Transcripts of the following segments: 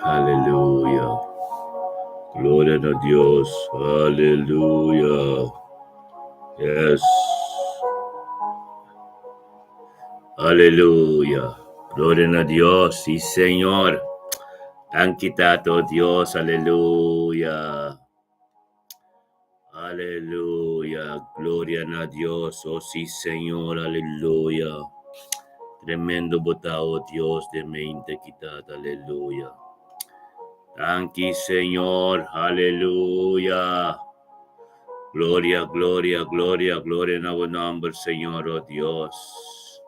Aleluya. Gloria na Dios. Aleluya. Yes. Aleluya. Gloria na Dios. Sí, Señor. Danki Tata, oh Dios. Aleluya. Aleluya. Gloria na Dios. Oh sí, Señor. Aleluya. Tremendo bo ta, oh Dios, de mente quitata. Aleluya. Danki, Señor. Aleluya. Gloria, gloria, gloria, gloria na bo nomber, Señor, oh Dios.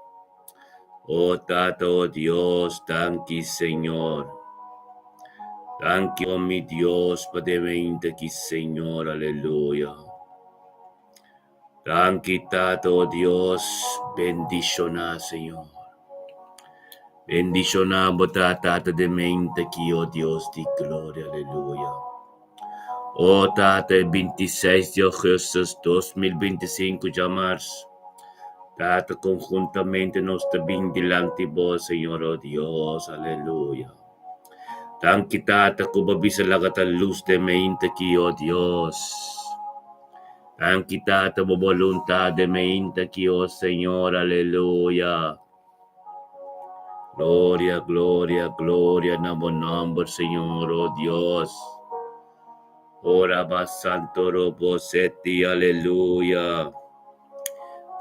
Oh Tata, oh Dios, danki, Señor. Danki, oh mi Dios, pa den mente aki, Señor, aleluya. Danki, Tata, oh Dios, bendiciona, Señor. Bendiciona bo ta, Tata, den mente aki, oh Dios di gloria, aleluya. Oh Tata, e 26 di augustus 2025 djamars, Tata, conhuntamente nos ta bin dilanti bo, Señor, oh Dios, aleluya. Danki, Tata, ku bo bisa laga ta lus den mente aki, oh Dios. Danki, Tata, bo boluntad den mente aki, oh Señor, aleluya. Gloria, gloria, gloria na bo nomber, Señor, oh Dios. Ora ba santo robo seti, aleluya.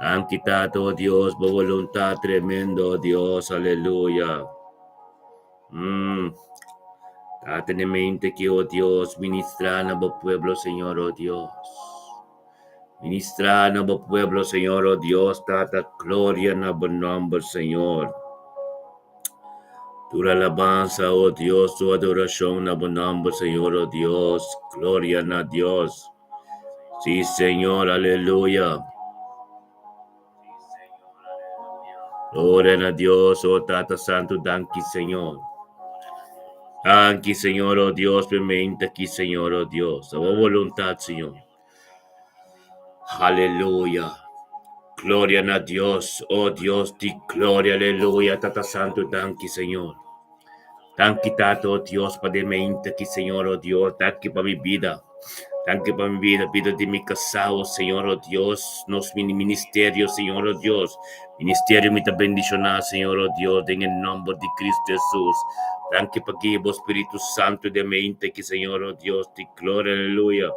Danki, Tata, oh Dios, bo boluntad tremendo, oh Dios, aleluya. Tata, den mente aki, oh Dios, ministra na bo pueblo, Señor, oh Dios. Ministra na bo pueblo, Señor, oh Dios, Tata, gloria na bo nomber, Señor. Tur alabansa, oh Dios, tur adoracion na bo nomber, Señor, oh Dios, gloria na Dios. Sí, Señor, aleluya. Gloria na Dios, oh Tata Santo, danki, Señor. Danki, Señor, oh Dios, permite aki, Señor, oh Dios. A bo voluntad, Señor. Aleluya. Gloria na Dios, oh Dios di gloria, aleluya, Tata Santo, danki, Señor. Danki, Tata, oh Dios, pa den mente aki, Señor, oh Dios, danki pa mi bida. Danki pa mi bida, bida di mi kasá, oh Señor, oh Dios, nos mini ministerio, Señor, oh Dios. Ministerio mi ta bendishoná, Señor, oh Dios, den e nòmber di Cristo Jesús. Danki pa guia bo Spiritu Santu den mente aki, Señor, oh Dios di gloria, aleluya.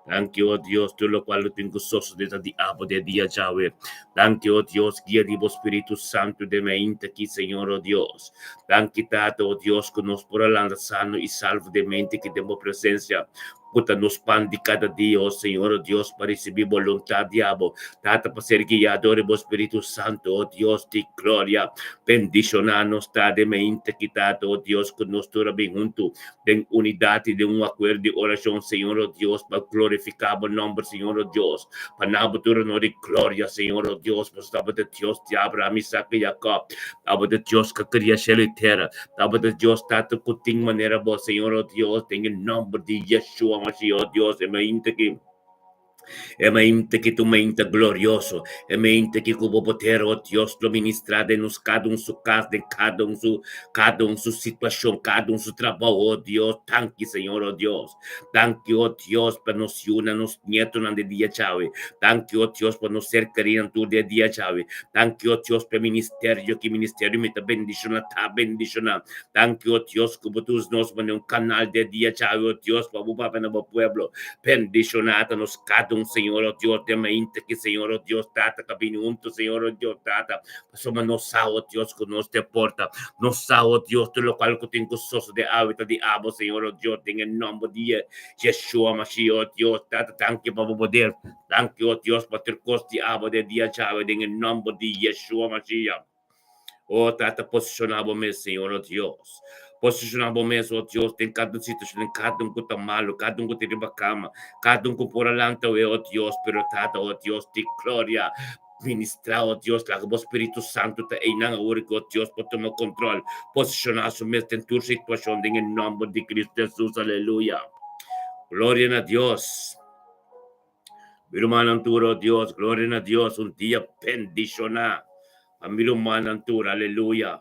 Danki, oh Dios, tur lokual lo tin ku sosodé ta di abo den dia djawe. Danki, oh Dios, guia di bo Spiritu Santu den mainta aki, Señor, oh Dios. Danki, Tata, oh Dios, ku nos por a lanta sano i salvo den mente aki den bo presensia, ku ta nos pan di kada dia, oh Señor, oh Dios, pa risibí boluntat di abo, Tata, pa ser guiá dor di bo Spiritu Santu, oh Dios di gloria. Bendishoná nos ta den mainta aki, Tata, oh Dios, ku nos tur a bin huntu den unidat i den un akuerdo di orashon, Señor, o Dios, pa glorifiká bo nòmber, Señor, o Dios, pa na bo tur honor i gloria, Señor, o Dios, pasobra abo ta Dios di Abraham, Isaac i Jacob, abo ta Dios ku a kria shelu i tera, abo ta Dios Tata ku tin manera bo, Señor, o Dios, den e nòmber di Yeshua Mashiach, o Dios, e mainta aki. E mainta ki ta un mainta glorioso, e mainta ki ku bo poder, o Dios, lo ministrá den nos kada un su kas, den kada un su kada un su situashon, kada un su trabou, o Dios. Danki, Señor, o Dios. Danki, o Dios, pa nos yunan, nos nietonan den dia djawe. Danki, o Dios, pa nos ser kerinan tur den dia djawe. Danki, o Dios, pa e ministerio ki ministerio mi ta bendishoná, ta bendishoná. Danki, o Dios, ku bo ta usa nos manera un kanal den dia djawe, o Dios, pa bo papia na bo pueblo. Bendishoná ta nos kada un, Señor, o Dios, den mainta ki, Señor, o Dios, Tata, ka bini huntu, Señor, o Dios, Tata, pasobra nos sa, o Dios, ku nos te porta. Nos sa, o Dios, tur lokual ku tin ku sosodé awe ta di abo, Señor, o Dios, den e nòmber di Yeshua Mashiach, o Dios, Tata, danki pa bo poder. Danki, o Dios, pa tur kos di abo den dia djawe, den e nòmber di Yeshua Mashiach. O Tata, posishoná bo mes, Señor, o Dios. Posishoná bo mes, o Dios, den kada un situashon, den kada un ku ta malu, kada un ku ta riba kama, kada un ku por a lanta awe, o Dios. Pero Tata, o Dios di gloria, ministrá, o Dios, laga bo Spiritu Santu ta einan awor ku, o Dios, por tuma kontrol. Posishoná su mes den tur situashon, den e nòmber di Cristo Hesus. Aleluya. Gloria na Dios. Mi rumannan tur, oh Dios, gloria na Dios, un dia bendishoná pa mi rumannan tur, aleluya.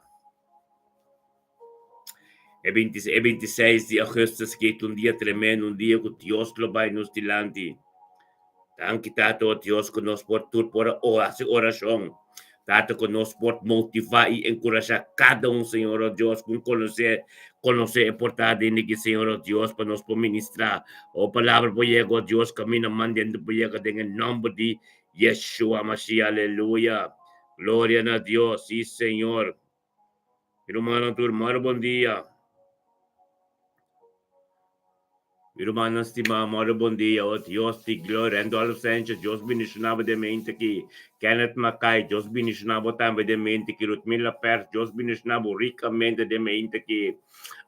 E 26 di augustus aki ta un dia tremendo, un dia ku Dios lo bai nos dilanti. Danki Tata o Dios ku nos por tur por hasi orashon. Tata ku nos por motivá i enkurashá kada un Señor o Dios ku konosé konosé e portada den aki Señor o Dios pa nos por ministrá. O palabra por yega o Dios kaminda mandento por yega den e nòmber di Yeshua Mashiach. Aleluya. Gloria na Dios. Sí Señor. Mi rumannan tur, moro bon dia. Mi rumannan stimá, moro bon dia. O Dios di gloria. Randolph Sanchez, Dios bendishoná bo den mente aki. Kenneth Mackay, Dios bendishoná bo tambe den mente aki. Rutmila Pers, Dios bendishoná bo rikamente den mente aki.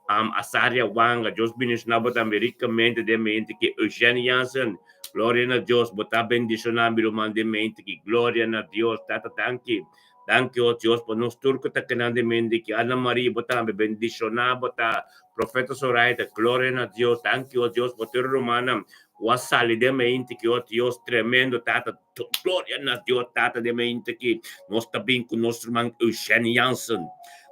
Azaria Wanga, Dios bendishoná bo tambe rikamente den mente aki. Eugene Jansen, gloria na Dios, bo ta bendishoná mi ruman den mente aki. Gloria na Dios. Tata, danki. Danki, o Dios, pa nos tur ku ta keda den mente aki. Ana Maria, bo tambe bendishoná bo ta. Profeta Zoraida, gloria na Dios. Danki, o Dios, pa tur rumannan ku a sali den mente aki, o Dios, tremendo, Tata. Gloria na Dios, Tata, den mente aki. Nos ta bin ku nos ruman Eugene Jansen.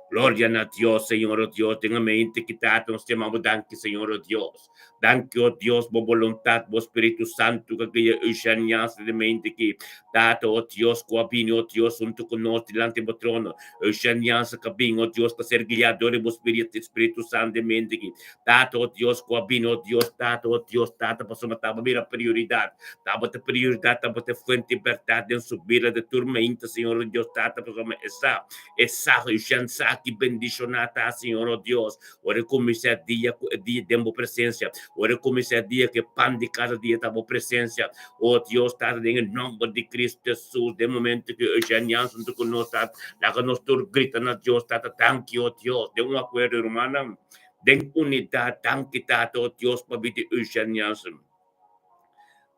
Gloria na Dios, Señor, o Dios, den mente aki, Tata, nos ta yama bo danki, Señor, o Dios. Danki, o Dios, bo boluntat, bo Spiritu Santu ku a guia Eugene Jansen den mente aki. Tata, o Dios, ku a bini, o Dios, huntu ku nos dilanti bo trono. Eugene Jansen ku a bin, o Dios, pa ser guiá dor di bo Spiritu, Spiritu Santu den mente aki. Tata, o Dios, ku a bini, o Dios, Tata, o Dios, Tata, pasobra tabata bira prioridat. Tabata prioridat, tabata fuente di bèrdat den su bida di tur mainta, Señor, o Dios, Tata, pasobra e sa, e sa, Eugene sa ki bendishoná ta, Señor, o Dios. Ora e kuminsá dia ku e dia den bo presensia. Ora e kuminsá dia ku e pan di kada dia ta bo presensia. O Dios Tata, den e nòmber di Kristu Hesus, den momento ku Eugène Jansen ta ku nos, Tata, laga nos tur grita na Dios, Tata, danki, o Dios, den un akuerdo, rumannan, den unidat, danki, Tata, o Dios, pa bida di Eugène Jansen.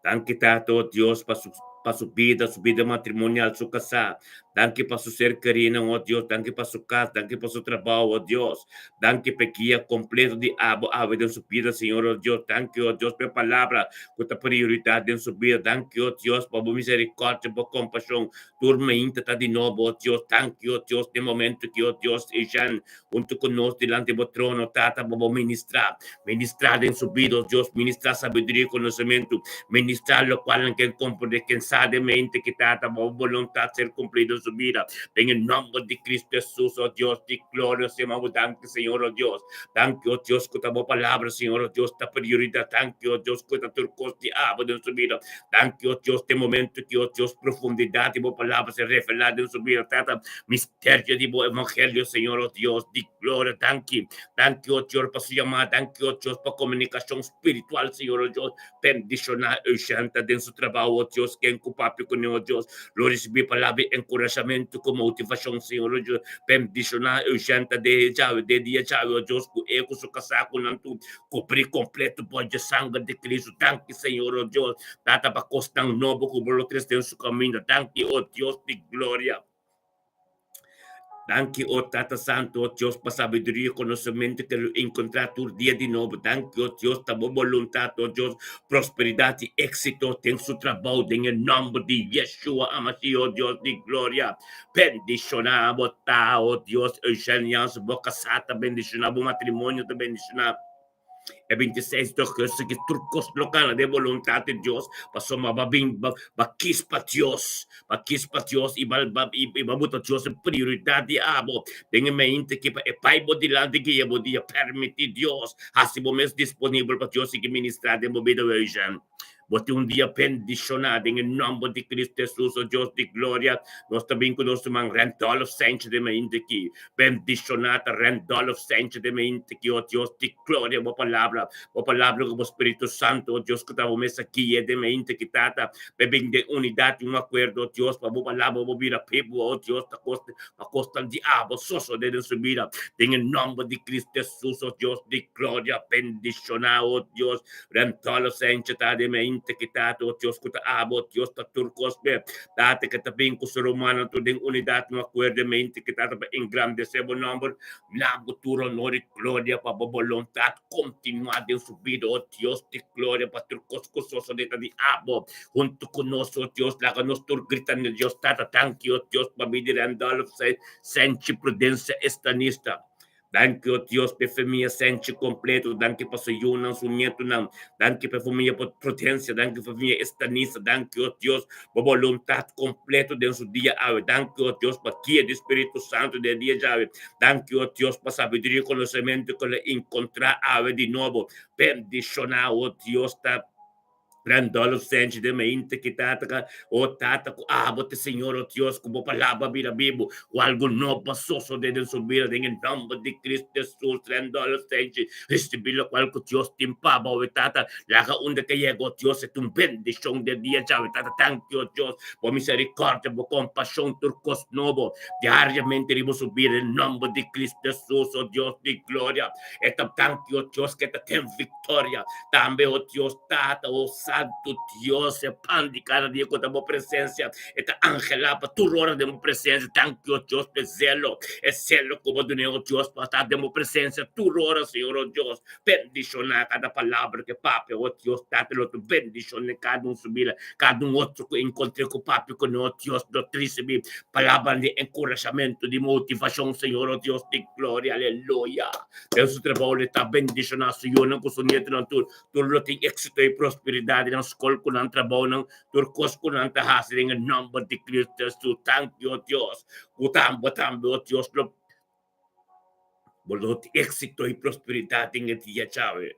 Danki Tata, o Dios, pa su pa su bida, su bida matrimonial, su kasá. Danki pa su ser kerinan, o Dios. Danki pa su kas, danki pa su trabou, o Dios. Danki pa e guia kompleto di abo awe den su bida, Señor, o Dios. Danki, o Dios, pa e palabra ku ta prioridat den su bida. Danki, o Dios, pa bo miserikòrdia, bo kompashon. Tur mainta ta di nobo, o Dios. Danki, o Dios, den momento ki, o Dios, Eugène huntu ku nos dilanti bo trono, Tata, pa bo ministrá. Ministrá den su bida, o Dios, ministrá sabiduria i konosementu. Ministrá lokual nan ken komprendé, ken sa den mente ki, Tata, pa bo boluntat ser kumplí den su bida. Den e nòmber di Kristu Hesus, o Dios di gloria, Señor, bo danki, Señor, o Dios. Danki, o Dios, ku ta bo palabra, Señor, o Dios, ta prioridat. Danki, o Dios, ku ta tur kos di abo den su bida. Danki, o Dios, den momento ki, o Dios, profundidat di bo palabra ser revelá den su bida, Tata. Misterio di bo evangelio, Señor, o Dios di gloria, danki. Danki, o Dios, pa su yamada. Danki, o Dios, pa komunikashon spiritual, Señor, o Dios. Bendishoná Eushanta den su trabou, o Dios. Ken ku papia kuné, o Dios, lo risibí palabra di enkurashamentu ku motivashon, Señor, o Dios. Bendishoná Eushanta den e djawe, den dia djawe, o Dios, ku e ku su kasá ku nan tur kubrí kompleto bou dje sanger di Cristo. Danki, Señor, o Dios, Tata, pa kosnan nobo ku bo lo trese den su kaminda. Danki, o Dios di gloria. Danki, o Tata Santu, o Dios, pa sabiduria i konosementu ke lo enkontrá tur dia di nobo. Danki, o Dios, ta bo boluntat, o Dios, prosperidat i éksito den su trabou, den e nòmber di Yeshua HaMashiach, o Dios di gloria. Bendishoná bo ta, o Dios, Eugène Jansen, bo kasá ta bendishoná, bo matrimonio ta bendishoná. E 26 di augustus ki tur kos lo kana den boluntat di Dios, pasobra bo a bin bo a kis pa Dios, bo a kis pa Dios i bo i bo a buta Dios den prioridat di abo. Den e mente ki pa e bai bo dilanti guia bo dia, permití Dios hasi bo mes disponibel pa Dios sigui ministrá den bo bida wezen. Bo tin un dia bendishoná den e nòmber di Cristo Hesus, o Dios di gloria. Nos ta bin ku nos ruman Randolph Sanchez den mainta aki. Bendishoná ta Randolph Sanchez den mainta aki, o Dios di gloria. Bo palabra, bo palabra ku bo Spiritu Santu, o Dios, ku ta bo mes a guia den mainta aki, Tata, pa e bin den unidat i un akuerdo, o Dios, pa bo palabra bo bira bibu, o Dios, ta kos, pa kosnan di abo sosodé den su bida. Den e nòmber di Cristo Hesus, o Dios di gloria, bendishoná, o Dios. Rentolo sencha ta di me inte ki tata o Dios ku ta abo o Dios ta tur kos be tata ke ta bin ku su rumannan tur den unidat no akuerdo me inte ki tata pa engrandesé bo nòmber na bo tur honor i gloria pa bo boluntat kontinuá den su bida o Dios di gloria pa tur kos ku sosodé ta di abo huntu ku nos o Dios laga nos tur grita na Dios tata danki o Dios pa bida di Randolph Senchi Prudencia Estanista. Danki, o Dios, pa e famia Senchi kompleto. Danki pa su yunan, su nietunan. Danki pa e famia Prudencia. Danki pa famia Estanisa. Danki, o Dios, pa boluntat kompleto den su dia awe. Danki, o Dios, pa guia di Spiritu Santu den e dia djawe. Danki, o Dios, pa sabiduria i konosementu ku el a enkontrá awe di nobo. Bendishoná, o Dios, ta Randolph Senchi den mainta ki tata ka, O Tata, ku abo ta Señor, o Dios, ku bo palabra bira bibu, ku algu nobo a sosodé den su bida, den e nòmber di Cristo Jesus. Randolph Senchi risibí lokual ku Dios tin pa bo awe, Tata. Laga unda ke yega, o Dios, e ta un bendishon den dia djawe, Tata. Danki, o Dios, bo miserikòrdia, bo kompashon, tur kos nobo diariamente riba su bida, den nòmber di Cristo Jesus, o Dios di gloria. E ta danki, o Dios, ku e ta ten viktoria. Tambe, o Dios Tata, o Santu Dios, e pan di kada dia ku ta bo presensia, e ta anhelá pa tur ora den bo presensia. Danki, o Dios, pa e zelo, e zelo ku bo dun'é, o Dios, pa ta den bo presensia tur ora, Señor, o Dios. Bendishoná kada palabra ku e papia, o Dios Tata, lo ta bendishoná kada un su bida, kada un otro ku enkontr'é ku papia kuné, o Dios, lo ta risibí palabranan di enkurashamentu, di motivashon, Señor, o Dios di gloria, aleluya. Den su trabou lo ta bendishoná su yunan ku su nietunan tur, tur lo tin éksito i prosperidat den nan skol ku nan trabounan, tur kos ku nan ta hasi den e nòmber di Kristu Hesus. Danki, o Dios, ku tambe, tambe, o Dios, lo Bo lo tin éksito i prosperidat den e dia djawe.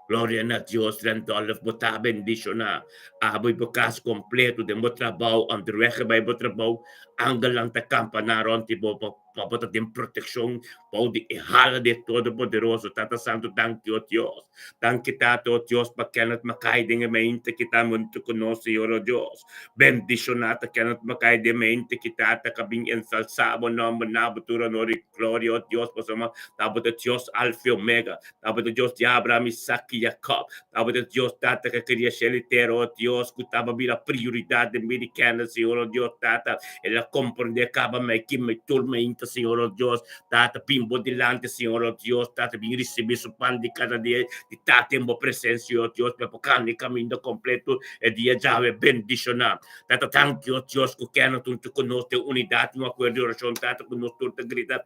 Gloria na Dios, Randolph, bo ta bendishoná. Abo i bo kas kompleto den bo trabou, onderweg bai bo trabou, angelnan ta kampaná rònt di bo pa pa bo ta den protekshon bou di e hala di e Todopoderoso. Tata Santu, danki, o Dios. Danki, Tata, o Dios, pa Kenneth Mackay den e mente ki ta huntu ku nos, Señor, o Dios. Bendishoná ta Kenneth Mackay den mente ki Tata ka bin ensalsá bo nòmber na bo tur honor i gloria, o Dios, pasobra ta bo ta Dios Alfa i Omega. Tabata Dios di Abraham, Isaac i Jacob. Tabata Dios Tata ku a kria shelu i tera, o Dios, ku taba bira prioridat den bida di kende, Señor, o Dios Tata. El a komprendé kaba mei ki mei tur meinta, Señor, o Dios Tata. Bin bo dilanti, Señor, o Dios Tata, bin risibí su pan di kada dia di ta den bo presensia, o Dios, pa e por kanda e kaminda kompleto e dia djawe bendishoná. Tata, danki, o Dios, ku kende huntu ku nos den unidat, un akuerdo di orashon, Tata, ku nos tur ta grita.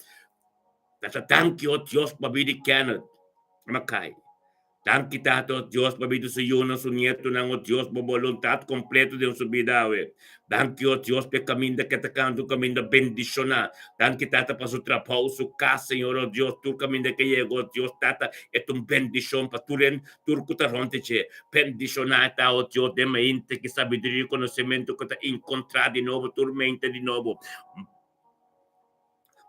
Tata danki o Dios pa bida di Kenneth Mackay. Danki Tata o Dios pa bida su yunan, su nietonan o Dios bo boluntat kompleto den su bida awe. Danki o Dios pa e kaminda ke ta kanta un kaminda bendishoná. Danki Tata pa su trabou, su kas Señor o Dios tur kaminda ke yega o Dios Tata e ta un bendishon pa tur hende tur ku ta rònt di dje. Bendishoná e ta o Dios den mente ki sabiduria i konosementu ku ta inkontrá di nobo tur mente di nobo.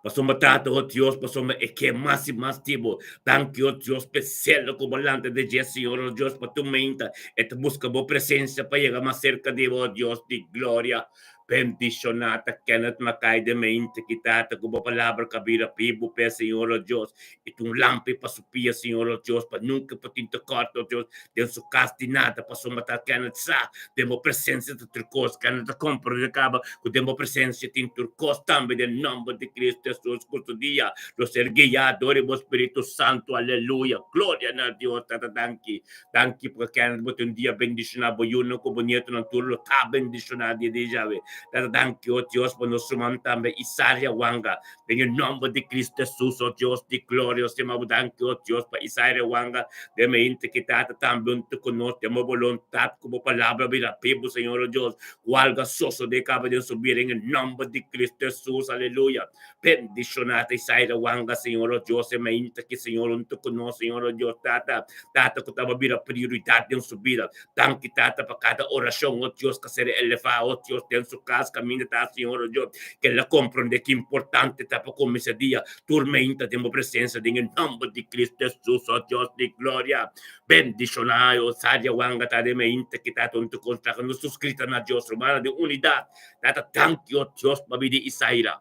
Pasobra Tata, o Dios, pasobra e ke mas i mas di bo. Danki, o Dios, p'e selo ku bo lanta di dje, Señor, o Dios, pa tur meinta e ta buska bo presensia pa yega mas serka di bo, o Dios di gloria. Bendishoná ta Kenneth Mackay den meinta ki, Tata, ku bo palabra ka bira bibu p'e, Señor, o Dios, i ta un lampi pa su pia, Señor, o Dios, pa nunka por tin tekòrt, o Dios, den su kas di nada, pasobra ta Kenneth sa den bo presensia ta tur kos. Kenneth ta komprendé kaba ku den bo presensia tin tur kos tambe den nòmber di Kristu Hesus ku su dia lo ser guiá dor di bo Spiritu Santu. Aleluya! Gloria na Dios! Tata danki, danki pa Kenneth bo tin un dia bendishoná, bo yunan ku bo nietonan tur lo ta bendishoná dia di djawe. Tata danki, o Dios, pa nos ruman tambe Isaria Wanga. Den e nòmber di Kristu Hesus, o Dios di gloria, o stima bo danki, o Dios, pa Isaria Wanga den mente ki Tata tambe huntu ku nos den bo boluntat ku bo palabra bira bibu, Señor, o Dios. Ku algu a sosodé kaba den su bida den e nòmber di Kristu Hesus. Aleluya. Bendishoná ta Isaida Wanga, Señor, o Dios, e mainta ki, Señor, huntu ku nos, Señor, o Dios, Tata, Tata, ku tabata bira prioridat den su bida. Danki, Tata, pa kada orashon, o Dios, ku a ser elevá, o Dios, den su kas kaminda ta, Señor, o Dios, ke el a komprondé ki importante ta pa kuminsá dia tur mainta den bo presensia, den e nòmber di Kristu Hesus, o Dios di gloria. Bendishoná e osadia wanga ta den mainta ki ta tonto kontra ku nos suskrita na Dios Romana den unidat. Tata danki o Dios pa bida Isaira.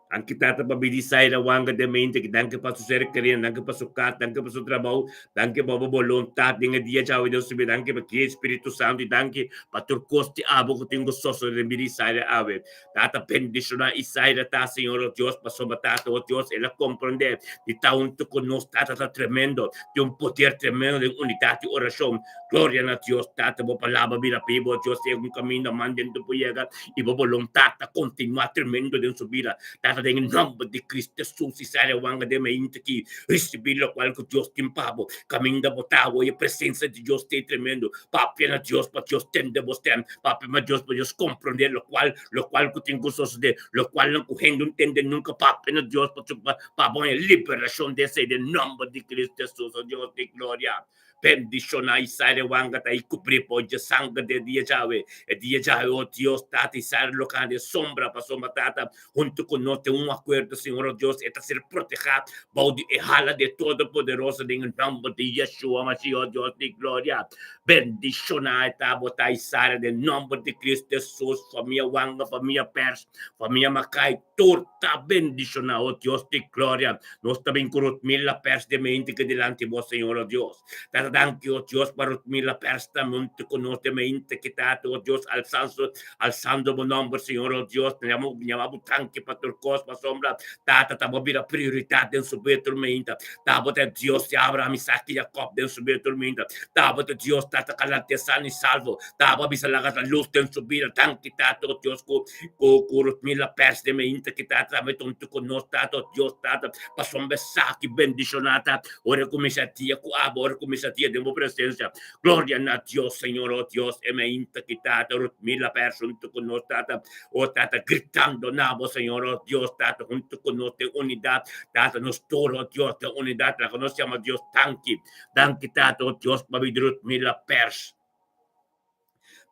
Danki Tata pa bida Isaira wanga den mainta ki danki pa su ser kerido, danki pa su kas, danki pa su trabou, danki pa bo boluntat den e dia djawe den su bida, danki pa guia Spiritu Santu i danki pa tur kos di abo ku tin ku sosode den bida Isaira awe. Tata bendishoná Isaira ta Señor o Dios pasobra Tata o Dios el a komprondé di ta huntu ku nos Tata ta tremendo tin un poder tremendo den unidat di orashon Gloria na Dios Tata bo palabra bira bibu o Dios yega un kaminda man den tu por yega i bo boluntat ta kontinuá tremendo den su bida Tata. Tata den e nòmber di Kristu Hesus i sali wanga den mainta aki, risibí lokual ku Dios tin pa bo. Kaminda bo ta awo, e presensia di Dios ta ei tremendo. Papia na Dios pa Dios tende bo stèm. Papia na Dios pa Dios komprondé lokual, lokual ku tin ku sosodé, lokualnan ku hende no tende nunka. Papia na Dios pa pa bo haña liberashon di esei den nòmber di Kristu Hesus, o Dios di gloria. Bendishoná Israel e wanga ta i kubrí bo dje sanger den dia djawe. E dia djawe, o Dios, Tata, Israel lo kanda e sombra, pasobra Tata, huntu ku nos den un akuerdo, Señor, o Dios, e ta ser protehá bou di e hala di e Todopoderoso den e nòmber di Yeshua Mashiach, o Dios di gloria. Bendishoná e ta bo ta Israel den nòmber di Cristo Hesus, famia Wanga, famia Pers, famia Makai, tur ta bendishoná, o Dios di gloria. Nos ta bin ku Rutmila Pers den mente ke dilanti bo, Señor, o Dios. Tata, danki, o Dios, pa Rutmila Pers ta huntu ku nos den mente ki, Tata, o Dios, alsanso, alsando bo nòmber, Señor, o Dios. Ñama, ñama bo danki pa tur kos, pasobra, Tata, ta bo bira prioridat den su bida tur mente. Ta bo ta e Dios di Abraham, Isaac i Jacob den su bida tur mente. Ta bo ta e Dios, Tata, ka lant'é sano i salvo. Ta bo a bisa laga ta lus den su bida. Danki, Tata, o Dios, ku Ku ku Rutmila Pers den mainta ki ta trabia tonto ku nos tata, o Dios Tata, pasobra esaki bendishoná ta ora ku kuminsá dia ku abo, ora ku kuminsá dia den bo presensia. Gloria na Dios, Señor, o Dios, e mainta ki tata Rutmila Pers huntu ku nos tata, o Tata, gritando na bo, Señor, o Dios Tata, huntu ku nos den unidat, Tata, nos tur, o Dios, den unidat, laga nos yama Dios danki, danki Tata, o Dios, pa bida Rutmila Pers.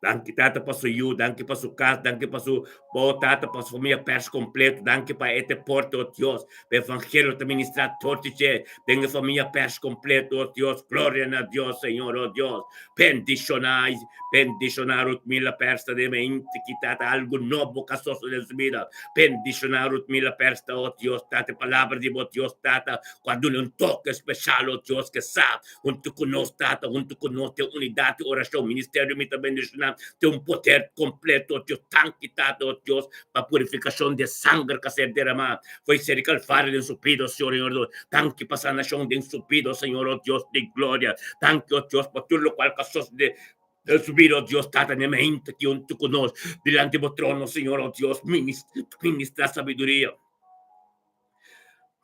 Danki Tata pa su yu, danki pa su kas, danki pa su bo Tata, pa su famia pers kompleto, danki pa e te porte, o Dios, pa evangelio ta ministrá tur di dje den e famia pers kompleto, o Dios, gloria na Dios, Señor, o Dios, bendishoná, bendishoná Ruthmila Pers ta den mente ki Tata algu nobo ka sosodé den su bida, bendishoná Ruthmila Pers ta, o Dios, Tata, e palabra di bo Dios, Tata, ku a duna un toke speshal, o Dios, ke sa Huntu ku nos, Tata, huntu ku nos den unidat di orashon, ministerio mi ta bendishoná den un poder kompleto, o Dios. Danki, Tata, o Dios, pa purifikashon di e sanger ku a ser deramá for ser di Kalvario den su bida, o Señor Dios. Danki pa sanashon den su bida, o Señor, o Dios di gloria. Danki, o Dios, pa tur lokual ku a sosodé den su bida, o Dios, Tata, den mente aki huntu ku nos dilanti bo trono, Señor, o Dios, ministra sabiduria.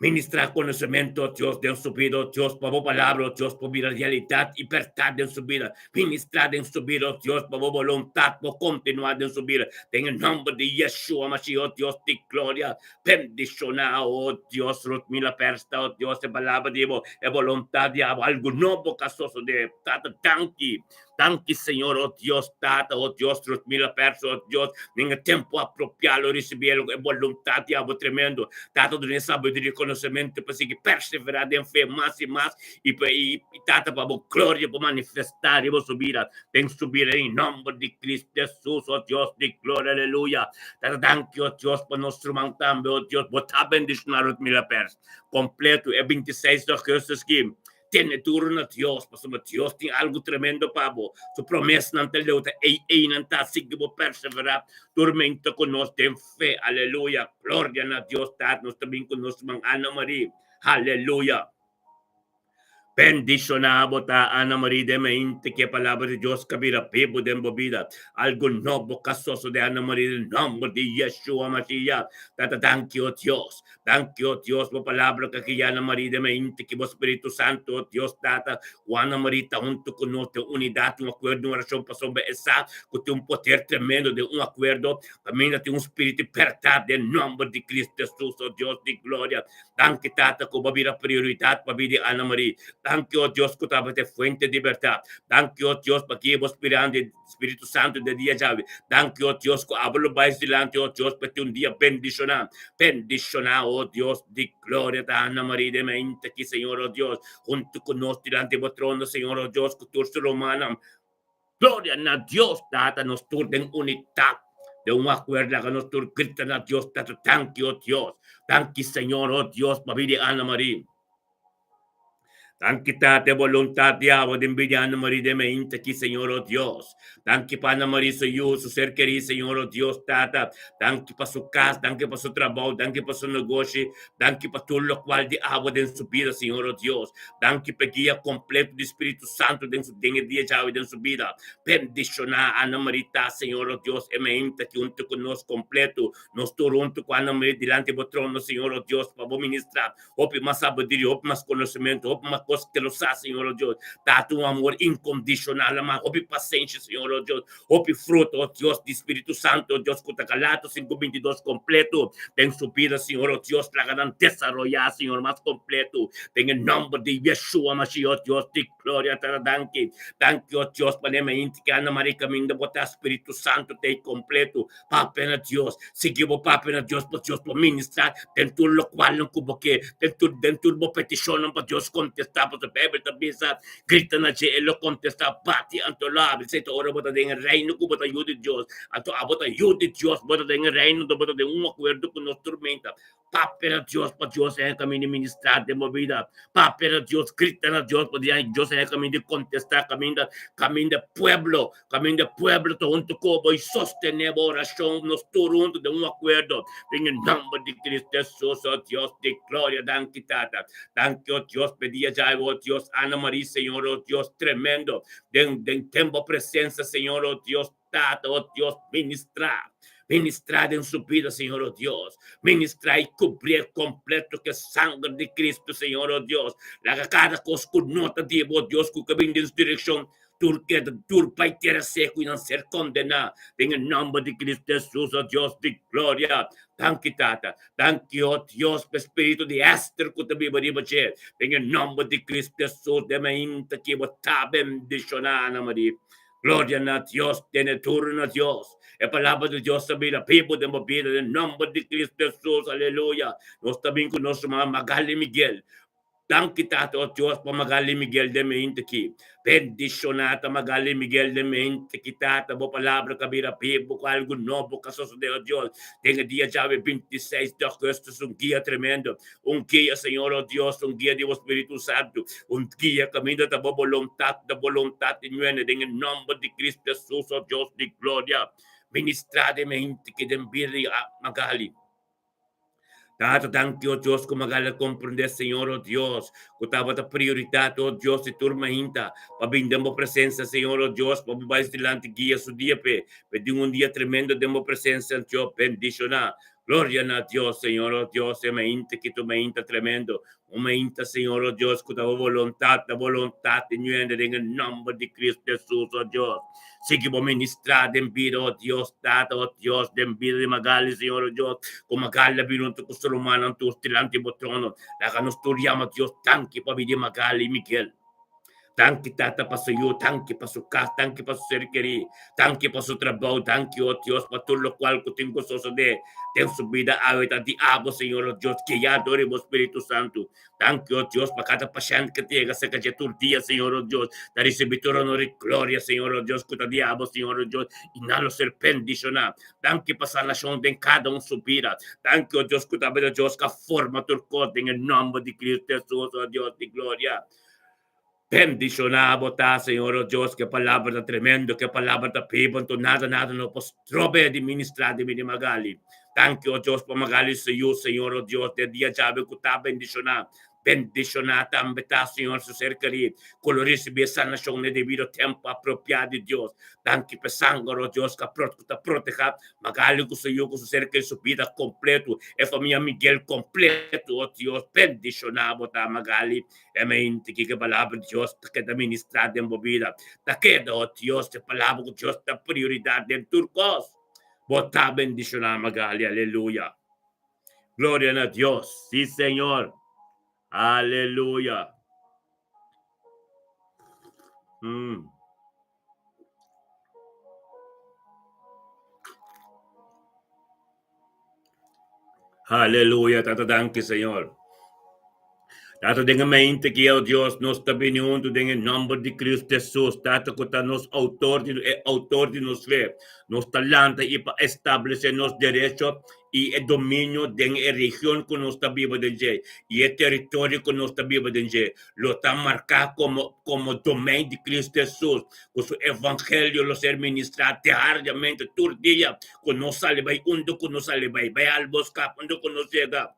Ministrá konosementu, o Dios, den su bida, o Dios, pa bo palabra, o Dios, por bira realidat i bèrdat den su bida. Ministrá den su bida, o Dios, pa bo boluntat por kontinuá den su bida. Den e nòmber di Yeshua Mashiach, o Dios di gloria, bendishoná, o Dios, Rutmila Persta, o Dios, e palabra di bo, e boluntat di abo, algu nobo ka sosodé. Tata, danki. Danki Señor, oh Dios Tata, oh Dios Rutmila Perso, oh Dios, den e tempo apropiá lo risibí e boluntat di abo tremendo. Tata duna e sabiduria i konosementu pa sigui perseverá den fe mas i mas i pa i Tata pa bo gloria por manifestá riba su bida, den su bida den nomber di Cristo Jesus, oh Dios di gloria, aleluya. Tata danki, oh Dios, pa nos ruman tambe, oh Dios, bo ta bendishoná Rutmila Pers kompleto e 26 di augustus ki. Tene duru na Dios, pasobra Dios tin algu tremendo pa bo. Su promesnan ta leu, ta ei einan ta. Sigui bo perseverá turmenta ku nos den fe. Aleluya! Gloria na Dios Tata. Nos ta bin ku nos man Ana Marie. Aleluya! Bendishoná bo ta, Ana Marie, den mente ku e Palabra di Dios ka bira bibu den bo bida. Algu nobo ka sosodé, Ana Marie, den nòmber di Yeshua Mashiach. Tata, danki, o Dios. Danki, o Dios, bo palabra ka guia na Maria den mente ki bo Spiritu Santu, o Dios Tata, ku Ana Maria ta huntu ku nos den unidat, un akuerdo, un orashon, pasobra e sa ku tin un poder tremendo den un akuerdo, kaminda tin un spiritu di bèrdat den nòmber di Cristo Jesus, o Dios di gloria. Danki, Tata, ku bo a bira prioridat pa bida di Ana Maria. Danki, o Dios, ku tabata e fuente di bèrdat. Danki, o Dios, pa guia bo Spiritu Santu den dia djawe. Danki, o Dios, ku abo lo bai dilanti, o Dios, pa tin un dia bendishoná. Bendishoná, o Dios di gloria, ta Ana Maria den mente aki, Señor, o Dios, huntu ku nos dilanti bo trono, Señor, o Dios, ku tur su rumannan. Gloria na Dios, Tata, nos tur den unitat, den un akuerdo, laga nos tur grita na Dios, Tata, danki, o Dios. Danki, Señor, o Dios, pa bida di Ana Maria. Danki Tata e boluntat di abo den bida Ana Marie den mainta aki Señor o Dios. Danki pa Ana Marie su yu, su ser kerí Señor o Dios Tata. Danki pa su kas, danki pa su trabou, danki pa su negoshi, danki pa tur lokual di abo den su bida Señor o Dios. Danki pa e guia kompleto di Spiritu Santu den su den e dia djawe den su bida. Bendishoná Ana Marie ta Señor o Dios e mainta aki huntu ku nos kompleto. Nos tur huntu ku Ana Marie dilanti bo trono Señor o Dios pa bo ministrá. Hopi mas sabiduria, hopi mas konosementu, hopi mas kos ke lo sa, Señor, o Dios. Tata un amor inkondishonal, ama, hopi pasenshi, Señor, o Dios. Hopi fruto, o Dios, di Spiritu Santu, o Dios, ku ta Galatos 5:22 kompleto den su bida, Señor, o Dios. Laga nan desaroyá, Señor, mas kompleto den e nòmber di Yeshua Mashiach, o Dios di gloria. Tata, danki. Danki, o Dios, pa ne mainti ke Ana Maria kaminda bo ta, Spiritu Santu ta ei kompleto. Papia na Dios, sigui bo papia na Dios pa Dios por ministrá den tur lokualnan ku bo ke, den tur den tur bo petishonnan pa Dios kontestá, pasobra Beibel ta bisa, Grita na dje, e lo kontestá, bati anto lo habri. Esei ta ora bo ta den e reino ku bo ta yu di Dios, anto abo ta yu di Dios, bo ta den e reino, anto bo ta den un akuerdo ku nos turmenta. Papia na Dios pa Dios haña kaminda di ministrá den bo bida. Papia na Dios, grita na Dios pa Dios haña kaminda di kontestá kaminda kaminda pueblo, kaminda pueblo ta huntu ku bo i sostené bo orashon nos tur huntu den un akuerdo den e nòmber di Cristo Hesus, o Dios di gloria. Danki Tata. Danki, o Dios, pa e dia djawe, o Dios, Ana Marie, Señor, o Dios tremendo, den den den bo presensia, Señor, o Dios. Tata, oh Dios, ministrá. Ministrá den su bida, Señor, oh Dios. Ministrá i kubrié kompleto ku e sanger di Cristo, Señor, oh Dios. Laga kada kos ku no ta di bo, oh Dios, ku ka bin den su direkshon, tur keda tur bai tera seku i nan ser kondená. Den e nòmber di Cristo Hesus, oh Dios di gloria. Danki, Tata. Danki, oh Dios, pa e spiritu di Ester ku ta biba riba dje. Den e nòmber di Cristo Hesus, den mainta ki bo ta bendishoná, Ana Maria. Gloria na Dios, tene duro na Dios. E palabra di Dios ta bira bibu den bo bida den nomber di Cristo Jesus. Aleluya. Nos ta bin ku nos ruman Magali Miguel. Danki Tata o Dios pa Magali Miguel den mente aki. Bendiciona ta Magali Miguel den mente aki Tata. Bo palabra ka bira bibu ku algu nobo ka sosode o Dios. Den e dia djawe 26 di augustus un dia tremendo. Un guia, Señor, oh Dios, un guia di bo Spiritu Santu, un guia kaminda ta bo boluntat, ta boluntat di nuene, den e nòmber di Cristo Jesus, oh Dios di gloria, ministrá den mi hende ki den bida di Magali. Tata, danki, oh Dios, ku Magali a komprendé, Señor, oh Dios, ku tabata prioridat, oh Dios, di tur mainta, pa bin den bo presensia, Señor, oh Dios, pa bo bai dilanti guia su dia p'e, p'e tin un dia tremendo den bo presensia, Dios, bendishoná. Gloria na Dios, Señor, oh Dios, e mainta ki tu mainta tremendo. Un mainta, Señor, oh Dios, ku ta bo boluntat, ta boluntat di ñuende den e nomber di Cristo Jesus, oh Dios. Sigui bo ministrá den bida, oh Dios, Tata, oh Dios, den bida di Magali, Señor, oh Dios, ku Magali a bini huntu ku su rumannan tur dilanti bo trono. Laga nos tur yama Dios danki pa bida di Magali Miguel. Danki Tata pa su yu, danki pa su kas, danki pa su ser kerí, danki pa su trabou, danki o Dios pa tur lokual ku tin ku sosodé den su bida awe ta di abo Señor o Dios guiá dor di bo Spiritu Santu. Danki o Dios pa kada pashènt ku ta yega serka dje tur dia Señor o Dios ta risibí tur honor i gloria Señor o Dios ku ta di abo Señor o Dios i nan lo ser bendishoná. Danki pa sanashon den kada un su bida. Danki o Dios ku ta bira Dios ku a forma tur kos den e nòmber di Cristo Hesus o Dios di gloria. Bendishoná bo ta, Señor, o Dios, ke palabra ta tremendo, ke palabra ta bibu, anto nada, nada no por strob'é di ministrá di mi di Magali. Danki, o Dios, pa Magali su yu, Señor, o Dios, den dia djawe ku ta bendishoná. Bendishoná tambe ta, Señor, su ser kerí, ku lo risibí e sanashon n'e debido tempu apropiá di Dios. Danki p'e sanger, o Dios, ku a ku ta protehá Magali ku su yu, ku su ser kerí, su bida kompletu, e famia Miguel kompletu, o Dios. Bendishoná bo ta, Magali. E mente ki ke palabra di Dios ta keda ministrá den bo bida ta keda, o Dios, e palabra ku Dios ta prioridat den tur kos. Bo ta bendishoná, Magali. Aleluya. Gloria na Dios. Sí, Señor. Aleluya. Mm. Aleluya, Tata, danki, Señor. Tata, den e mainta aki, o Dios, nos ta bini huntu den e nòmber di Kristu Hesus, Tata, ku ta nos outor di e outor di nos fe. Nos ta lanta i pa establesé nos derecho i e dominio den e region ku nos ta biba den dje i e teritorio ku nos ta biba den dje lo ta marká komo komo domein di Kristu Hesus, ku su evangelio lo ser ministrá diariamente tur dia ku nos sali bai unda ku nos sali bai, bai alboskap unda ku nos yega.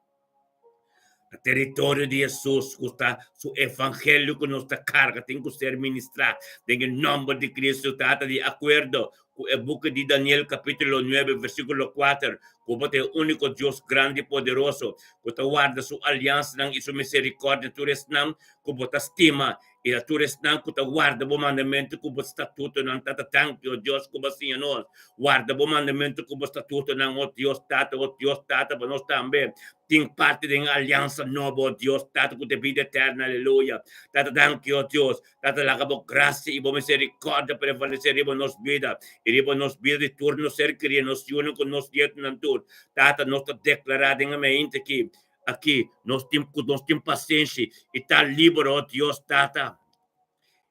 Na teritorio di Hesus ku ta su evangelio ku nos ta karga tin ku ser ministrá den e nòmber di Kristu. Tata, di akuerdo ku e buki di Daniel kapítulo nuebe versíkulo kuater, ku bo ta e úniko Dios grandi i poderoso ku ta warda su aliansanan i su miserikòrdia tur esnan ku bo ta stima i na tur esnan ku ta warda bo mandamentu ku bo statutonan. Tata, danki, o Dios, ku bo a siña nos warda bo mandamentu ku bo statutonan, o Dios Tata, o Dios Tata, pa nos tambe tin parti den e aliansa nobo, o Dios Tata, ku ta e bida eterno. Aleluya. Tata, danki, o Dios. Tata, laga bo grasia i bo miserikòrdia prevalesé riba nos bida i riba nos bida di tur nos ser kerí, nos yunan ku nos nietunan tur. Tata, nos ta deklará den e mainta aki, Aki nos tin ku nos tin pasenshi i ta liber, o Dios Tata,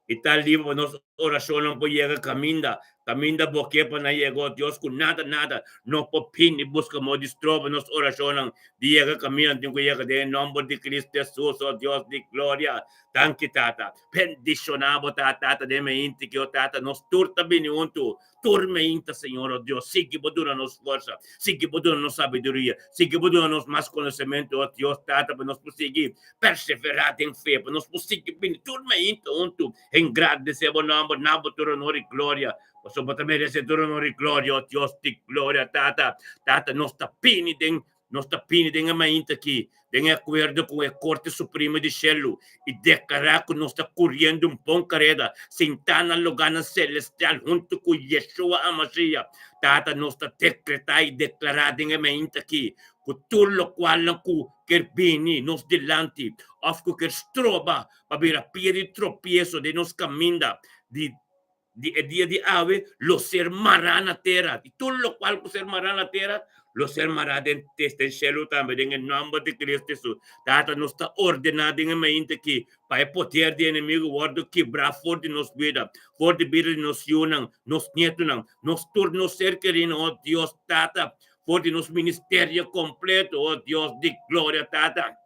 i ta liber pa nos orashonnan por yega kaminda, kaminda Bo ke pa nan yega, o Dios, ku nada, nada no por bini buska modo di stroba nos orashonnan di yega kaminda nan tin ku yega den e nòmber di Kristu Hesus, o Dios di gloria. Danki, Tata. Bendishoná Bo ta, Tata, den meinti ki, o Tata, nos tur ta bini huntu Tur meinta, Señor, oh Dios, sigui Bo duna nos forsa, sigui Bo duna nos sabiduria, sigui Bo duna nos mas konosementu, oh Dios, Tata, pa nos por sigui perseverá den fe, pa nos por sigui bini tur meinta huntu engradesé Bo nòmber, na Bo tur honor i gloria, pasobra Bo ta meresé tur honor i gloria, oh Dios di gloria, Tata. Tata, nos ta bini den Nos ta pini den e mainta aki, den e akuerdo ku e Korte Supremo di Shelu, i deklará ku nos ta kuriendo un bon kareda, sintá na lugánan selestial huntu ku Yeshua HaMashiach. Tata, nos ta dekretá i deklará den e mainta aki ku tur lokualnan ku ker bini nos dilanti òf ku ker stroba pa bira pia di tropieso den nos kaminda di di e dia di awe lo ser mará na tera, i tur lokual ku ser mará na tera lo ser mará den den shelu tambe, den e nòmber di Kristu Hesus. Tata, nos ta ordená den e mainta aki pa e poder di enemigu wòrdu kibrá for di nos bida, for di bida di nos yunan, nos nietunan, nos tur nos ser kerínan, o Dios Tata, for di nos ministerio kompleto, o Dios di gloria, Tata.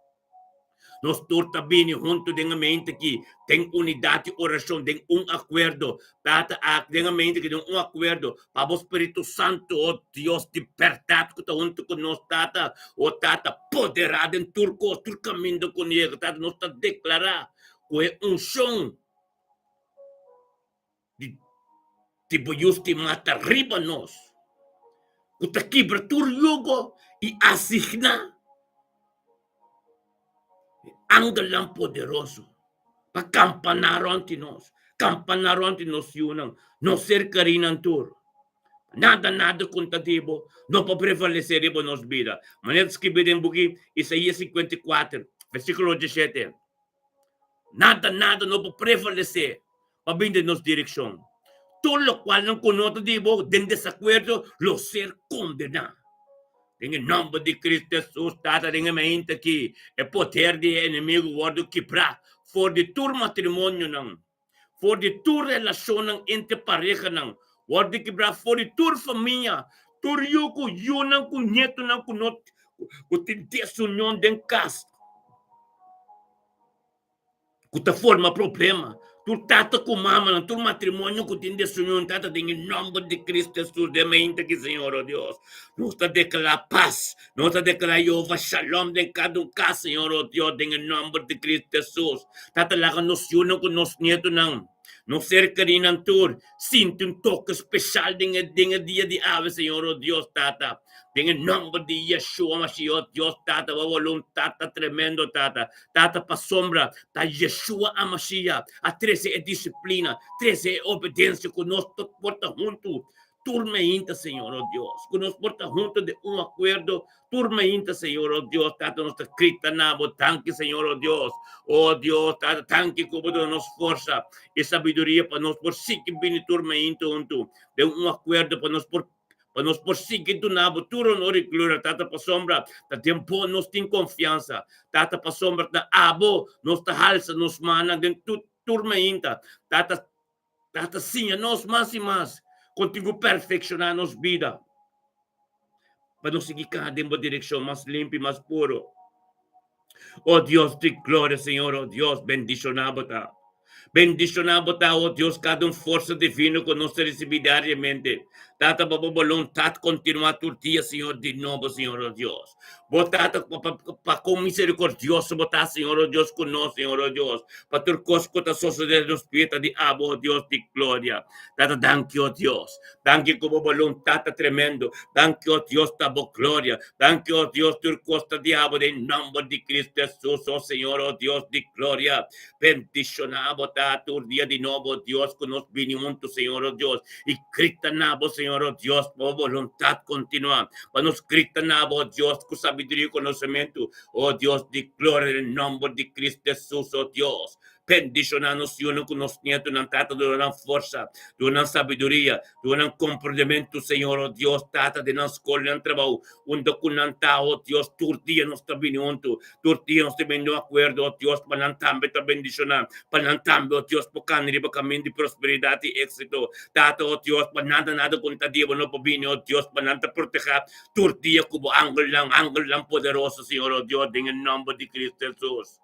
Nos tur ta bini huntu den e mente aki, den unidat di orashon, den un akuerdo. Tata, aki den e mente aki, den un akuerdo, pa bo Spiritu Santu, o Dios di bèrdat ku ta huntu ku nos, Tata, o Tata, poderá den tur kos, tur kaminda ku nos yega, Tata, nos ta deklará ku e unshon di di bo Yu stimá ta riba nos, ku ta kibra tur yugo i asigná e angelnan poderoso pa kampaná rònt di nos, kampaná rònt di nos yunan, nos ser kerínan tur. Nada, nada ku ta di bo no por prevalesé riba nos bida. Manera ta skibí den buki Isaías 54, versíkulo 17. Nada, nada no por prevalesé pa bin den nos direkshon. Tur lokualnan ku no ta di bo den desakuerdo lo ser kondená. Den e nòmber di Kristu Hesus, Tata, den e mainta aki, e poder di e enemigu wòrdu kibrá for di tur matrimonionan, for di tur relashonnan entre parehanan, wòrdu kibrá for di tur famia, tur yu ku yunan ku nietunan ku no ku tin desunion den kas. Ku ta forma problema. Tur tata ku mamanan, tur matrimonio ku tin desunion, Tata, den e nòmber di Kristu Hesus, den mainta ki, Señor, o Dios, nos ta deklará pas, nos ta deklará Jehová Shalom den kada un kas, Señor, o Dios, den e nòmber di Kristu Hesus. Tata, laga nos yunan ku nos nietunan, nos ser kerínan tur, sinti un toke speshal den e den e dia di awe, Señor, o Dios, Tata. Den e nòmber di Yeshua Mashiach, o Dios, Tata, bo boluntat ta tremendo, Tata. Tata pasobra ta Yeshua HaMashiach a trese e disiplina, trese e obedensia ku nos por ta huntu tur meinta, Señor, o Dios, ku nos por ta huntu den un akuerdo tur meinta, Señor, o Dios. Tata, nos ta grita na bo, danki, Señor, o Dios. O Dios, Tata, danki ku bo duna nos forsa i sabiduria pa nos por sigui bini tur meinta huntu den un akuerdo pa nos por. Pa nos por sigui duna Bo tur honor i gloria, Tata, pasobra ta den Bo nos tin konfiansa. Tata, pasobra ta Abo nos ta halsa nos mannan den tur turmeinta. Tata, Tata, siña nos mas i mas kon tin ku perfekshoná nos bida pa nos sigui kana den Bo direkshon mas limpi, mas puro. O Dios di gloria, Señor, o Dios, bendishoná Bo ta. Bendishoná Bo ta, o Dios, kada un forsa divino ku nos ta risibí diariamente. Tata, pa Bo boluntat kontinuá tur dia, Señor, di nobo, Señor, o Dios. Bo Tata, pa kon miserikordioso Bo ta, Señor, o Dios, ku nos, Señor, o Dios, pa tur kos ku ta sosodé den nos bida ta di Abo, o Dios di gloria. Tata, danki, o Dios. Danki ku Bo boluntat ta tremendo. Danki, o Dios, ta Bo gloria. Danki, o Dios, tur kos ta di Abo den nomber di Cristo Jesus, o Señor, o Dios di gloria. Bendishoná Bo ta tur dia di nobo, o Dios, ku nos bini huntu, Señor, o Dios, i grita na Bo, Señor, o Dios, pa Bo boluntat kontinuá. Pa nos grita na Bo, o Dios, ku sabiduria i konosementu, o Dios di gloria, den nomber di Cristo Jesus, o Dios. Bendishoná nos yunan ku nos nietunan, Tata, duna nan forsa, duna nan sabiduria, duna nan komprendementu, Señor, o Dios, Tata, den nan skol, den nan trabou, unda ku nan ta, o Dios, tur dia nos ta bini huntu, tur dia nos ta bini den un akuerdo, o Dios, pa nan tambe ta bendishoná, pa nan tambe, o Dios, por kana riba kamin di prosperidat i éksito, Tata, o Dios, pa nada, nada ku ta di bo no por bini, o Dios, pa nan ta protehá tur dia ku bo angelnan, angelnan poderoso, Señor, o Dios, den e nòmber di Cristo Hesus.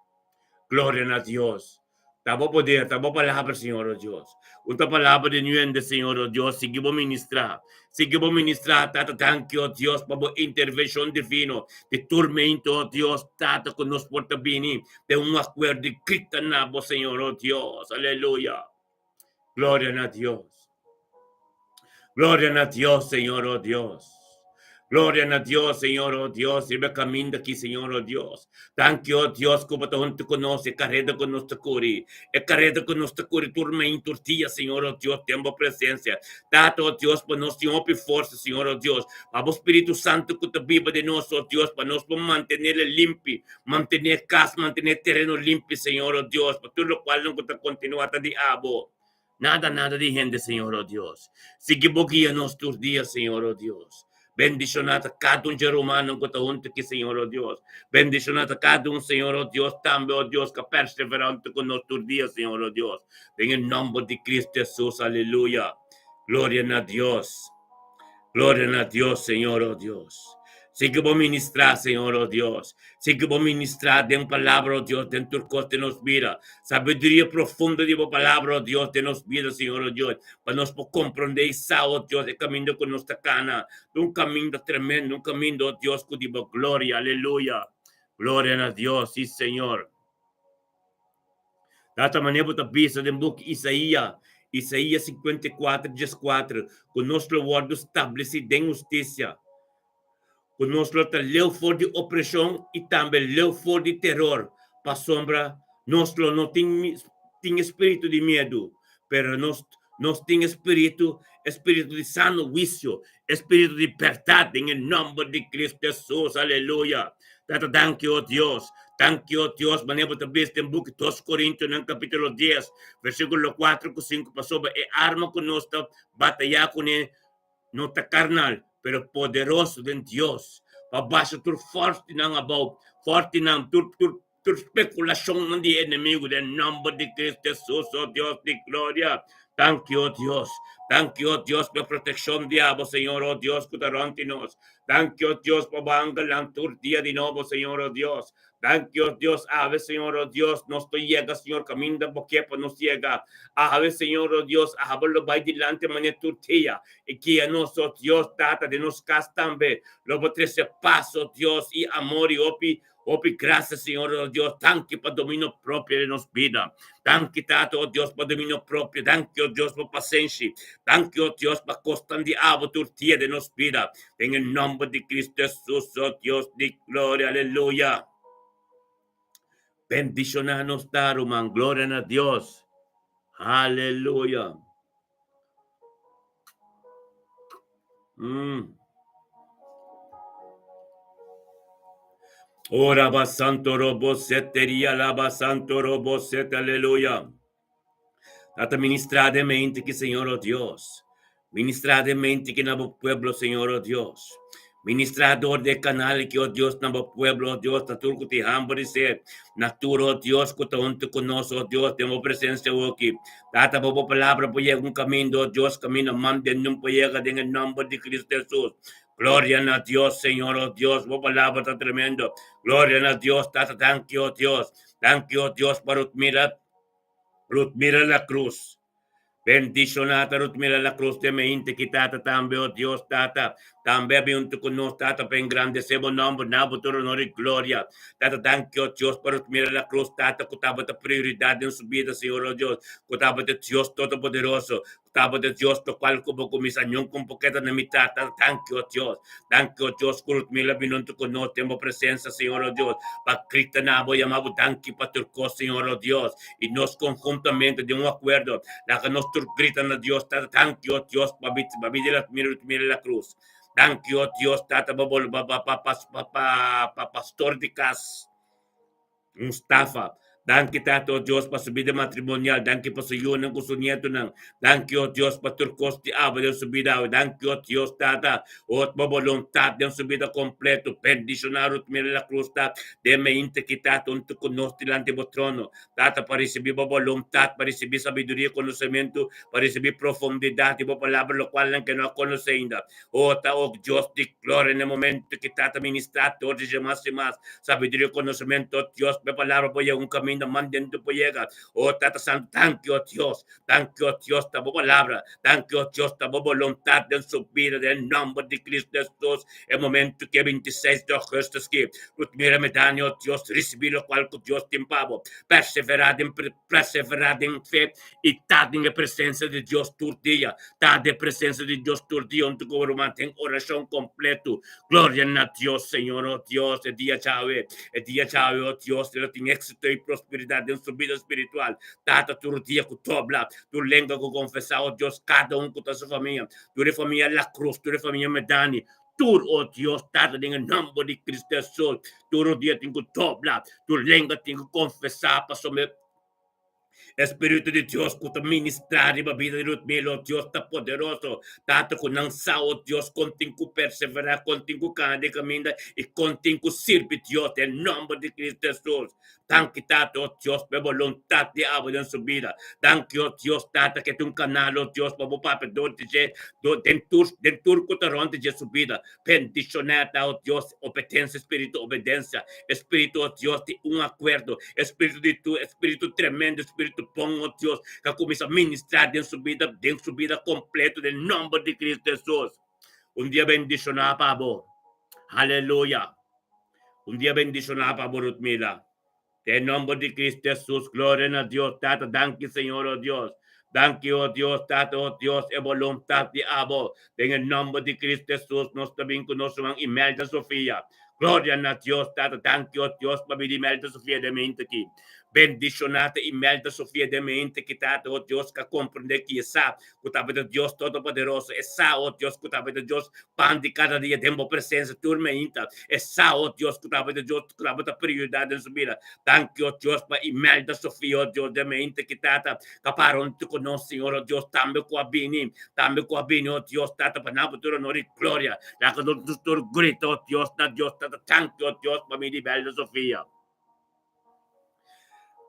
Gloria na Dios. Ta bo poder, ta bo palabra, Señor, oh Dios. Un ta palabra di nuende, Señor, oh Dios. Sigui bo ministrá. Sigui bo ministrá, Tata. Danki, oh Dios, pa bo intervenshon divino di turmento, oh Dios, Tata, ku nos por ta bini den un akuerdo i grita na bo, Señor, oh Dios. Aleluya. Gloria na Dios. Gloria na Dios, Señor, oh Dios. Gloria na Dios, Señor, oh Dios. Riba caminda aki, Señor, oh Dios. Danki, oh Dios, ku bo ta huntu ku nos, e kareda ku nos ta kuri. E kareda ku nos ta kuri tur main, tur dia, Señor, oh Dios, den bo presencia. Tata, oh Dios, pa nos tin hopi forsa, Señor, oh Dios. Pa bo Spiritu Santu ku ta biba den nos, oh Dios, pa nos por mantenele limpi, Mantené kas, mantené tereno limpi, Señor, oh Dios, pa tur lokualnan ku ta kontinuá ta di abo. Nada, nada di hende, Señor, oh Dios. Sigui bo guia nos tur dia, Señor, oh Dios. Bendishoná ta kada un dje rumannan ku ta huntu aki, Señor, oh Dios. Bendishoná ta kada un, Señor, oh Dios, tambe, oh Dios, ku a perseverá huntu ku nos tur dia, Señor, oh Dios. Den e nòmber di Cristo Hesus, aleluya. Gloria na Dios. Gloria na Dios, Señor, oh Dios. Sigui bo ministrá, Señor, oh Dios. Sigui bo ministrá den palabra, oh Dios, den tur kos den nos bida. Sabiduria profundo di bo palabra, oh Dios, den nos bida, Señor, oh Dios, pa nos por komprondé i sa, oh Dios, e kaminda ku nos ta kana. Ta un kaminda tremendo, un kaminda, oh Dios, ku di bo gloria. Aleluya. Gloria na Dios, sí, Señor. Tata manera bo ta bisa den buki Isaia, Isaia 54, 14, ku nos lo wòrdu stablesí den hustisia, ku nos lo ta leu for di opreshon i tambe leu for di teror, pasobra nos lo no tin tin e spiritu di miedu, pero nos nos tin e spiritu, e spiritu di sano huisio, e spiritu di bèrdat den e nòmber di Cristo Hesus. Aleluya! Tata, danki, o Dios. Danki, o Dios, manera bo ta bisa den buki Dos Korintionan kapítulo dies, versíkulo kuater ku sinku, pasobra e arma ku nos ta batayá kuné no ta karnal, pero poderoso den Dios, pa basha tur fòrtinan abou, fòrtinan, tur, tur, Tur spekulashonnan di e enemigu den nòmber di Kristu Hesus, o Dios di gloria. Danki, o Dios. Danki, o Dios, pa e protekshon di abo, Señor, o Dios, ku ta rònt di nos. Danki, o Dios, pa bo angelnan tur dia di nobo, Señor, o Dios. Danki, o Dios, awe, Señor, o Dios, nos ta yega, Señor, kaminda bo ke pa nos yega. Awe, Señor, o Dios, abo lo bai dilanti manera tur dia i guia nos, o Dios, Tata, den nos kas tambe. Lo bo trese pas, o Dios, i amor i hopi Hopi gracia, Señor, oh Dios. Danki pa dominio propio den nos bida. Danki, Tata, oh Dios, pa dominio propio. Danki, oh Dios, pa pasenshi. Danki, oh Dios, pa kosnan di abo tur dia den nos bida. Den e nomber di Cristo Jesus, oh Dios di gloria. Aleluya. Bendiciona nos ta, ruman. Gloria na Dios. Aleluya. Mm. Ora ba santo robo seteria laba santo robo sete aleluya. Tata ministra de mente que Señor oh Dios. Ministrá den mente ki na bo pueblo, Señor, o Dios. Ministrá dor di e kanal ki, o Dios, na bo pueblo, o Dios, na tur ku tin hamber di sed, na tur, o Dios, ku ta huntu ku nos, o Dios, den bo presensia awoki. Tata, pa bo palabra por yega un kaminda, o Dios, kaminda man den nun por yega den e nòmber di Kristu Hesus. Gloria na Dios, Señor, o Dios, bo palabra ta tremendo. Gloria na Dios, Tata, danki, o Dios. Danki, o Dios, pa Ruth mira, Ruth mira la cruz. Bendishoná ta Ruth mira la cruz den meinte ki Tata tambe, o Dios, Tata, tambe a bin huntu ku nos, Tata, pa engrandesé bo nòmber, na bo tur honor i gloria. Tata, danki, o Dios, pa Ruth mira la cruz, Tata, ku tabata prioridat den su bida, Señor, o Dios, ku tabata Dios Todopoderoso, Tabata Dios locual cu bo cuminsa nunca un poqueta na mitad. Ta danki, oh Dios. Danki, oh Dios, cu Rutmila bini hunto cu nos den bo presencia, Señor, oh Dios, pa grita na bo, yama bo danki pa tur cos, Señor, oh Dios. Y nos conjuntamente den un acuerdo, laga nos tur grita na Dios, Tata, danki, oh Dios, pa pa bida di Rutmila la cruz. Danki, oh Dios, Tata, pa pa pa pa pa pa pa pastor di cas. Mustafa, Danki Tata o Dios pa su bida matrimonial, danki pa su yunan ku su nietonan, danki o Dios pa tur kos di abo den su bida awe, danki o Dios Tata o pa boluntat den su bida kompleto, bendishoná Ruth Mira La Cruz ta den meinta ki Tata huntu ku nos dilanti bo trono, Tata pa risibí bo boluntat, pa risibí sabiduria i konosementu, pa risibí profundidat di bo palabra lokualnan ke no a konosé ainda. O ta o Dios di gloria na e momento ki Tata ministrá tur di mas i mas sabiduria i konosementu, o Dios, pa e palabra por yega un kaminda mas dentro por yega. O Tata Santu, danki, o Dios, danki, o Dios, ta bo palabra, danki, o Dios, ta bo boluntat den su bida, den e nòmber di Kristu Hesus, e momento ki e 26 di ougùstus ki Ruth mira mi dani, o Dios, risibí lokual ku Dios tin pa bo. Perseverá den perseverá den fe i ta den e presensia di Dios tur dia. Ta den e presensia di Dios tur dia huntu ku bo ruman den orashon kompletu. Gloria na Dios, Señor, o Dios, e dia djawe, e dia djawe, o Dios, e lo tin éksito i prosperidat den su bida spiritual. Tata tur dia ku dobla, tur lenga ku konfesá, o Dios, kada un ku ta su famia, tur e famia La Cruz, tur e famia Medani, tur, o Dios, Tata, den e nòmber di Cristo Hesus, tur dia tin ku dobla, tur lenga tin ku konfesá, pasobra E Spiritu di Dios ku ta ministrá riba bida di Ruth Miller, o Dios ta poderoso. Tata ku nan sa, o Dios, kon tin ku perseverá, kon tin ku kana di kaminda i kon tin ku sirbi Dios den nòmber di Kristu Hesus. Danki, Tata, o Dios, pa e boluntat di abo den su bida. Danki, o Dios, Tata, ke ta un kanal, o Dios, pa bo papia dor di dje, den tur, den tur ku ta rònt di dje su bida. Bendishoná ta, o Dios, obedensia, spiritu obedensia, spiritu, o Dios, di un akuerdo, spiritu di tu, spiritu tremendo, spiritu bon, o Dios, ka kuminsá ministrá den su bida, den su bida kompleto, den nòmber di Kristu Hesus. Un dia bendishoná pa bo. Aleluya. Un dia bendishoná pa bo, Rutmila. Den nòmber di Kristu Hesus, gloria na Dios Tata, danki Señor, o Dios. Danki, o Dios Tata, o Dios, e boluntat di abo. Den e nòmber di Kristu Hesus, nos ta bin ku nos ruman Imelda Sofia. Gloria na Dios Tata, danki, o Dios, pa bini Imelda Sofia den mente aki. Bendishoná ta Imelda Sofia den mente aki, Tata, o Dios, ka komprendé ki e sa ku tabata Dios Todopoderoso. E sa, o Dios, ku tabata Dios Pan di kada dia den bo presensia tur meinta. E sa, o Dios, ku tabata Dios, ku tabata prioridat den su bida. Danki, o Dios, pa Imelda Sofia, o Dios, den meinta ki Tata ka para huntu ku nos, Señor, o Dios, tambe ku a bini, tambe ku a bini, o Dios, Tata, pa nan bo tur honor i gloria. Laga nos tur grita, o Dios, na Dios, Tata, danki, o Dios, pa mi di Imelda Sofia.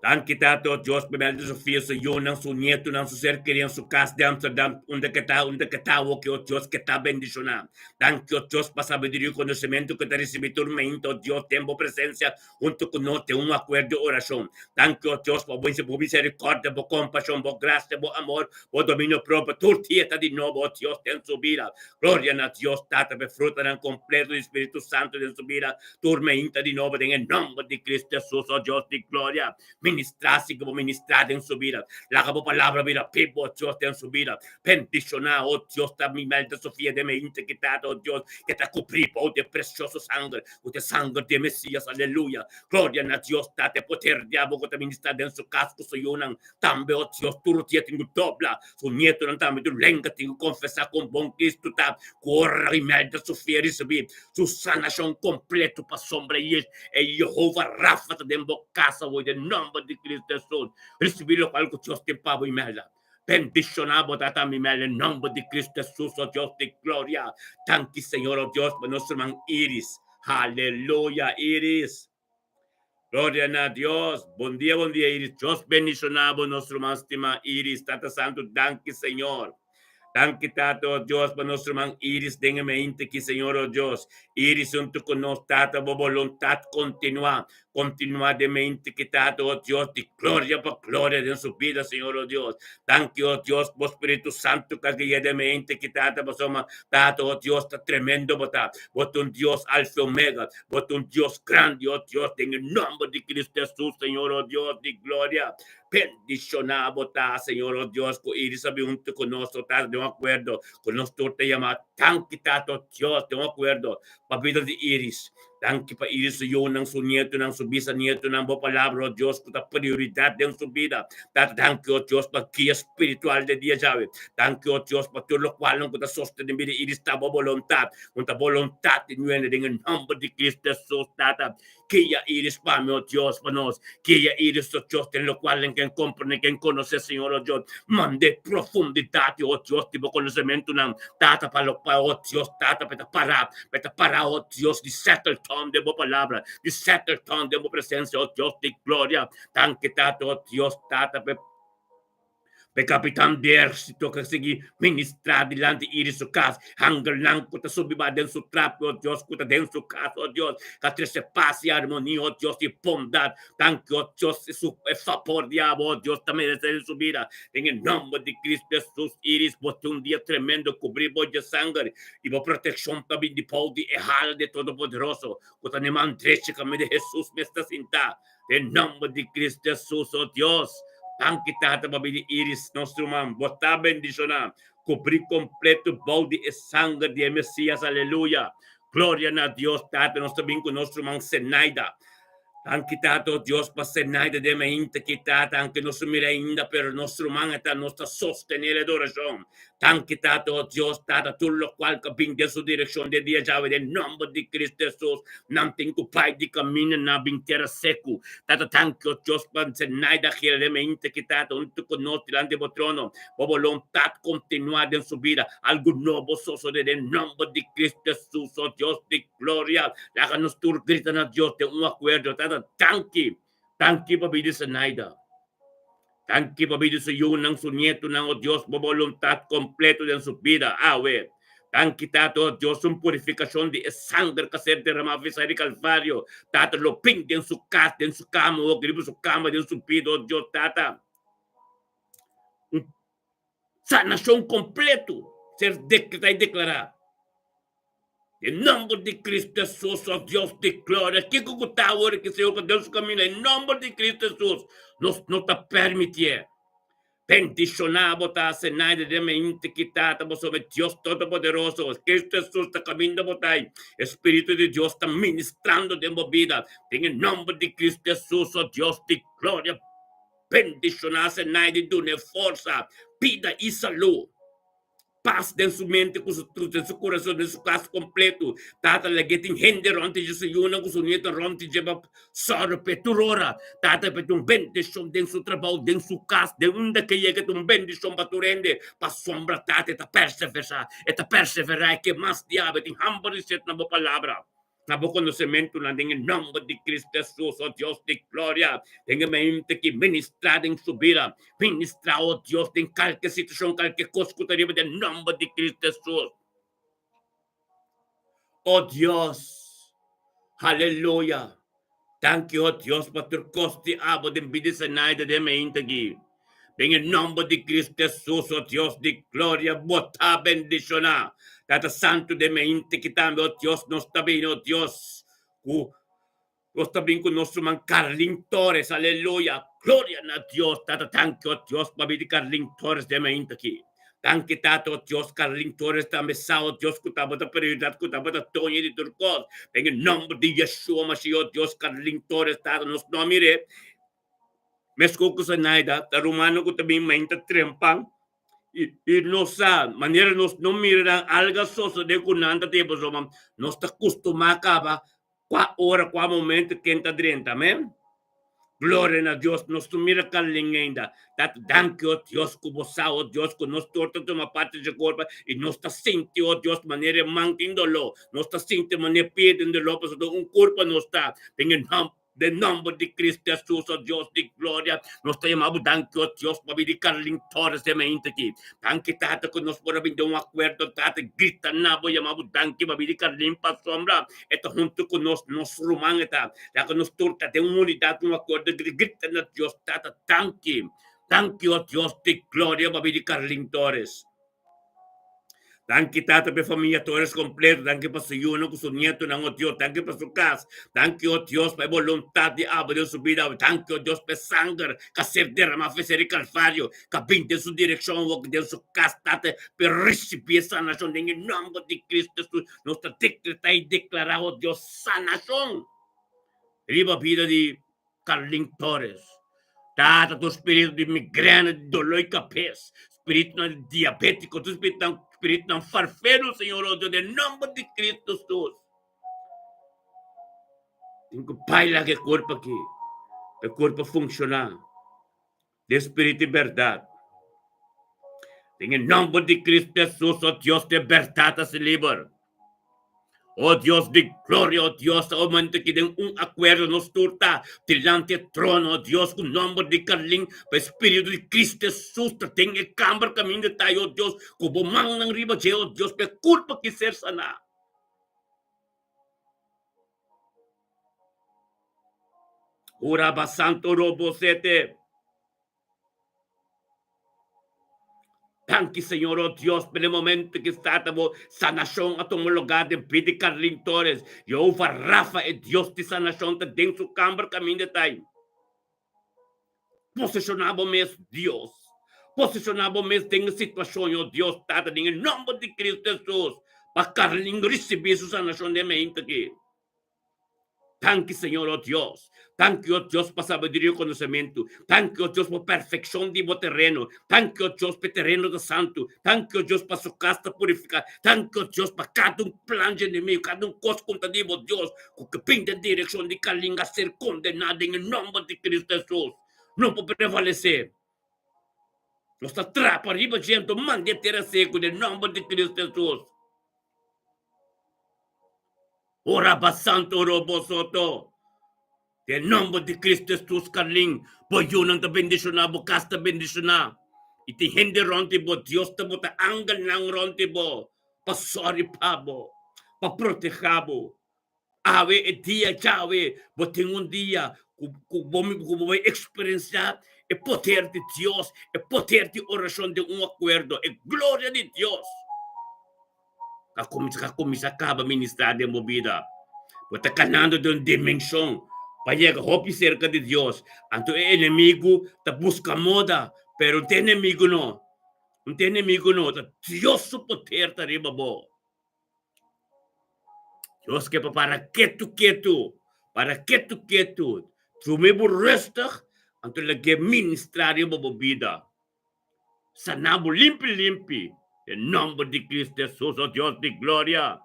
Danki Tata o Dios pa Imelda Sofia, su yunan, su nietunan, su ser kerinan, su kas di Amsterdam, unda ke ta, unda ke ta awoki, o Dios, ke ta bendishoná. Danki, o Dios, pa sabiduria i konosementu ku ta risibí tur mainta, o Dios, den bo presensia huntu ku nos den un akuerdo di orashon. Danki, o Dios, pa bo miserikòrdia, bo kompashon, bo grasia, bo amor, bo dominio propio tur dia ta di nobo, o Dios, den su bida. Gloria na Dios Tata pa e frutanan kompleto di Spiritu Santu den su bida. Tur meinta di nobo den e nomber di Cristo Jesus, o Dios di gloria. Ministrá si ku bo ministrá den su bida. Laga bo palabra bira bibu, o Dios, den su bida. Bendishoná, o Dios, ta mi Melda Sofia den meinta ki Tata, o Dios, ke ta kubrí bou di e presioso sanger, ku ta e sanger di e Mesias. Aleluya! Gloria na Dios, Tata, e poder di abo ku ta ministrá den su kas ku su yunan. Tambe, o Dios, tur dia tin ku dobla su nietonan tambe, tur lenga tin ku konfesá kon bon Cristo ta, ku ora Imelda Sofia risibí su sanashon kompleto pasobra e Yehova Rafa ta den bo kas awor den nòmber di Cristo Hesus. Risibí lokual ku Dios tin pa bo, Imelda. Bendishoná bo Tata mi mel den nomber di Cristo Jesus, o Dios di gloria. Danki Señor, o Dios, pa nos ruman Iris. Aleluya, Iris. Gloria na Dios. Bon dia, bon dia, Iris. Dios bendishoná bo, nos ruman stimá Iris. Tata Santu, danki Señor. Danki Tata, o Dios, pa nos ruman Iris den e meinte aki, Señor, o Dios. Iris huntu ku nos, Tata, bo boluntat kontinuá. Kontinuá den meinte aki, Tata, o Dios, di gloria pa gloria den su bida, Señor, o Dios. Danki, o Dios, bo Spiritu Santu ku a guia den meinte aki, Tata, pasobra, Tata, o Dios, ta tremendo bo ta. Bo ta un Dios Alfa i Omega. Bo ta un Dios grandi, oh Dios, den e nomber di Cristo Jesús, Señor, oh Dios di gloria. Bendicioná bo ta, Señor, oh Dios, ku Iris a bin huntu ku nos, oh Tata, den un akuerdo ku nos tur ta yama Danki, Tata, oh Dios, den un akuerdo pa bida di Iris. Danki pa Iris su yunan, su nietunan, su bisanietonan, bo palabra, oh Dios, ku ta prioridat den su bida. Tata, danki, oh Dios, pa guia spiritual den dia djawe. Danki, oh Dios, pa tur lokualnan ku ta sostené bida Iris ta bo boluntat. Un ta boluntat di nuende den e nomber di Cristo Jesus, Tata. Guia Iris pa mi, oh Dios, pa nos. Guia Iris, oh Dios, den locual nan ken comprende, ken conoce, Señor, oh Dios. Mande profundidad, oh Dios, di bo conocementonan, Tata, pa lo, pa, oh Dios, Tata, pa e ta para, pa e ta para, oh Dios, di settle down den bo palabra, di settle down den bo presencia, oh Dios di gloria. Danki, Tata, oh Dios, Tata, pa e P'e kapitan di ehérsito ku a sigui ministrá dilanti Iri su kas, angelnan ku ta subi ba den su trapi, o Dios, ku ta den su kas, o Dios, ka trese pas i armonia, o Dios, i bondat. Danki, o Dios, i su e fabor di abo, o Dios, ta meresé den su bida. Den e nòmber di Kristu Hesus, Iris, bo tin un dia tremendo, kubrí bo dje sanger, i bo protekshon ta bin di bou di e hala di e Todopoderoso, ku ta na e man drechi kaminda Hesus mes ta sintá. Den nomber di Cristo Jesus, oh Dios, danki Tata pa bini Iris, nos ruman, bo ta bendiciona, cubri completo bou di e sanger di e Mesias, aleluya. Gloria na Dios, Tata, nos ta bin cu nos ruman Zenaida. Danki Tata, oh Dios, pa Zenaida den mainta aki, Tata, aunke nos no mira ainda, pero nos ruman e ta, nos ta sostene el adoracion. Danki Tata, oh Dios, Tata, tur locual cu a bin den su direccion den dia djawe, den nomber di Cristo Jesus, nan tin cu bai di camina na bin tera secu. Tata, danki, oh Dios, pa Zenaida Gierlemente ki Tata hunto cu nos dilanti bo trono. Bo boluntad continua den su bida. Algo nobo sosode den nomber di Cristo Jesus, oh Dios di gloria. Laga nos tur grita na Dios den un acuerdo. Tata, danki. Danki pa bida Zenaida. Danki pa bida su yunan, su nietonan, oh Dios, bo boluntat kompleto den su bida awe. Danki, Tata, oh Dios, un purifikashon di e sanger ku a ser deramá visá di Kalvario, Tata, lo bin den su kas, den su kama, oh, riba su kama, den su bida, oh Dios, Tata. Un sanashon kompleto ser dekretá i deklará. Den nomber di Cristo Jesus, oh Dios di gloria, kiko ku ta awor ki Señor pa den su kaminda, den nomber di Cristo Jesus, nos no ta permitié. Bendishoná bo ta Zenaida den mente ki Tata bo sobe Dios Todopoderoso, Cristo Jesus ta kaminda bo ta i e Spiritu di Dios ta ministrando den bo bida, den e nomber di Cristo Jesus, oh Dios di gloria, bendishoná Zenaida i dun'é forsa, bida i salú. Pas den su mente ku su den su kurason, den su kas kompleto. Tata lag'é tin hende rònt di dje, su yunan ku su nieto rònt di dje pa sòru p'e tur ora. Tata p'e tin un bendishon den su trabou, den su kas, den unda ke yega tin un bendishon pa tur hende. Pasobra Tata e ta perseverá, e ta perseverá, e ke mas diabel, e tin hamber di set na bo palabra. Na bo konosementunan den e nòmber di Cristo Hesus, o Dios di gloria, den e mente ki ministrá den su bida. Ministrá, o Dios, den kalke situashon, kalke kos ku ta riba den nòmber di Cristo Hesus. O Dios, aleluya! Danki, o Dios, pa tur kos di abo den bida di Zenaida den mente aki. Den e nomber di Cristo Jesus, o Dios di gloria, bo ta bendiciona. Tata Santo den mente ki tambe, o Dios, nos ta bini, o Dios, cu nos ta bin cu nos ruman Carlin Torres, aleluya, gloria na Dios, Tata, danki, o Dios, pa bini Carlin Torres den mente aki. Danki, Tata, o Dios, Carlin Torres tambe sa, o Dios, cu tabata prioridad, cu tabata doño di tur cos. Den e nomber di Yeshua Mashiach, o Dios, Carlin Torres, Tata, nos no a mire. Meskos ku Zenaida, ta rumannan ku ta bin mainta trempan i nos sa manera nos no mira nan algu a sosodé ku nan ta tin pasobra nos ta kustumá kaba kua ora, kua momento ken ta drenta. Amèn. Gloria na Dios, nos no mira Carlin ainda. Tata, danki, oh Dios, ku bo sa, oh Dios, ku nos tur ta tuma parti dje kurpa i nos ta sinti, oh Dios, manera e man tin doló, nos ta sinti manera e pia tin doló, pasobra un kurpa nos ta. Den e nòmber Den nòmber di Cristo Hesus, oh Dios di gloria, nos ta yama bo danki, oh Dios, pabia di Carlin Torres den mainta aki. Danki, Tata, ku nos por a bin den un akuerdo, Tata, grita na bo, yama bo danki pabia di Carlin pasobra e ta huntu ku nos, nos ruman e ta. Laga nos tur ta den un unidat, un akuerdo, grita na Dios, Tata, danki, danki, oh Dios di gloria, pabia di Carlin Torres. Danki Tata pa e famia Torres kompleto, danki pa su yunan ku su nietonan, oh Dios, danki pa su kas, danki oh Dios pa e boluntat di abo den su bida, danki oh Dios pa e sanger ku a ser deramá for e Kalvario, ku a bin den su direkshon awor den su kas, Tata, pa e risibí e sanashon den e nòmber di Kristu Hesus. Nos ta dekretá i deklará, oh Dios, sanashon riba bida di Carlin Torres. Tata tur spiritu di migrena, di dolor di kabes, spiritunan diabetiko, tur spiritunan, spiritunan farfero, Señor, oh Dios, den nomber di Cristo Jesus. Tin ku baila ku e kurpo aki, pa e kurpo funshoná den spiritu i bèrdat. Den e nomber di Cristo Jesus, oh Dios, di e bèrdat hasi liber. O Dios di gloria, o Dios, ta momento ki den un akuerdo nos tur ta dilanti e trono, o Dios, ku nomber di Carlin, pa e Spiritu di Cristo Jesus ta den e kamber kaminda ta, o Dios, ku bo mannan riba dje, o Dios, pa e kurpa ki ser saná. Ura santo robo sete. Danki Señor, oh Dios, pa e momento ki sta ta bo sanashon a tuma lugar den bida di Carlin Torres. Jehovah Rafa, e Dios di sanashon, ta den su kamber kaminda ta ei. Poseshoná bo mes, Dios. Poseshoná bo mes den e situashon, oh Dios Tata, den e nomber di Cristo Jesus, pa Carlin risibí su sanashon den e meinta aki. Danki Señor, oh Dios. Danki, oh Dios, pa sabiduria i konosementu. Danki, oh Dios, pa perfekshon di bo tereno. Danki, oh Dios, pa e tereno ta santu. Danki, oh Dios, pa su kas ta purifiká. Danki, oh Dios, pa kada un plan dje enemigu, kada un kos ku ta di bo Dios, ku ke bin den direkshon di Kalinga a ser kondená den e nòmber di Kristu Hesus. No por prevalesé. Nos ta trapa riba dje, anto manda e tera seku den nòmber di Kristu Hesus. Ora pa Santo Robo Soto. Den nomber di Cristo Jesus Carlin, bo yunan ta bendiciona, bo cas ta bendiciona. Y tin hende rond di bo, Dios ta bota angelnan rond di bo pa sori pa bo, pa proteha bo. Awe e dia djawe, bo tin un dia ku ku bo ku bo bai experiencia e poder di Dios, e poder di oracion den un acuerdo, e gloria di Dios. Ka kuminsá ka kuminsá kaba ministrá den bo bida. Bo ta kanando den un dimenshon pa yega hopi serka di Dios. Anto e enemigu ta buska moda, pero un ta enemigu no. Un ta enemigu no, ta Dios su poder ta riba bo. Dios ke pa para ketu ketu, para ketu ketu. Drumi bo rustig, anto lag'é ministrá riba bo bida. Sana bo limpi limpi den nomber di Cristo Jesus, o Dios di gloria.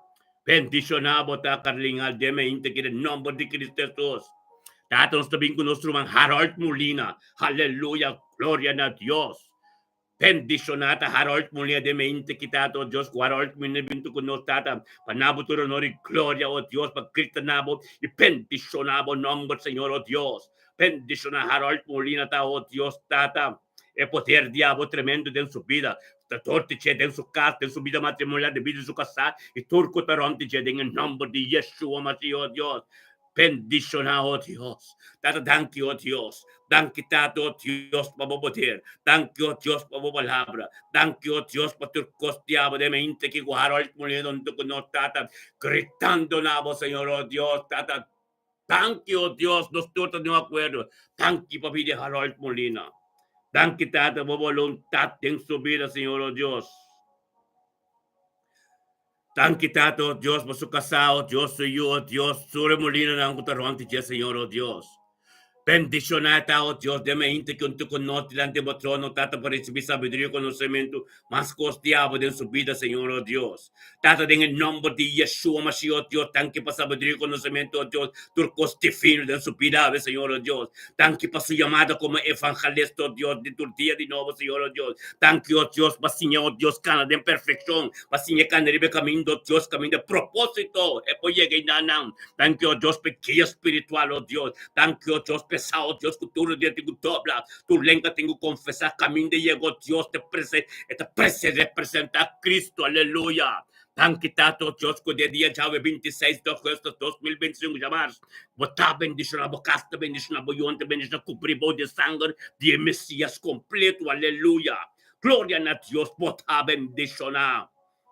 Bendiciona bo ta Carlin Aldema inta ki den nomber di Cristo Jesus. Tata nos ta bin cu nos ruman Harold Molina. Haleluya, gloria na Dios. Bendiciona ta Harold Molina den me inta ki Tata, o Dios, cu Harold Molina bintu cu nos Tata. Pa na bo tur honor y gloria, o Dios, pa grita na bo y bendiciona bo nomber, Señor, o Dios. Bendiciona Harold Molina ta, o Dios, Tata. E poder di abo tremendo den su bida ta dor di dje den su kas, den su bida matrimonial, den bida di su kasá i tur ku ta rònt di dje den e nòmber di Yeshua Masih, o Dios. Bendishoná, o Dios. Tata, danki, o Dios. Danki, Tata, o Dios, pa bo poder. Danki, o Dios, pa bo palabra. Danki, o Dios, pa tur kos di abo den mente aki ku Harold Molina huntu ku nos, Tata, gritando na bo, Señor, o Dios, Tata. Danki, o Dios, nos tur ta den un akuerdo. Danki pa bida di Harold Molina. Danki, Tata, bo boluntat den su bida, Señor, o Dios. Danki, Tata, o Dios, pa su kasá, o Dios, su yu, o Dios, tur e Molinanan ku ta rònt di dje, Señor, o Dios. Bendishoná ta, o Dios, den mainta ki un ku nos dilanti bo trono, Tata, pa risibí sabiduria i konosementu mas kos di abo den su bida, Señor, o Dios. Tata, den e nòmber di Yeshua Mashiach, o Dios, danki pa sabiduria i konosementu, o Dios, tur kos divino den su bida awe, Señor, o Dios. Danki pa su yamada komo evangelista, o Dios, di tur dia di nobo, Señor, o Dios. Danki, o Dios, pa siña, o Dios, kana den perfekshon, pa siña kana riba e kaminda, o Dios, kaminda propósito, e por yega einan. Danki, o Dios, pa e guia spiritual, o Dios. Danki, o Dios, p'esá, o Dios, ku tur dia tin ku dobla, tur lenga tin ku konfesá, kaminda yega, o Dios, te prese, e ta prese representá Cristo. Aleluya! Danki, Tata, o Dios, ku den dia djawe 26 di augustus 2025 djamars, Bo ta bendishoná, Bo kas ta bendishoná, Bo yunan ta bendishoná, kubrí bou di e sanger di e Mesias kompleto. Aleluya! Gloria na Dios, Bo ta bendishoná.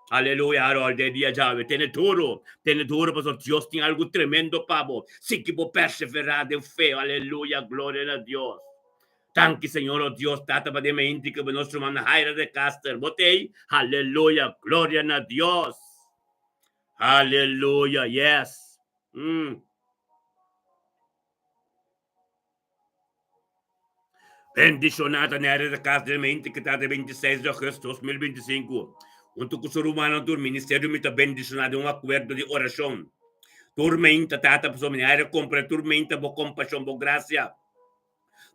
Aleluya, Harold, den dia djawe, tene duro, tene duro pasobra Dios tin algu tremendo pa bo. Sigui bo perseverá den fe. Aleluya, gloria na Dios. Danki, Señor, oh Dios, Tata, pa den meinti ku nos ruman Jaira de Caster. Bo t'ei? Aleluya, gloria na Dios. Aleluya, yes. Mm. Bendishoná ta Nery de Castro mente ki ta di 26 di augustus 2025. Huntu ku su rumannan tur ministerio mi ta bendishoná den un akuerdo di orashon. Tur meinta Tata pasobra Nery a kompra tur meinta bo kompashon, bo grasia,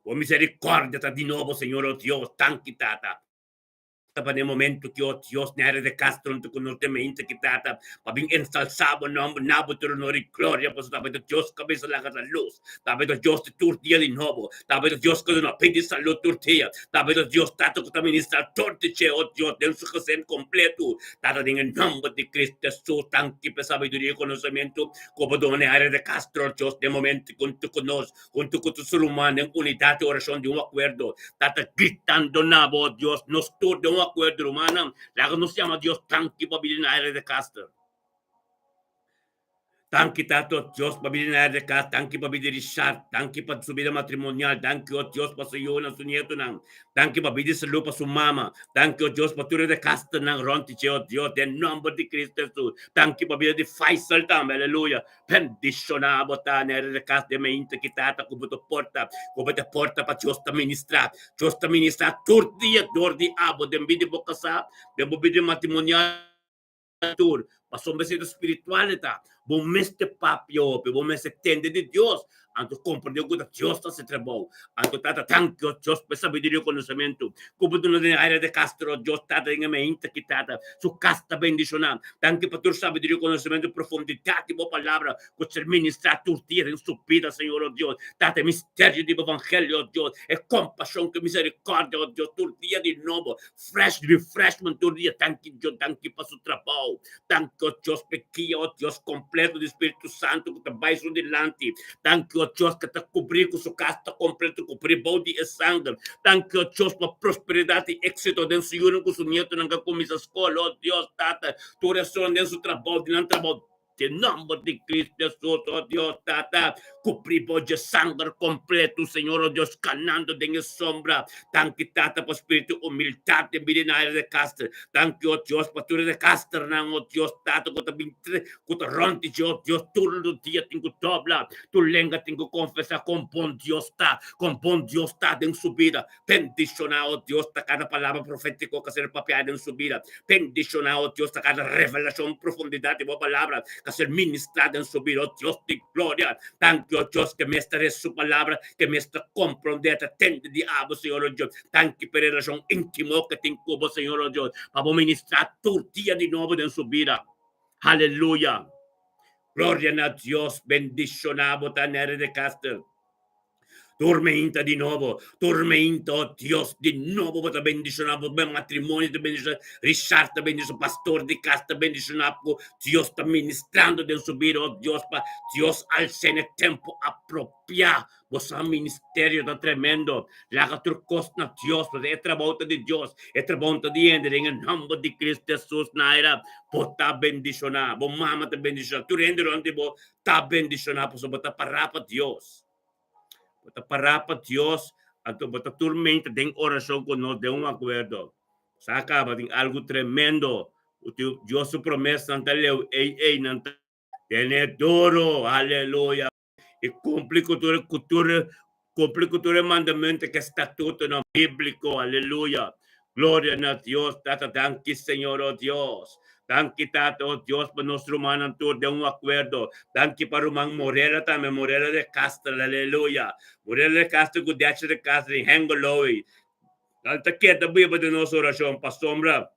bo miserikòrdia ta di nobo Señor o Dios. Danki Tata. Ta pa n'e momento ki o Dios Nery de Castro huntu ku nos den meinta ki trata pa bin ensalsá bo nòmber, na bo tur honor i gloria, pasobra ta bo ta Dios kabesa laga ta lus, ta bo ta Dios di tur dia di nobo, ta bo ta Dios ku duna pidi salud tur dia, ta bo ta Dios Tata ku ta ministrá tur di dje, o Dios, den su gesin kompletu. Tata, den e nòmber di Cristo Hesus, danki pa e sabiduria i konosementu ku bo duna Nery de Castro, Dios, den momento ki huntu ku nos Huntu ku tur ser humano den unidat i orashon di un akuerdo, ta ta gritando na bo, Dios, nos tur den un akuerdo, rumannan, laga nos yama Dios danki pa bini na área de Caster. Danki Tata, oh Dios, pa bini na área de Caster, danki pa bini Richard, danki pa su bida matrimonial, danki, oh Dios, pa su yunan, su nietonan, danki pa bini salud pa su mama, danki, oh Dios, pa tur e de Casternan rònt di dje, oh Dios, den nòmber di Cristo Hesus, danki pa bida di Faisal tambe, aleluya. Bendishoná bo ta na e kas den mainta ki tata ku bo ta porta, ku bo ta porta pa Dios ta ministrá. Dios ta ministrá tur dia dor di abo den bida di bo kasá, den bo bida matrimonial tur. Pasobra bo spiritual e ta. Bo mester papia hopi, bo mester tende di Dios. Anto komprendé ku ta Dios ta hasi trabou. Anto Tata, danki o Dios pa e sabiduria i konosementu ku bo duna den área de Castro. Dios Tata den e mainta ki Tata su kas ta bendishoná. Danki pa tur sabiduria, konosementu i profundidat di bo palabra ku ser ministrá tur dia den su bida, Señor o Dios. Tata, e misterio di bo evangelio, o Dios, e kompashon ku e miserikòrdia, o Dios, tur dia di nobo, fresh refreshment tur dia. Danki Dios, danki pa su trabou. Danki, o Dios, p'e guia, o Dios, kompleto di Spiritu Santu ku ta bai su dilanti. Danki, o Dios, ku ta kubrí ku su kas ta kompleto kubrí bou di e sanger. Danki, o Dios, pa prosperidat i éksito den su yunan ku su nietonan ku a kuminsá skol. O Dios, Tata, tur esun den su trabou, di nan trabou. Den nòmber di Cristo Hesus, o Dios, Tata, kubrí bou dje sanger kompleto, Señor, o Dios, kanando den e sombra. Danki, Tata, pa spiritu humildat den bida na área de Caster. Danki, o Dios, pa tur e de Casternan, o Dios, Tata, ku ta bin tre, ku ta rònt di dje, o Dios, tur dia tin ku dobla, tur lenga tin ku konfesá kon bon Dios ta, kon bon Dios ta den su bida. Bendishoná, o Dios, ta kada palabra profétiko ku a ser papiá den su bida. Bendishoná, o Dios, ta kada revelashon profundidat di bo palabra ku a ser ministrá den su bida, o Dios di gloria. Danki, o Dios, ke mes ta resa su palabra, ke mes ta komprondé, ta tende di abo, Señor, o Dios. Danki pa e relashon íntimo ke tin ku bo, Señor, o Dios, pa bo ministrá tur dia di nobo den su bida. Aleluya! Gloria na Dios! Bendishoná bo ta, Nery de Caster. Tormenta di nobo, tormenta, oh Dios, di nobo bo ta bendiciona bo matrimonio ta bendiciona, Richard ta bendiciona, pastor di cas ta bendiciona cu Dios ta ministrando den su bida, oh Dios, pa Dios alce na e tempo apropia, bo sa ministerio ta tremendo, laga tur cos na Dios, pasobra e trabou ta di Dios, e trabou ta di hende, den e nomber di Cristo Jesus, Naira, bo ta bendiciona, bo mama ta bendiciona, tur hende rond di bo ta bendiciona, pasobra bo ta para pa Dios. Bo ta pará pa Dios, anto bo ta turmenta den orashon ku nos den un akuerdo. Sa kaba tin algu tremendo. Dios su promesanan ta leu ei ei nan ta tene duro. Aleluya. I kumpli ku tur ku tur. Kumpli ku tur e mandamentu ku e statutonan bíbliko. Aleluya! Gloria na Dios Tata. Danki Señor, o Dios. Danki Tata, o Dios, pa nos rumannan tur den un akuerdo. Danki pa ruman Morela tambe, Morela de Castro. Aleluya! Morela de Castro ku Dèchi de Castro den Hengelo. Nan ta keda biba den nos orashon pasobra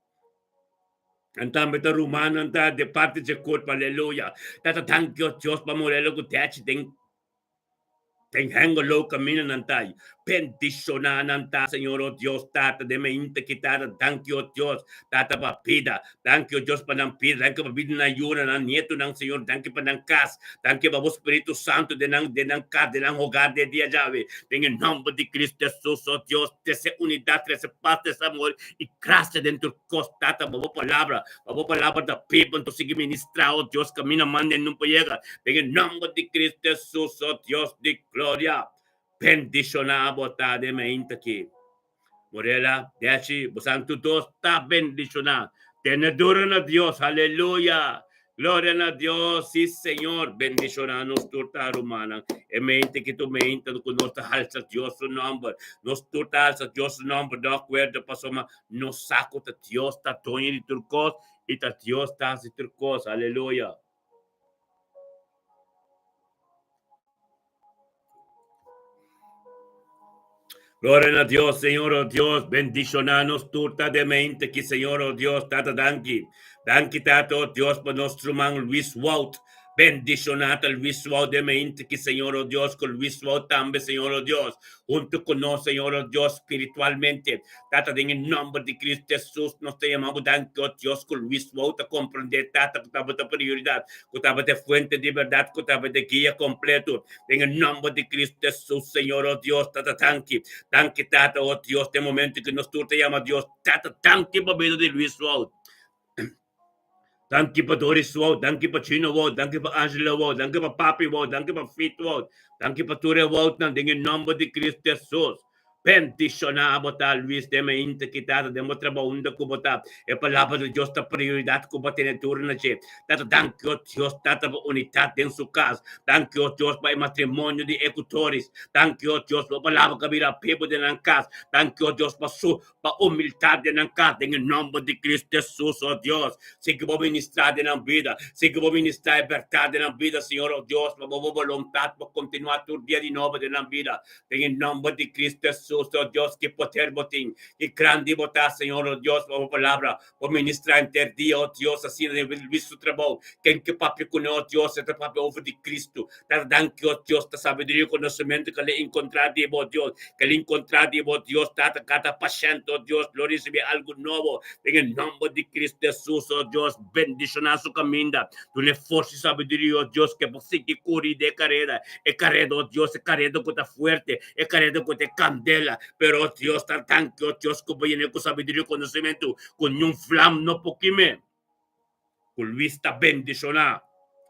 nan tambe ta rumannan ta di parti dje kurp. Aleluya! Tata, danki, o Dios, pa Morela ku Dèchi den. Den Hengelo kaminda nan ta i bendishoná nan ta, Señor, o Dios Tata, den mainta ki Tata, danki, o Dios Tata, pa bida, danki, o Dios, pa nan bida, danki pa bida nan yunan, nan nietonan, Señor, danki pa nan kas, danki pa bo Spiritu Santu den nan, den nan kas, den nan hogar den dia djawe, den e nòmber di Cristo Hesus, o Dios, trese unidat, trese pas, trese amor i grasia den tur kos, Tata, pa bo palabra, Pa bo palabra ta biba, anto sigui ministrá, o Dios, kaminda manda e nun por yega. Den e nòmber di Cristo Hesus, o Dios di gloria, bendishoná bo ta den mainta aki. Morela, Dechi, bosan tur dos ta bendishoná. Tene duro na Dios, aleluya! Gloria na Dios, sí Señor, bendishoná nos tur ta rumannan. E mainta aki ta un mainta ku nos ta halsa Dios su nòmber. Nos tur ta halsa Dios su nòmber, no akuerdo pasobra Nos sa ku ta Dios ta doño di tur kos i ta Dios ta hasi tur kos. Aleluya. Gloria na Dios, Señor, oh Dios, bendiciona nos tur ta de mente ki, Señor, oh Dios, Tata, danki. Danki, Tata, oh Dios, pa nos ruman Luis Wout. Bendiciona ta Luis Wout de mente ki, Señor, oh Dios, ku Luis Wout tambe, Señor, oh Dios, hunto ku nos, Señor, oh Dios, spiritualmente. Tata, den e nomber di Cristo Jesus, nos ta yama Bo danki, oh Dios, ku Luis Wout ta comprende, Tata, ku tabata prioridad, ku tabata e fuente di berdad, ku tabata e guia completo. Den e nomber di Cristo Jesus, Señor, oh Dios, Tata, danki. Danki, Tata, oh Dios, den momento ku nos tur ta yama Dios, Tata, danki pa bida di Luis Wout. Danki pa Doris Wout, danki pa Chino Wout, danki pa Angela Wout, danki pa Papi Wout, danki pa Fit Wout, danki pa tur e Woutnan den e nomber di Cristo Jesus. Bendiciona bo ta Luis den e inta ki tata den bo trabou unda ku bo ta. E palabra di Dios ta prioridad ku bo tene tur na dje. Tata danki o Dios tata pa unitat den su kas. Danki o Dios pa e matrimonio di e ku Doris. Danki o Dios pa e palabra ku a bira bibu den nan kas. Danki o Dios pa su Pa humildad den nan kas den e nomber di Cristo Jesus, oh Dios. Sigui bo ministra den nan bida. Sigui bo ministra e berdad den nan bida, Señor, oh Dios, pa bo boluntad por continua tur dia di nobo den nan bida. Den e nomber di Cristo Jesus, oh Dios, ki poder bo tin, ki grandi bo ta, Señor, oh Dios, pa bo palabra por ministra henter dia, oh Dios, asina den Luis su trabou. Ken ke papia kuné, oh Dios, e ta papia over di Cristo. Ta danki, oh Dios, ta sabiduria i konosementu ke el enkontrá di bo, Dios, ke el enkontrá di bo, Dios, Tata, kada pashènt, oh Dios, lo risibí algu nobo den e nòmber di Cristo Hesus, oh Dios, bendishoná su kaminda, dun'é forsa i sabiduria, oh Dios, ke por sigui kuri den e kareda, e kareda, oh Dios, e kareda ku ta fuerte, e kareda ku ta e kandela, pero, oh Dios, ta danki, oh Dios, ku bo yen'é ku sabiduria i konosementu ku niun vlam no por kim'é. Ku Luis ta bendishoná.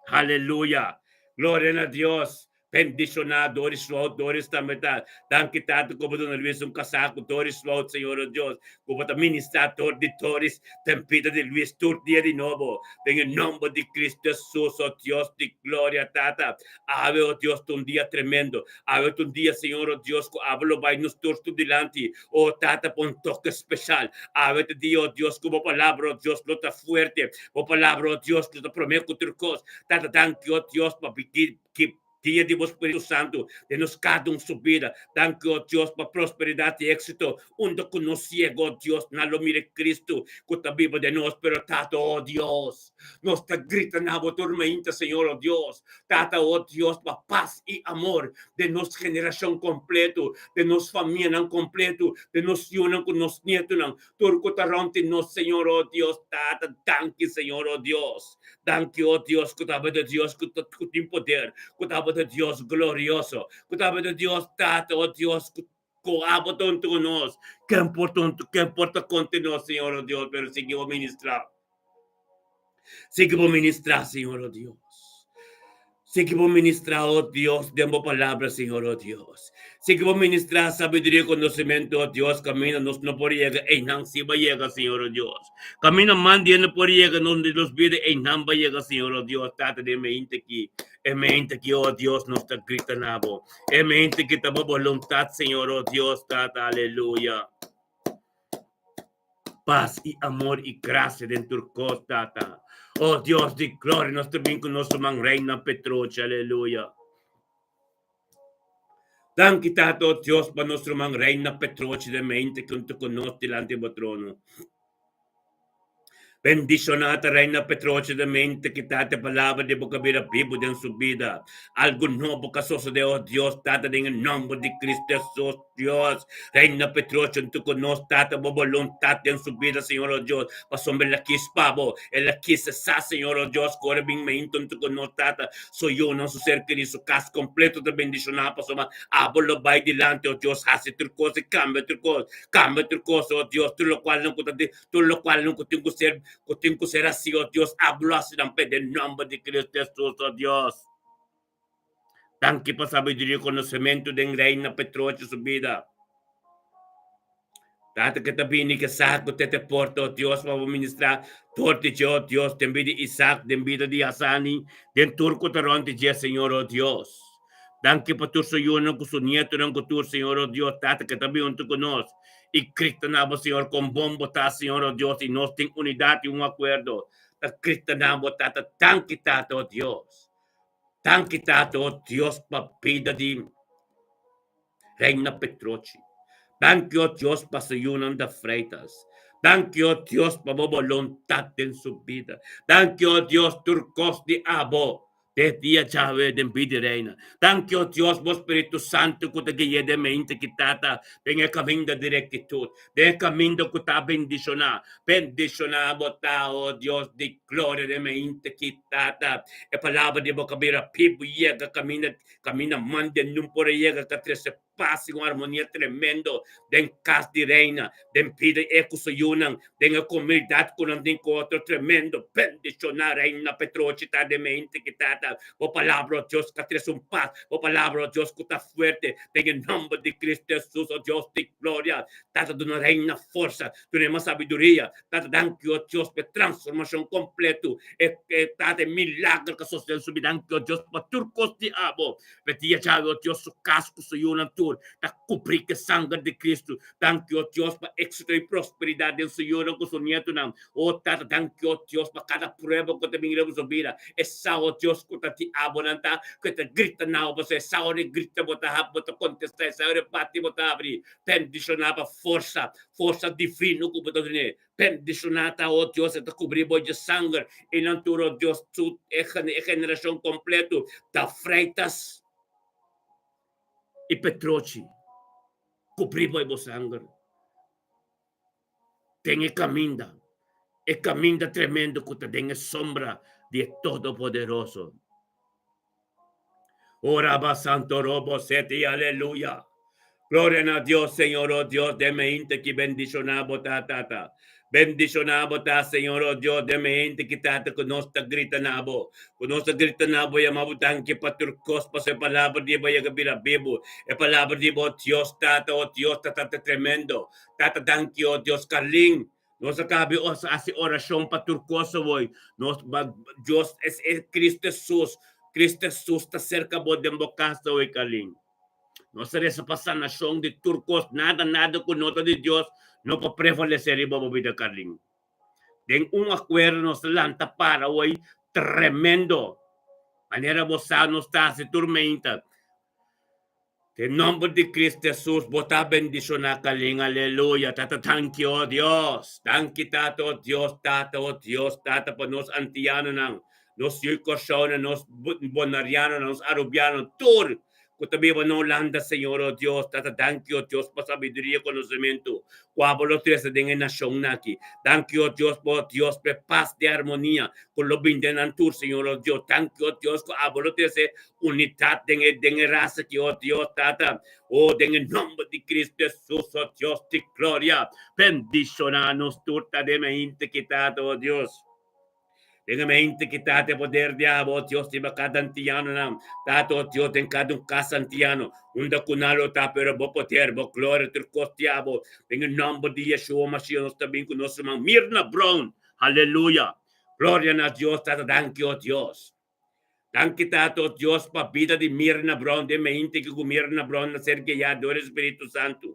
Haleluya! Gloria na Dios! Bendishoná Doris Wout, Doris tambe ta. Danki Tata ku bo duna Luis un kasá ku Doris Wout, Señor o Dios, ku bo ta ministrá dor di Doris den bida di Luis tur dia di nobo. Den e nomber di Cristo Jesus, o Dios di gloria, Tata, awe, o Dios, ta un dia tremendo. Awe ta un dia, Señor, o Dios, ku abo lo bai nos tur tur dilanti. O Tata, pa un toke speshal. Awe ta dia, o Dios, ku bo palabra, o Dios, lo ta fuerte. Bo palabra, o Dios, lo ta promé ku tur kos. Tata, danki, o Dios, pa ki dia di bo Spiritu Santu den nos kada un su bida. Danki, o Dios, pa prosperidat i éksito. Unda ku nos yega, o Dios, nan lo mira e Kristu ku ta biba den nos. Pero, Tata, o Dios, nos ta grita na bo tur mainta, Señor, o Dios. Tata, o Dios, pa pas i amor den nos generashon kompletu, den nos famianan kompletu, den nos yunan ku nos nietunan, tur ku ta rònt di nos, Señor, o Dios. Tata, danki, Señor, o Dios. Danki, o Dios, ku tabata Dios ku ku tin poder, ku tabata Dios glorioso, ku tabata Dios, Tata, o Dios, ku ku abo ta huntu ku nos. Ken por ta huntu, ken por ta kontra nos, Señor, o Dios, pero sigui bo ministrá. Sigui bo ministrá, Señor, o Dios. Sigui bo ministrá, o Dios, den bo palabra, Señor, o Dios. Sigui bo ministrá sabiduria i konosementu, o Dios, kaminda nos no por yega, einan sí bo yega, Señor, o Dios. Kaminda man di no por yega, nos di nos bida, einan bo yega, Señor, o Dios. Tata, den mainta aki. E mente ki, oh Dios, nos ta grita na bo. E mente ki ta bo boluntat, Señor, oh Dios, Tata, aleluya. Pas i amor i grasia den tur kos, Tata. Oh Dios di gloria, nos ta bin ku nos ruman Reina Petrochi, aleluya. Danki, Tata, oh Dios, pa nos ruman Reina Petrochi den mente kunto ku nos dilanti bo trono. Bendishoná ta Reina Petrochi den mente ki Tata e palabra di bo ka bira bibu den su bida. Algu nobo ka sosodé, oh Dios, Tata, den e nomber di Cristo Hesus, Dios. Reina Petrochi hunto ku nos, Tata, bo boluntat den su bida, Señor, oh Dios, pasobra el a kis pa bo, el a kis sa, Señor, oh Dios, ku ora bin mainta hunto ku nos, Tata, Su yunan, su ser kerí, su kas kompleto ta bendishoná pasobra abo lo bai dilanti, oh Dios, hasi tur kos i kambia tur kos, kambia tur kos, oh Dios, tur lokual nan ku ta di, tur lokual nan ku tin ku ser, ku tin ku ser hasi, oh Dios, abo lo hasi nan p'e den nòmber di Cristo Hesus, oh Dios. Danki pa sabiduria i konosementu den Reina Petrochi su bida. Tata ke ta bini ke sa ku te te porta, oh Dios, pa bo ministrá dor di dje, oh Dios, den bida di Isaac, den bida di Hasani, den tur ku ta rònt di dje, Señor, oh Dios. Danki pa tur su yunan ku su nietonan ku tur, Señor, oh Dios, Tata ke ta bin huntu ku nos i grita na bo, Señor, kon bon bo ta, Señor, oh Dios, i nos tin unidat i un akuerdo. Ta grita na bo, Tata, danki, Tata, oh Dios. Danki, Tata, oh Dios, pa bida di Reina Petrochi. Danki, oh Dios, pa su yunan da Freitas. Danki, oh Dios, pa bo boluntat den su bida. Danki, oh Dios, tur kos di abo den dia djawe den bida di Reina. Danki, oh Dios, bo Spiritu Santu ku ta gui'é den mente ki Tata den e kaminda di rektitut, den e kaminda ku ta bendishoná. Bendishoná bo ta, oh Dios di gloria, den mente ki Tata. E palabra di bo ka bira pibu yega kaminda Kaminda mande nun por a yega ka trese pas i un armonia tremendo den kas di Reina, den bida e ku su yunan, den e komunidat ku nan tin ku otro tremendo. Bendishoná Reina Petrochi ta den mente ki Tata, bo palabra, o Dios, ka trese un pas, bo palabra, o Dios, ku ta fuerte, den e nòmber di Cristo Hesus, o Dios di gloria. Tata, duna Reina forsa, duna e mas sabiduria, Tata, danki, o Dios, pa e transformashon kompletu, e e Tata, e milager ku a sosodé den su bida. Danki, o Dios, pa tur kos di abo. Pa e dia djawe, o Dios, su kas ku su yunan tur ta kubrí ku e sanger di Kristu. Danki, o Dios, pa éksito i prosperidat den su yunan ku su nietunan. O Tata, danki, o Dios, pa kada prueba ku ta bin riba su bida. E sa, o Dios, ku ta di abo nan ta, ku e ta grita na bo, pasobra e sa ora e grita bo ta hab, bo ta kontestá, e sa ora e bati bo ta habri. Bendishoná pa forsa Forsa divino ku bo ta dun'é. Bendishoná ta, o Dios, e ta kubrí bo dje sanger i nan tur, o Dios, su e generashon kompleto ta Freitas i Petrochi. Kubrí bo e bo sanger den e kaminda, e kaminda tremendo ku ta den e sombra di e Todopoderoso. Ora ba santo robo seti aleluya. Gloria na Dios, Señor, oh Dios, den me hinte ki bendiciona bo ta, tata. Bendiciona bo ta, Señor, oh Dios, den me hinte ki tata ku nos ta grita na bo. Ku nos ta grita na bo, yama bo danki pa tur kos, pasobra e palabra di bo a yega bira bibu. E palabra di bo, oh Dios, tata, oh Dios, ta tata tremendo. Tata, danki, oh Dios, Carlin. Nos a kabi hasi orashon pa tur kos awor. Nos ba Dios es e Cristo Jesus. Cristo Jesus ta serka bo den bo kas awor, Carlin. Nos a resa pa sanashon di tur kos. Nada, nada ku no ta di Dios no por prevalesé riba bo bida, Carlin. Den un akuerdo nos ta lanta para awor tremendo. Manera bo sa nos ta hasi tur meinta. Den nomber di Cristo Jesus bo ta bendiciona Kalin aleluya tata danki oh Dios danki tata oh Dios tata oh Dios tata pa nos antianonan nos yu Corsounan nos Bonarianonan nos Arubiano tur ku ta biba na Hulanda Señor oh Dios tata danki oh Dios pa sabiduria konosementu ku abo lo trese den e nashonnan aki danki oh Dios pa oh Dios pa e pas di armonia ku lo bin den nan tur Señor oh Dios danki oh Dios ku abo lo trese Unidat den e den e rasa ki, oh Dios Tata, oh den e nomber di Cristo Jesus, oh Dios di gloria, bendiciona nos tur ta den mente ki Tata, oh Dios. Den e mente ki Tata e poder di abo, oh Dios, riba cada antianonan, Tata, oh Dios, den cada un casa antiano, unda cu nan lo ta, pero bo poder, bo gloria, tur cos di abo, den e nomber di Yeshua Mashiach, nos ta bin cu nos ruman Mirna Brown, hallelujah, gloria na Dios, Tata, danki, oh Dios. Danki Tata, o Dios, pa bida di Mirna Brown den mente ki ku Mirna Brown a ser guiá dor e Spiritu Santu.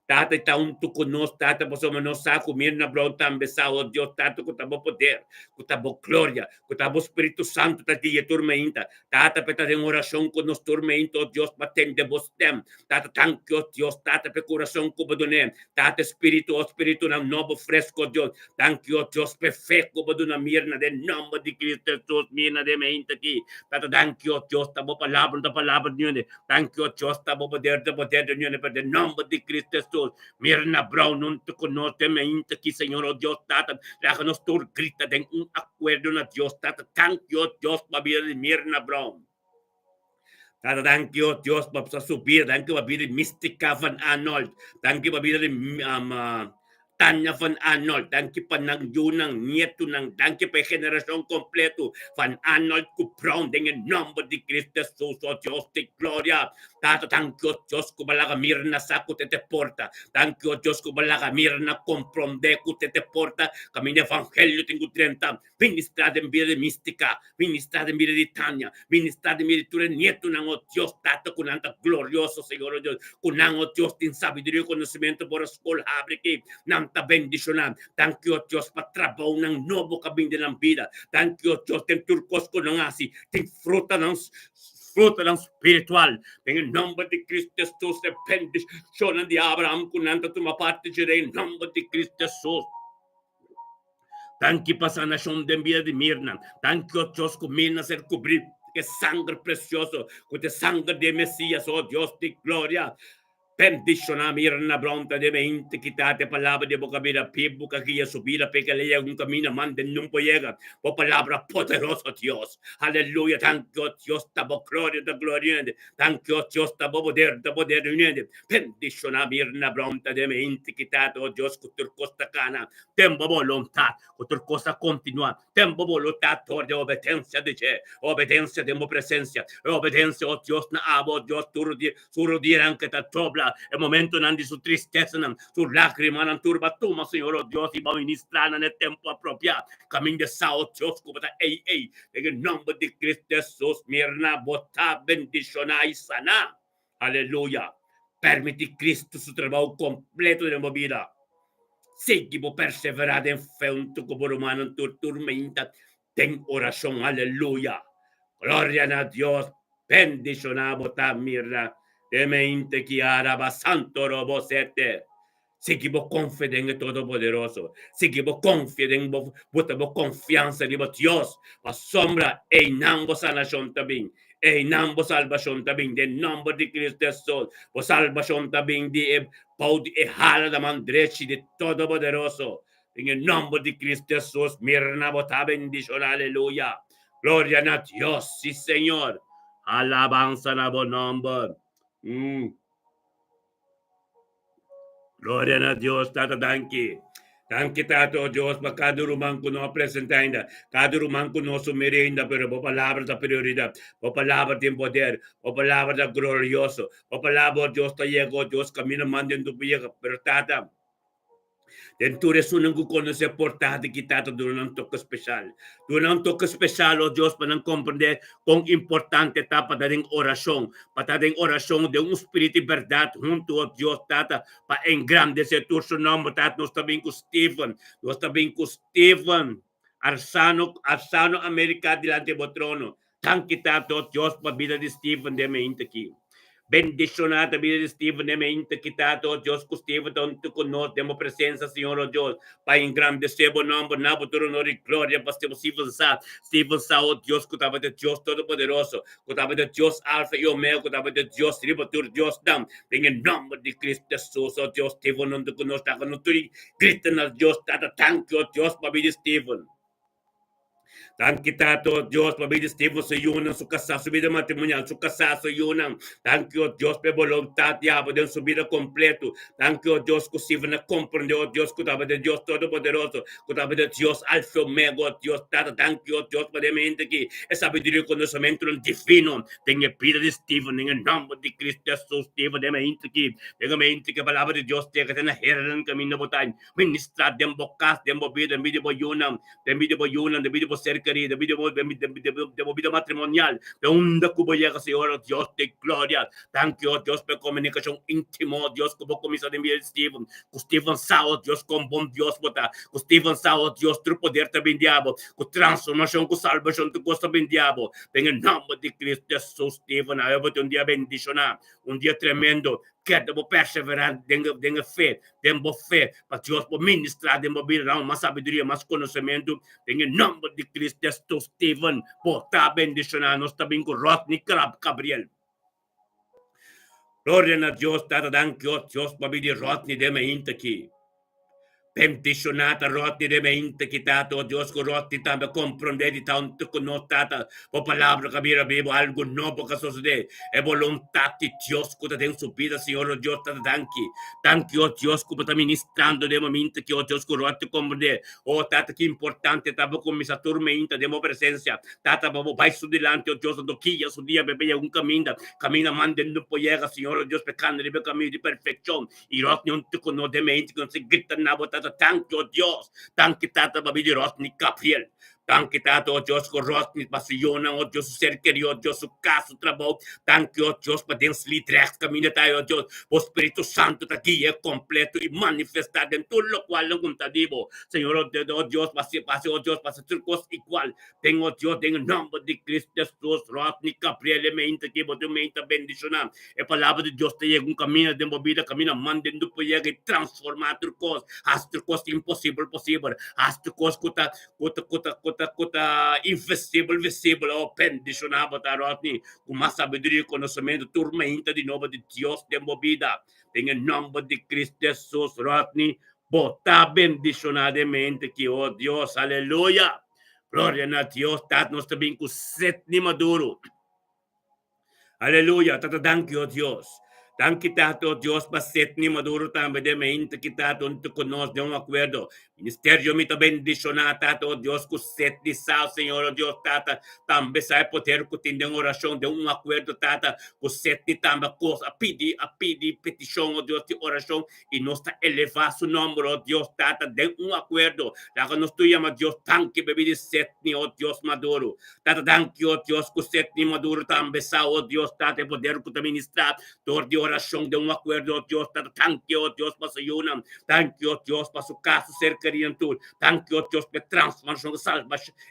Tata, i ta huntu ku nos, Tata, pasobra nos sa ku Mirna Brown tambe sa, o Dios, Tata, ku ta Bo poder, ku ta Bo gloria, ku ta Bo Spiritu Santu ta guia tur meinta. Tata, p'e ta den orashon ku nos tur meinta, o Dios, pa tende Bo stem. Tata, danki, o Dios, Tata, p'e kurason ku Bo dun'é. Tata, Spiritu, o Spiritunan nobo, fresko, o Dios. Danki, o Dios, p'e fe ku Bo duna Mirna, den nòmber di Kristu Hesus, Mirna den meinta aki. Tata, danki, o Dios, ta Bo palabra no ta palabra di hende. Danki o Dios ta bo poder ta poder di union per den nomber di Cristo Jesus. Mirna Brown hunto cu nos den mainta aki Señor o Dios Tata laga nos tur grita den un acuerdo na Dios Tata danki o Dios pa bida di Mirna Brown. Tata danki o Dios pa su bida danki pa bida di Mystica van Arnold danki pa bida di um, Tania van Arnold, danki pa nan yunan, nietunan, danki pa e generashon kompleto van Arnold ku Brown den e nòmber di Cristo Hesus, o Dios di gloria. Tata, danki o Dios ku bo laga Mirna sa ku te te porta. Danki o Dios ku bo laga Mirna komprondé ku te te porta kaminda evangelio tin ku drenta. Ministrá den bida di Mística, ministrá den bida di Tania, ministrá den bida di tur e nietunan, o Dios Tata, ku nan ta glorioso, Señor, o Dios, ku nan, o Dios, tin sabiduria i konosementu por a skol habri aki, nan ta bendishoná. Danki, o Dios, pa trabounan nobo ku a bin den nan bida. Danki, o Dios, den tur kos ku nan hasi, tin frutanan, frutanan spiritual. Den e nòmber di Cristo Hesus, e bendishonnan di Abraham ku nan ta tuma parti dje den e nòmber di Cristo Hesus. Danki pa sanashon den bida di Mirna. Danki, o Dios, ku Mirna ser kubrí ku e sanger presioso, ku ta e sanger di e Mesias, o Dios di gloria. Bendishoná Mirna Brown ta debe hende kita e palabra di bo kabida bibu ka guia su bida p'e ke lei algun kaminda manda e nun por yega. Bo palabra poderoso, Dios. Aleluya. Danki, o Dios, ta bo gloria ta gloria hende. Danki, o Dios, ta bo poder ta poder hende. Bendishoná Mirna Brown ta debe hende kita, o Dios, ku tur kos ta kana. Den bo boluntat ku tur kos a kontinuá. Den bo boluntat dor di obedensia di dje, obedensia den bo presensia, e obedensia, o Dios, na abo, o Dios, tur di su rudianan ke ta dobla, e momentonan di su tristesanan, su lágrimanan tur bo a tuma, Señor, o Dios, i bo a ministrá nan e tempu apropiá. Kaminda sa, o Dios, ku bo ta ei ei. Den e nòmber di Cristo Hesus, mirna bo ta bendishoná i saná. Aleluya! Permití Cristo su trabou kompleto den bo bida. Sigui bo perseverá den fe huntu ku bo rumannan tur turmenta den orashon. Aleluya! Gloria na Dios! Bendishoná bo ta mira den mente ki araba santo robo sete. Sigui bo konfia den e Todopoderoso. Sigui bo konfia den bo, buta bo konfiansa riba Dios. Pasobra einan bo sanashon ta bin. Einan bo salbashon ta bin den nòmber di Cristo Hesus. Bo salbashon ta bin di e bou di e hala da man drechi di Todopoderoso. Den e nòmber di Cristo Hesus, mirna bo ta bendishoná. Aleluya. Gloria na Dios. Si, Señor. Alabansa na bo nòmber. Mm. Gloria na Dios, Tata, danki. Danki, Tata, oh Dios, pa kada ruman ku no a presentá ainda, kada ruman ku no sumiri ainda, pero bo palabra ta prioridat, bo palabra tin poder, bo palabra ta glorioso, bo palabra, oh Dios, ta yega, oh Dios, kaminda manda den tu yega. Pero, Tata, Den tur esunnan ku konosé por ta di ki Tata duna nan toke speshal. Duna nan toke speshal, o Dios, pa nan komprendé kon importante ta pa ta den orashon, pa ta den orashon den un spiritu di bèrdat huntu, o Dios Tata, pa engrandesé tur su nòmber. Tata, nos ta bin ku Steven, nos ta bin ku Steven Arsano, Arsano America dilanti bo trono. Danki Tata, o Dios, pa bida di Steven den mente aki. Bendishoná ta bida di Steven den mente aki, Tata, o Dios, ku Steven ta huntu ku nos den bo presensia, Señor, o Dios, pa engrandesé bo nòmber, na bo tur honor i gloria, pa Steven sa, Steven sa, o Dios, ku tabata Dios Todopoderoso, ku tabata Dios Alfa i Omega, ku tabata Dios riba tur diosnan, den e nòmber di Cristo Hesus, o Dios, Steven huntu ku nos, laga nos tur grita na Dios, Tata, danki, o Dios, pa bida di Steven. Danki Tata, o Dios, pa bida Steven su yunan, su kasá, su bida matrimonial, su kasá, su yunan. Danki, o Dios, pa e boluntat di abo den su bida kompleto. Danki, o Dios, ku Steven a komprendé, o Dios, ku tabata e Dios Todopoderoso, ku tabata e Dios Alfa i Omega, o Dios Tata. Danki, o Dios, pa den mente aki e sabiduria i konosementunan divino den e bida di Steven, den e nòmber di Cristo Hesus. Steven, den mente aki, den e mente ki e Palabra di Dios yega te na heranan kaminda bo ta. Ministrá den bo kas, den bo bida, den bida di bo yunan, den bida di bo yunan, den bida di bo. ser kerí, den bo bida matrimonial, den unda ku bo yega, Señor, o Dios di gloria. Danki, o Dios, pa e komunikashon íntimo, o Dios, ku bo kuminsá den bida di Steven. Ku Steven sa, o Dios, kon bon Dios bo ta. Ku Steven sa, o Dios, tur poder ta bin di abo. Ku transformashon, ku salbashon, tur kos ta bin di abo. Den e nòmber di Cristo Jesus, Steven, awe bo tin un dia bendishoná, un dia tremendo. Keda bo perseverá den den e fe, den bo fe, pa Dios por ministrá den bo bida, dabo mas sabiduria, mas konosementu. Den e nòmber di Cristo Jesus, Steven, bo ta bendishoná. Nos ta bin ku Rodney Crab Gabriel. Gloria na Dios, Tata, danki, oh Dios, pa bidi Rodney den mainta aki. Bendishoná ta Rodney den mainta aki, Tata, oh Dios, ku Rodney tambe komprondé di tantu ku nos, Tata, bo palabra ka bira bibu, algu nobo ka sosodé. E boluntat di Dios ku ta den su bida, Señor, oh Dios, Tata, danki. Danki, oh Dios, ku bo ta ministrando den mainta aki, oh Dios, ku Rodney komprondé. Oh Tata, ki importante ta bo kuminsá tur mainta den bo presensia. Tata, pa bo bai su dilanti, o Dios, anto kia su dia p'e yega un kaminda, kaminda manda no por yega, Señor, o Dios, p'e kanda riba e kaminda di perfekshon. I Rodney huntu ku nos den mente ku nos ta grita na bo, Tata, danki, o Dios, danki, Tata, pa bida di Rodney Gabriel. Danki, Tata, o Dios, ku Rodney pa su yunan, o Dios, su ser kerido, o Dios, su kas, su trabou. Danki, o Dios, pa den Sliedrecht kaminda ta ei, o Dios, bo Spiritu Santu ta guia e kompleto i manifestá den tur lokual nan ku ta di bo, Señor, o Dios, pa hasi, o Dios, pa hasi tur kos igual. Den o Dios, den e nomber di Cristo Jesus, Rodney Gabriel e meinta ki bo tin meinta bendiciona. E palabra di Dios ta yega un camina den bo bida, camina manden du por yega y transforma tur cos, haci tur cos imposibel posibel, haci tur cos cu ta cu ta cu ta cu ta cu ta invisibel visibel. Oh, bendiciona bo ta Rodney cu mas sabiduria y conocimento tur meinta di nobo di Dios den bo bida. Den e nomber di Cristo Jesus, Rodney, bo ta bendiciona den mente ki, oh Dios, aleluya. Gloria na Dios, Tata, nos ta bin ku Sidney Maduro. Aleluya, Tata, danki, oh Dios. Danki, Tata, oh Dios, pa Sidney Maduro tambe den mente ki Tata huntu ku nos den un akuerdo. Ministerio mi ta bendishoná, Tata, oh Dios, ku Sidney sa, Señor, oh Dios, Tata, tambe sa e poder ku tin den orashon, den un akuerdo, Tata, ku Sidney tambe a kos, a pidi, a pidi petishon, oh Dios, di orashon. I nos ta elevá su nòmber, o Dios Tata, den un akuerdo. Laga nos tur yama Dios danki p'e bida di Sidney, o Dios Maduro. Tata, danki, o Dios, ku Sidney Maduro tambe sa, o Dios Tata, e poder ku ta ministrá dor di orashon den un akuerdo, o Dios Tata. Danki, o Dios, pa su yunan. Danki, o Dios, pa su kas, su ser kerinan tur. Danki, o Dios, p'e transformashon,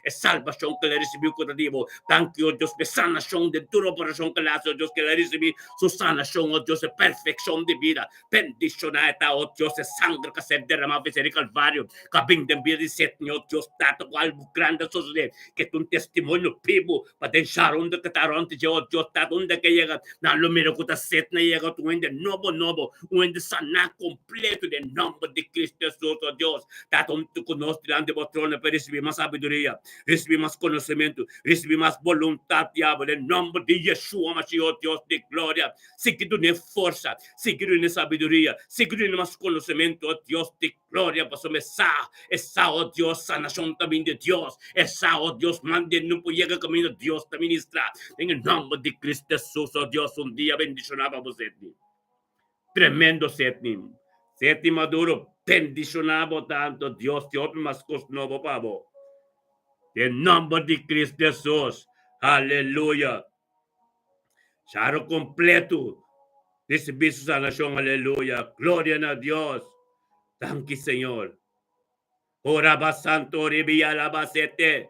e salbashon ku el a risibí ku ta di bo. Danki, o Dios, p'e sanashon den tur operashon ku el a hasi, o Dios, ku el a risibí su sanashon, o Dios, e perfekshon di bida. Bendishoná e ta, o Dios, e sanger ku a ser deramá ofresé di Kalvario, ku a bin den bida di Setni, o Dios Tata, ku algu grandi a sosodé, ku ta un testimonio bibu pa den shar unda ku ta rònt dje, o Dios Tata, unda ku e yega, nan lo mira ku ta Setni a yega, un hende nobo nobo, un hende saná kompleto den nòmber di Kristu Hesus, o Dios Tata, huntu ku nos dilanti bo trono pa risibí mas sabiduria, risibí mas konosementu, risibí mas boluntat di abo den nòmber di Yeshua Mashiach, o Dios di gloria. Sigui dun'é forsa, sigui dun'é sabiduria, sigui dun'é mas konosementu, o Dios di gloria, pasobra e sa, e sa, o Dios, sanashon ta bin di Dios, e sa, o Dios, manda e no por yega kaminda Dios ta ministrá. Den e nòmber di Cristo Hesus, o Dios, un dia bendishoná pa bo, Sidney. Tremendo, Sidney. Sidney Maduro, bendishoná bo tantu, Dios tin hopi mas kos nobo pa bo. Den nòmber di Cristo Hesus, aleluya. Sharo completo ricibi su sanacion aleluya gloria na Dios danki Señor ora ba santo ribi alaba sete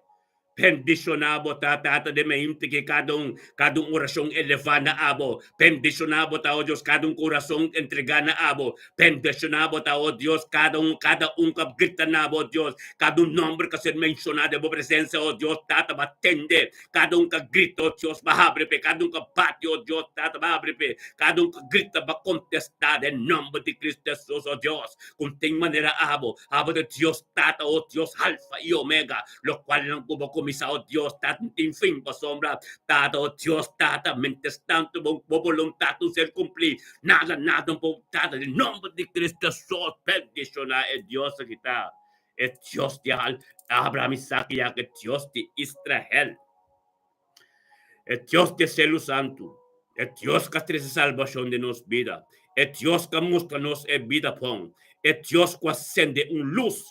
bendiciona bo ta tata de mente que cada un cada un oracion eleva na abo bendiciona bo ta oh Dios cada un corazon entrega na abo bendiciona bo ta oh Dios cada un cada un que grita na abo Dios cada un nombre que ser menciona den bo presencia oh Dios tata ba tende Kada un ka grita, O Dios, ba habri p'e. Kada un ka bati, O Dios, Tata, ba habri p'e. Kada un ka grita, ba kontestá den nòmber di Kristu Hesus, O Dios, ku tin manera abo. Abo ta Dios Tata, O Dios, Alfa i Omega, lokualnan ku bo kuminsá, O Dios, Tata, no tin fin pasobra, Tata, O Dios, Tata, mientrastantu bo bo boluntat no ser kumplí, nada, nada no por, Tata, den nòmber di Kristu Hesus, bendishoná e Dios aki ta. E Dios di Abraham, Isaac i Jacob, e Dios di Israel, e Dios di e Selu Santu, e Dios ku a trese salbashon den nos bida, e Dios ku a mustra nos e bida bon, e Dios ku a sende un lus.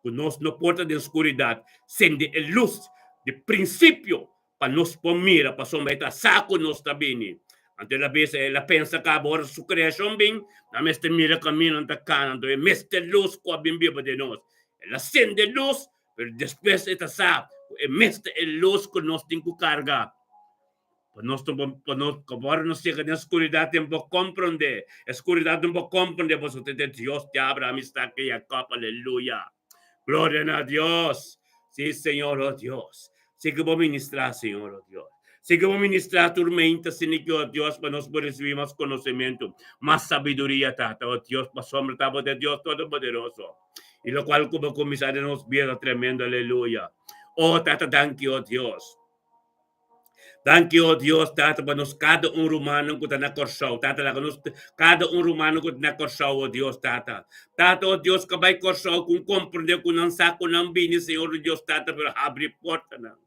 ku nos no por ta den skuridat, sende e lus di prinsipio pa nos por mira, pasobra e ta sa ku nos ta bini. Anto el a bisa, el a pensa kaba ora su kreashon bin, nan mester mira kaminda nan ta kana, anto e mester lus ku a bin biba den nos. El a sende lus, pero despues e ta sa ku e mester e lus ku nos tin ku karga. Pa nos no por, pa nos, ora nos yega den skuridat den por komprondé, e skuridat no por komprondé pasobra ta Dios di Abraham, Isaac i Jacob, aleluya. Gloria na Dios. Sí, Señor, oh Dios. Sí ku bo ministrá, Señor, oh Dios. Sí ku bo ministrá tur meinta, Señor, oh Dios, pa nos por risibí mas konosementu, mas sabiduria, Tata, oh Dios, pasobra ta bo ta e Dios Todopoderoso. I lokual ku bo kuminsá den nos bida ta tremendo, aleluya. Oh, Tata, danki, oh Dios. Danki, oh Dios, Tata, pa nos kada un rumannan ku ta na Kòrsou. Tata, laga nos kada un rumannan ku ta na Kòrsou, oh Dios, Tata. Tata, oh Dios, ku a bai Kòrsou, ku komprendé ku nan sa ku nan bini, Señor, oh Dios, Tata, pero habri portanan.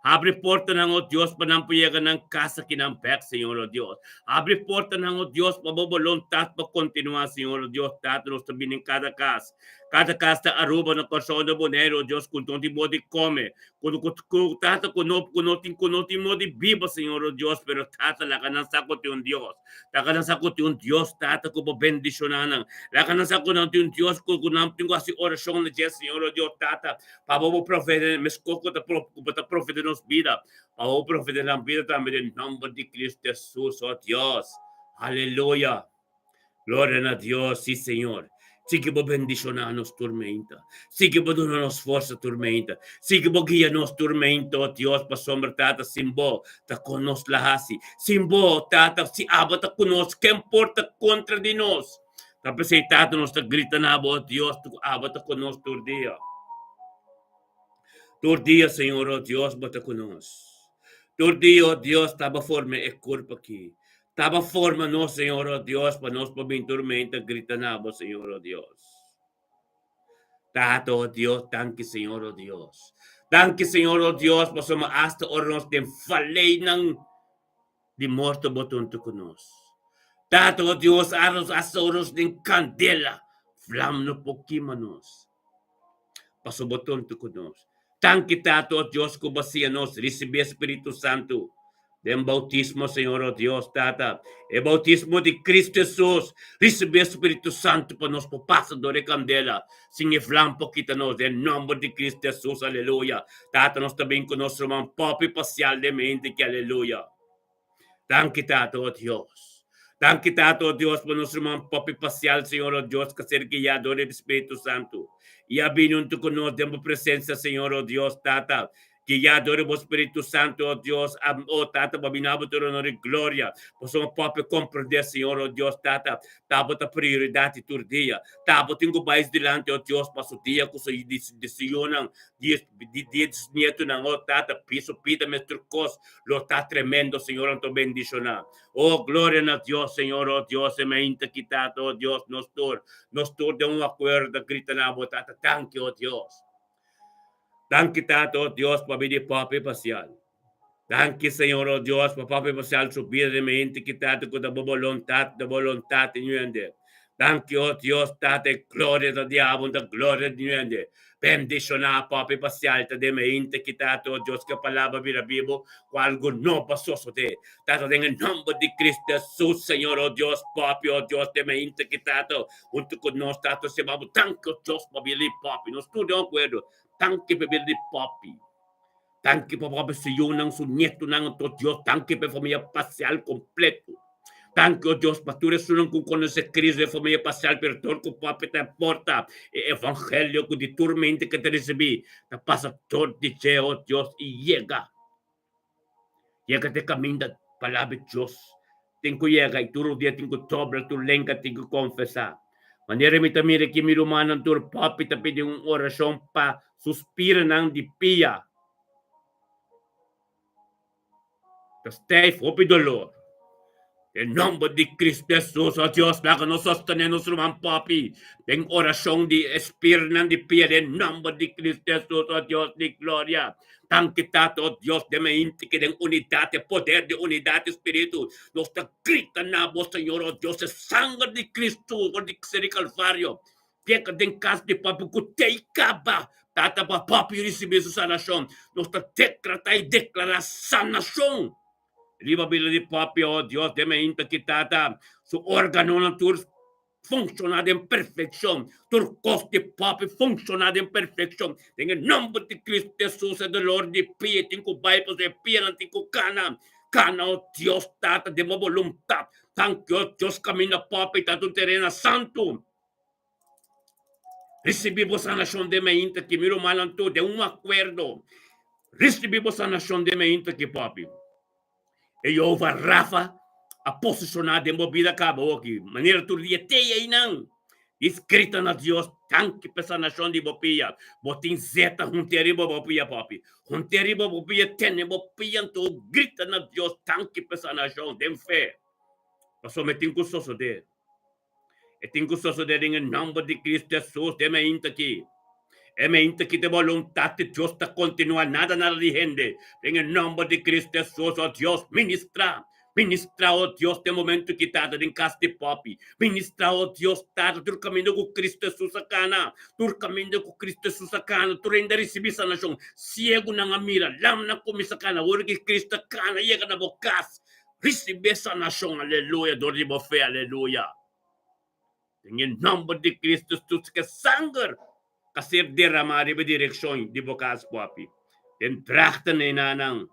Habri portanan, oh Dios, pa nan por yega nan kas akinan bèk, Señor, oh Dios. Habri portanan, oh Dios, pa bo boluntat por kontinuá, Señor, oh Dios, Tata, nos ta bini den kada kas. Kada kas ta Aruba, na Kòrsou, na Boneiru, oh Dios, ku no tin modo di kome, Ku ku ku tata ku no ku no tin ku no tin modo di biba, Señor o Dios, pero tata laga nan sa ku tin un Dios. Laga nan sa ku tin un Dios, tata, ku por bendishoná nan. Laga nan sa ku nan tin un Dios ku ku nan tin ku hasi orashon na dje, Señor o Dios, tata, pa bo por proveé meskos ku ta ku bo ta proveé den nos bida, pa bo por proveé den nan bida tambe den nòmber di Cristo Hesus, o Dios. Aleluya. Gloria na Dios, sí Señor. Sigui bo bendishoná nos tur meinta. Sigui bo duna nos forsa tur meinta. Sigui bo guia nos tur meinta, oh Dios, pasobra Tata, sin bo ta kon nos la hasi. Sin bo, Tata, si abo ta ku nos, ken por ta kontra di nos? Ta p'esei, Tata, nos ta grita na bo, oh Dios, ku abo ta ku nos tur dia. Tur dia, Señor, oh Dios, bo ta ku nos. Tur dia, oh Dios, ta bo forma e kurpa aki. Ta bo forma nos, Señor, oh Dios, pa nos por bin tur meinta grita na bo, Señor, oh Dios. Tata, oh Dios, danki, Señor, oh Dios. Danki, Señor, oh Dios, pasobra asta ora nos den faleinan di morto bo ta huntu ku nos. Tata, oh Dios, asta ora nos den kandela, vlam no por kima nos. Paso bo tonto ku nos. Tanki Tata, o Dios, ku bo sia nos risibí e Spiritu Santu den boutismo, Señor, o Dios, Tata, e boutismo di Cristo Hesus, risibí e Spiritu Santu pa nos por pasa dor e kandela sin e vlam por kita nos, den nomber di Cristo Hesus, aleluya. Tata, nos ta bin ku nos ruman popi pasial den mente ki, aleluya. Danki Tata, o Dios. Danki Tata, o Dios, pa nos ruman popi pasial, Señor, o Dios, ka ser guiá dor di Spiritu Santu. I a bini huntu ku nos den bo presensia, Señor, o Dios, Tata, guiá dor di bo Spiritu Santu, o Dios, a, o Tata, pa bini abo tur honor i gloria. Pasobra popi komprendé, Señor, o Dios, Tata, ta bo ta prioridat di tur dia. Ta bo tin ku bai dilanti, o Dios, pa su dia ku su di su yunan, di di di su nietunan, o Tata, piso pida mes tur kos. Lo ta tremendo, Señor, anto bendiciona. Oh, gloria na Dios, Señor, oh Dios, e mainta ki Tata, oh Dios, nos tur, nos tur den un acuerdo ta grita na bo, Tata, danki, oh Dios. Danki, Tata, oh Dios, pa bida di Papi Pasial. Danki, Señor, oh Dios, pa Papi Pasial su bida den mainta ki Tata, cu ta bo boluntad, ta bo boluntad, Ñuende. Danki, oh Dios, Tata, e gloria ta di abo, ta gloria di Ñuende. Bendishoná Papi Pasial ta den mente ki Tata, oh Dios, ku e palabra bira bibu, ku algu nobo a sosodé. Tata, den e nòmber di Cristo Hesus, Señor, oh Dios, Papi, oh Dios, den mente ki Tata, huntu ku nos, Tata, seba bo. Danki, oh Dios, pa bida di Papi. Nos tur den akuerdo. Danki pa bida di Papi. Danki pa Papi su yunan, su nietunan, oh Dios. Danki pa e famia Pasial kompleto. Danki, oh Dios, pa tur esunnan ku konosé Cristo den famia pasial, pero dor ku Papi ta porta e evangelio ku di tur mente ke ta risibí ta pasa dor di dje, oh Dios, i yega, yega te kaminda palabra di Dios tin ku yega i tur dia tin ku dobla tur lenga tin ku konfesá. Manera mi ta mira aki mi rumannan tur Papi ta pidi un orashon pa suspiranan di pia. Ta stijf hopi dolor. Den nomber di Cristo Jesus, oh Dios, laga nos sostené nos ruman papi den orashon di e spirnan di pia den nomber di Cristo Jesus, oh Dios di gloria. Danki Tata, oh Dios, den mainti ki den unidat, e poder di unidat di Spiritu, nos ta grita na bo, Señor, oh Dios, e sanger di Cristo for di Calvario. Yega den kas di papi ku tei kaba. Tata pa papi risibí su sanashon. Nos ta dekretá i deklará sanashon riba bida di papi, o Dios, den mainta ki tata su órganonan tur funshoná den perfekshon. Tur kos di papi funshoná den perfekshon. Den e nòmber di Kristu Hesus e dolor di pia tin ku bai pasobra e pianan tin ku kana. Kana, o Dios Tata, den bo boluntat. Danki, o Dios, kaminda papi ta un terena santu. Ricibi bo sanacion den mainta ki mi rumannan tur den un acuerdo. Ricibi bo sanacion den mainta ki papi. E Jehovah Rafa a posiciona den bo bida caba oki. Manera tur dia te einan. Iscrita na Dios, danki pa e sanacion di bo pia. Bo tin zeta hunte riba bo pia papi. Hunte riba bo pia tene bo pia anto grita na Dios danki pa e sanacion den fe. Pasobra mi tin cu sosode. E tin ku sosodé den e nòmber di Kristu Hesus den meinta aki. E meinta aki ta boluntat di Dios ta kontinuá, nada nada di hende. Den e nòmber di Kristu Hesus, o Dios, ministrá, ministrá, o Dios, den momentu ki Tata den kas di pòpi. Ministrá, o Dios, Tata, tur kaminda ku Kristu Hesus a kana, tur kaminda ku Kristu Hesus a kana, tur hende a risibí sanashon. Siegunan a mira, lamnan a kuminsá kana. Ora ki Kristu a kana yega na bo kas, Ricibi sanacion, aleluya, dor di bo fe, aleluya. Den e nomber di Cristo Jesus ke sanger ka ser derama riba direccion di bo cas, papi. Den drachten enanan,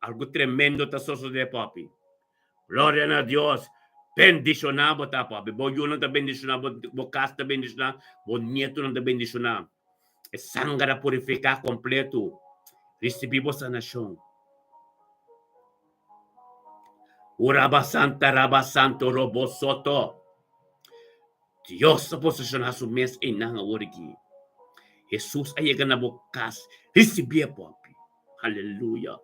algo tremendo ta sosode, papi. Gloria na Dios. Bendiciona bo ta, papi. Bo yunan ta bendiciona, bo, bo cas ta bendiciona, bo nietonan ta bendiciona. E sanger a purifica completo. Ricibi bo sanacion. Uraba santa raba santo robo soto. Dios a posiciona su mes einan awor aki. Jesus a yega na bo cas. Ricibié, papi. Aleluya.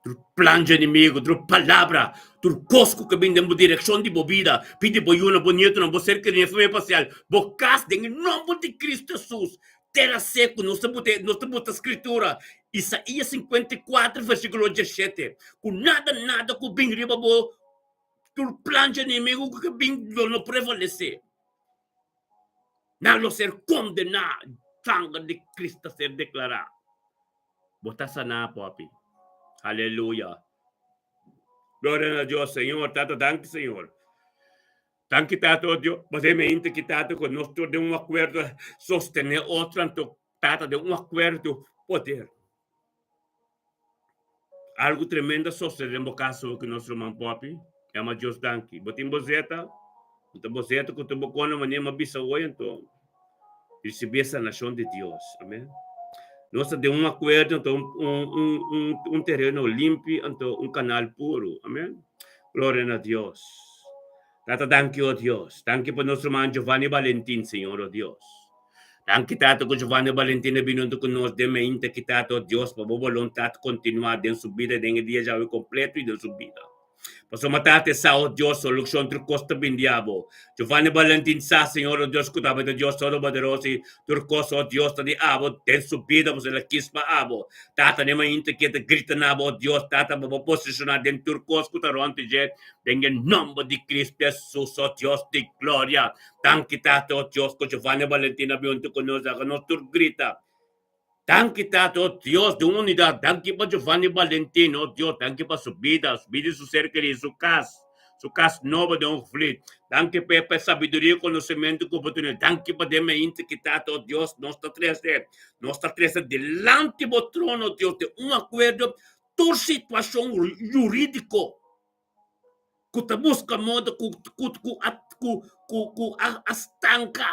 Tur plan dje enemigo, tur palabra, tur kos ku ke bin den bo direkshon di bo bida, pidi bo yunan, bo nietonan, bo ser kerí, famia pasial, bo kas den e nomber di Kristu Hesus. Tera seku, nos ta buta, nos ta buta skritura, Isaías 54 versíkulo 17, ku nada, nada ku bin riba bo, tur plan dje enemigo ku ke bin lo no prevalesé. Nan lo ser kondená, sanger di Kristu ta ser deklará. Bo ta saná, papi. Aleluya. Gloria na Dios, Señor. Tata, danki, Señor. Danki, Tata, oh Dios. Bo den mente ki, Tata, ku nos tur den un akuerdo sostené otro, anto, Tata, den un akuerdo poder. Algu tremendo a sosodé den bo kas awo ku nos ruman Poppy. Yama Dios danki. Bo tin bo zeta? Bo ta bo zeta ku tur bo kona manera mi a bisa hoy anto. Risibí e sanashon di Dios. Amen. Nos ta den un akuerdo anto un un un un tereno limpi anto un kanal puru. Amen. Gloria na Dios. Tata danki o Dios. Danki pa nos ruman Giovanni Valentin, Señor o Dios. Danki Tata ku Giovanni Valentin a bini huntu ku nos den meinta ki Tata o Dios pa bo boluntat kontinuá den su bida den e dia djawe kompleto i den su bida. Pasobra Tata e sa o Dios solushon tur kos ta bin di abo. Giovanni Valentin sa Señor o Dios ku ta tabata Dios Todopoderoso i tur kos o Dios ta di abo den su bida pasobra el a kis pa abo. Tata den mainta ki e ta grita na abo o Dios Tata pa bo posishoná den tur kos ku ta rònt di dje Den e nomber di Cristo Jesus, o Dios di gloria. Danki Tata, o Dios, cu Giovanni Valentin a bin hunto cu nos, laga nos tur grita. Danki Tata, o Dios di unidad, danki pa Giovanni Valentin, o Dios, danki pa su bida, su bida y su ser querido, su cas, su cas nobo den Hoogvliet. Danki pa e pa e sabiduria y conocimento cu bo tene. Danki pa den mainta ki Tata, o Dios, nos ta trece, nos ta trece dilanti bo trono, Dios, den un acuerdo tur situacion juridico. ku ta buska moda ku ku ku a ku ku ku a a stanka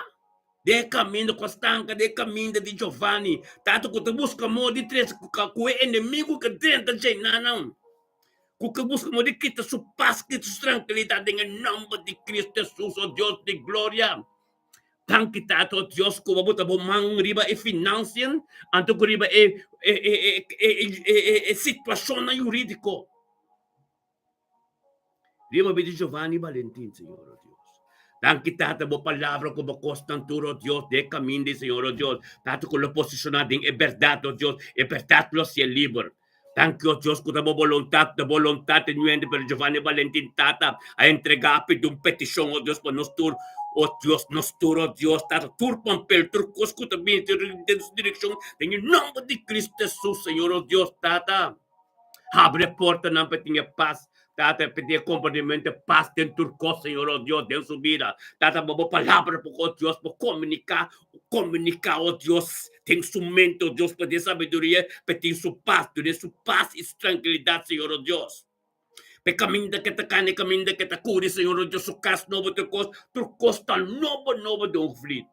den e kaminda ku a stanka den e kaminda di Giovanni tata ku ta buska moda di trese ku ka ku e enemigu ke drenta dje nan ku ke buska moda di kita su pas kita su trankilidat den e nòmber di Kristu Hesus o Dios di gloria Danki Tata o Dios ku bo ta bo man riba e finansien anto ku riba e e e e e e situashonnan yuridiko. Riba bida di Giovanni Valentin, Señor, oh Dios. Danki, Tata, bo palabra ku bo kosnan tur, oh Dios, den e kamin di Señor, oh Dios. Tata, ku lo posishoná den e bèrdat, oh Dios. E bèrdat lo hasié liber. Danki, oh Dios, ku ta bo boluntat, ta boluntat di nuende, pero Giovanni Valentin, Tata, a entregá, a pidi un petishon, oh Dios, pa nos tur. O Dios, nos tur, o Dios, Tata, tur pampel, tur kos ku ta bini den su direkshon, den e nòmber di Kristu Hesus, Señor, o Dios, Tata. Habri e portanan pa e tin e pas, Tata, pa e tin e komprendimentu, e pas den tur kos, Señor, o Dios, den su bida. Tata, bo bo palabra por, o Dios, por komuniká, komuniká, o Dios, den su mente, o Dios, pa den sabiduria, pa e tin su pas, dun'é su pas i su trankilidat, Señor, o Dios. Pa e kaminda ke ta kana, e kaminda ke ta kuri, Señor, o Dios, su kas nobo, tur kos, tur kos ta nobo, nobo den un vliet.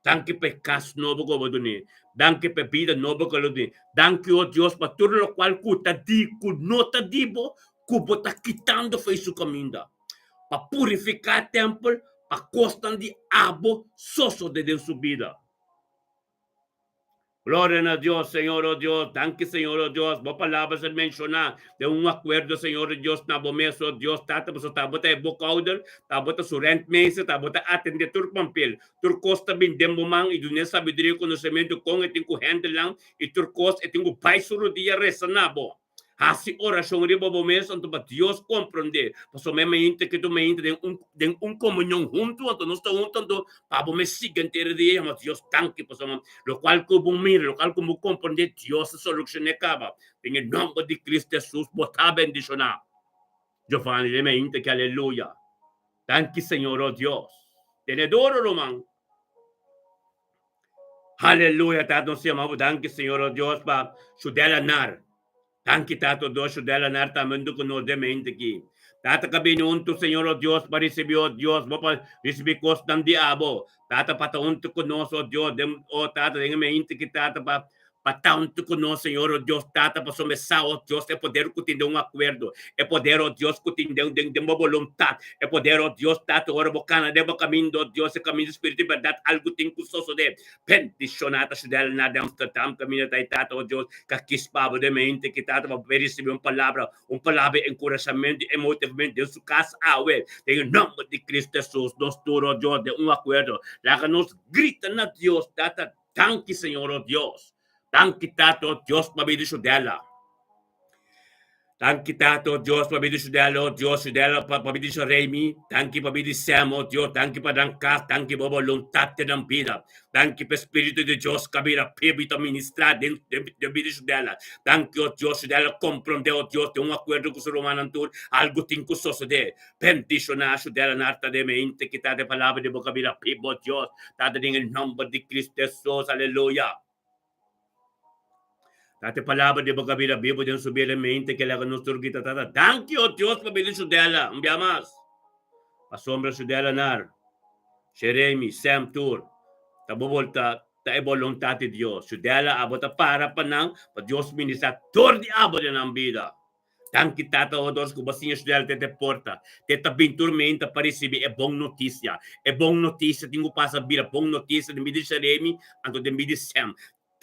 Danki pa e kas nobo ku bo dun'é. Danki pa e bida nobo ku lo dun'é. Danki, o Dios, pa tur lokual ku ta di, ku no ta di bo, ku bo ta kitando fo'i su kaminda, pa purifiká e tèmpel, pa kosnan di abo sosodé den su bida. Gloria na Dios, Señor, oh Dios. Danki, Señor, oh Dios. Bo palabra ser menshoná den un akuerdo, Señor, oh Dios, na bo mes, oh Dios, Tata, pasobra ta bo ta e boekhouder, ta bo ta su rentmeester, ta bo ta atendé tur pampel. Tur kos ta bin den bo man i dun'é sabiduria i konosementu kon e tin ku handle nan i tur kos e tin ku bai su rudia resa na bo. Hasi orashon riba bo mes anto pa Dios komprondé, pasobra mi mainta ke tu mainta den un den un komunion huntu, anto nos ta huntu anto pa bo mes sigui henter e dia yama Dios danki pasobra lokual ku bo mira, lokual ku bo komprondé Dios a solushoné kaba. Den e nòmber di Kristu Hesus bo ta bendishoná. Giovanni den mainta ke aleluya. Danki Señor o Dios. Tene duro ruman. Haleluya Tata nos yama bo danki Señor o Dios pa Shudela Nar. Danki Tata o Dios Shudela Nar tambe huntu ku nos den mente aki. Tata ka bini huntu Señor o Dios pa risibi o Dios bo pa risibi kosnan di abo. Tata pa ta huntu ku nos o Dios den o Tata den e mente aki Tata pa Pa tantu ku nos, Señor, o Dios Tata, pasobra mi sa, o Dios, e poder ku tin den un akuerdo, e poder, o Dios, ku tin den, den, den bo boluntat, e poder, o Dios Tata, ora bo kana den bo kaminda, o Dios, e kaminda di spiritu i bèrdat, algu tin ku sosodé. Bendishoná ta Shudel na den Amsterdam, kaminda ta e Tata, o Dios, ka kis pa bo den mente ki, Tata, pa bo por risibí un palabra, un palabra di enkurashamentu i motivamentu den su kas awe, den e nòmber di Kristu Hesus, nos tur, o Dios, den un akuerdo, laga nos grita na Dios, Tata, Danki Señor o Dios. Danki Tata o Dios pa bida Shudela. Danki Tata o Dios pa bida Shudela o Dios Shudela pa pa bida Shoremi. Danki pa bida Sam o Dios. Danki pa nan kas. Danki pa boluntat den nan bida. Danki pa Spiritu di Dios ka bira pibu i ta ministra den den den bida Shudela. Danki o Dios Shudela kompronde o Dios den un akuerdo ku su rumannan tur algu tin ku sosode. Bendishoná su dela na arta de mente ki ta de palabra di boka bira pibo Dios Tata den e nomber di Cristo Jesus aleluya Tata e palabra di boka bira bibo den su bida mente ke laga nos tur grita Tata danki o Dios pa bida su dela un bia mas pasobra su dela nar Jeremy Sam tur ta bo bolta ta e boluntat di Dios su dela abo ta para pa nan pa Dios ministra tur di abo den nan bida. Danki Tata Odos ku bo siña Shudel te te porta. Te ta bin tur meinta pa risibi e bon notisia. E bon notisia tin ku pasa bira bon notisia den bida di Sharemi anto den bida di Sem.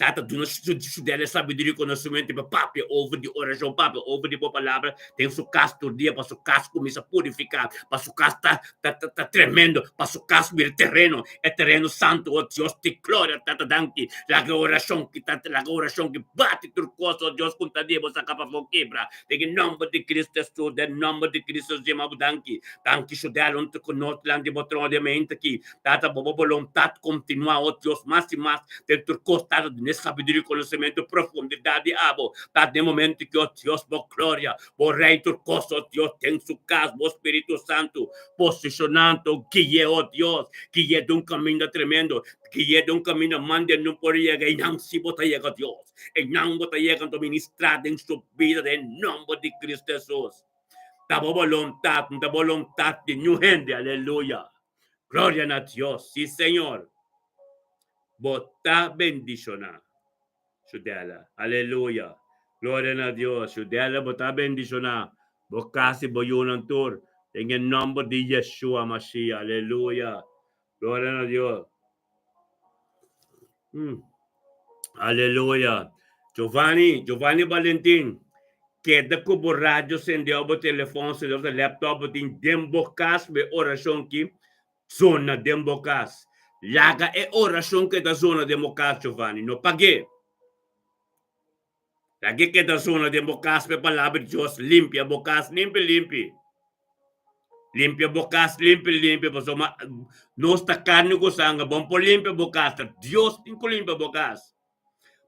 Tata duna Shudel e sabiduria i konosementu pa papia over di orashon, papia over di bo palabra den su kas tur dia pa su kas kuminsa purifiká, pa su kas ta ta ta tremendo, pa su kas bira tereno, e tereno santu, o Dios di gloria, Tata danki. Laga e orashon ki ta laga e orashon ki bati tur kos, o Dios, ku ta di bo saka pafó kibra. Den e nòmber di Kristu Hesus, den nòmber di Kristu Hesus, yama bo danki. Danki Shudel, huntu ku nos dilanti bo trono di mente aki. Tata, bo bo boluntat kontinuá, o Dios, mas i mas den tur kos, Tata, duna e sabiduria i konosementu profundidat di abo. Tata, den e momento ki, o Dios, bo gloria, bo Rei tur kos, o Dios, den su kas, bo Spiritu Santu posishonando, gui'é, o Dios, gui'é den un kaminda tremendo. Gui'é den un kaminda mande no por yega, einan si bo ta yega, Dios. Einan bo ta yega, anto ministrá den su bida den nòmber di Kristu Hesus. Ta bo boluntat, no ta boluntat di niun hende. Aleluya! Gloria na Dios! Sí, Señor. Bo ta bendishoná, Shudela. Aleluya! Gloria na Dios! Shudela, bo ta bendishoná. Bo kas i bo yunan tur, den e nòmber di Yeshua Mashiach. Aleluya! Gloria na Dios. Mm. Aleluya. Giovanni, Giovanni Valentin, keda ku bo radio sende o bo telefon sende o laptop bo tin den bo kas be orashon ki zona den bo kas. Laga e orashon keda zona den bo kas, Giovanni. No pag'é. Laga e keda zona den bo kas pe palabra di Dios limpia bo kas limpi limpi. Limpia bo kas limpi limpi pasobra nos ta karni ku sanger. Bo no por limpia bo kas, ta Dios tin ku limpia bo kas.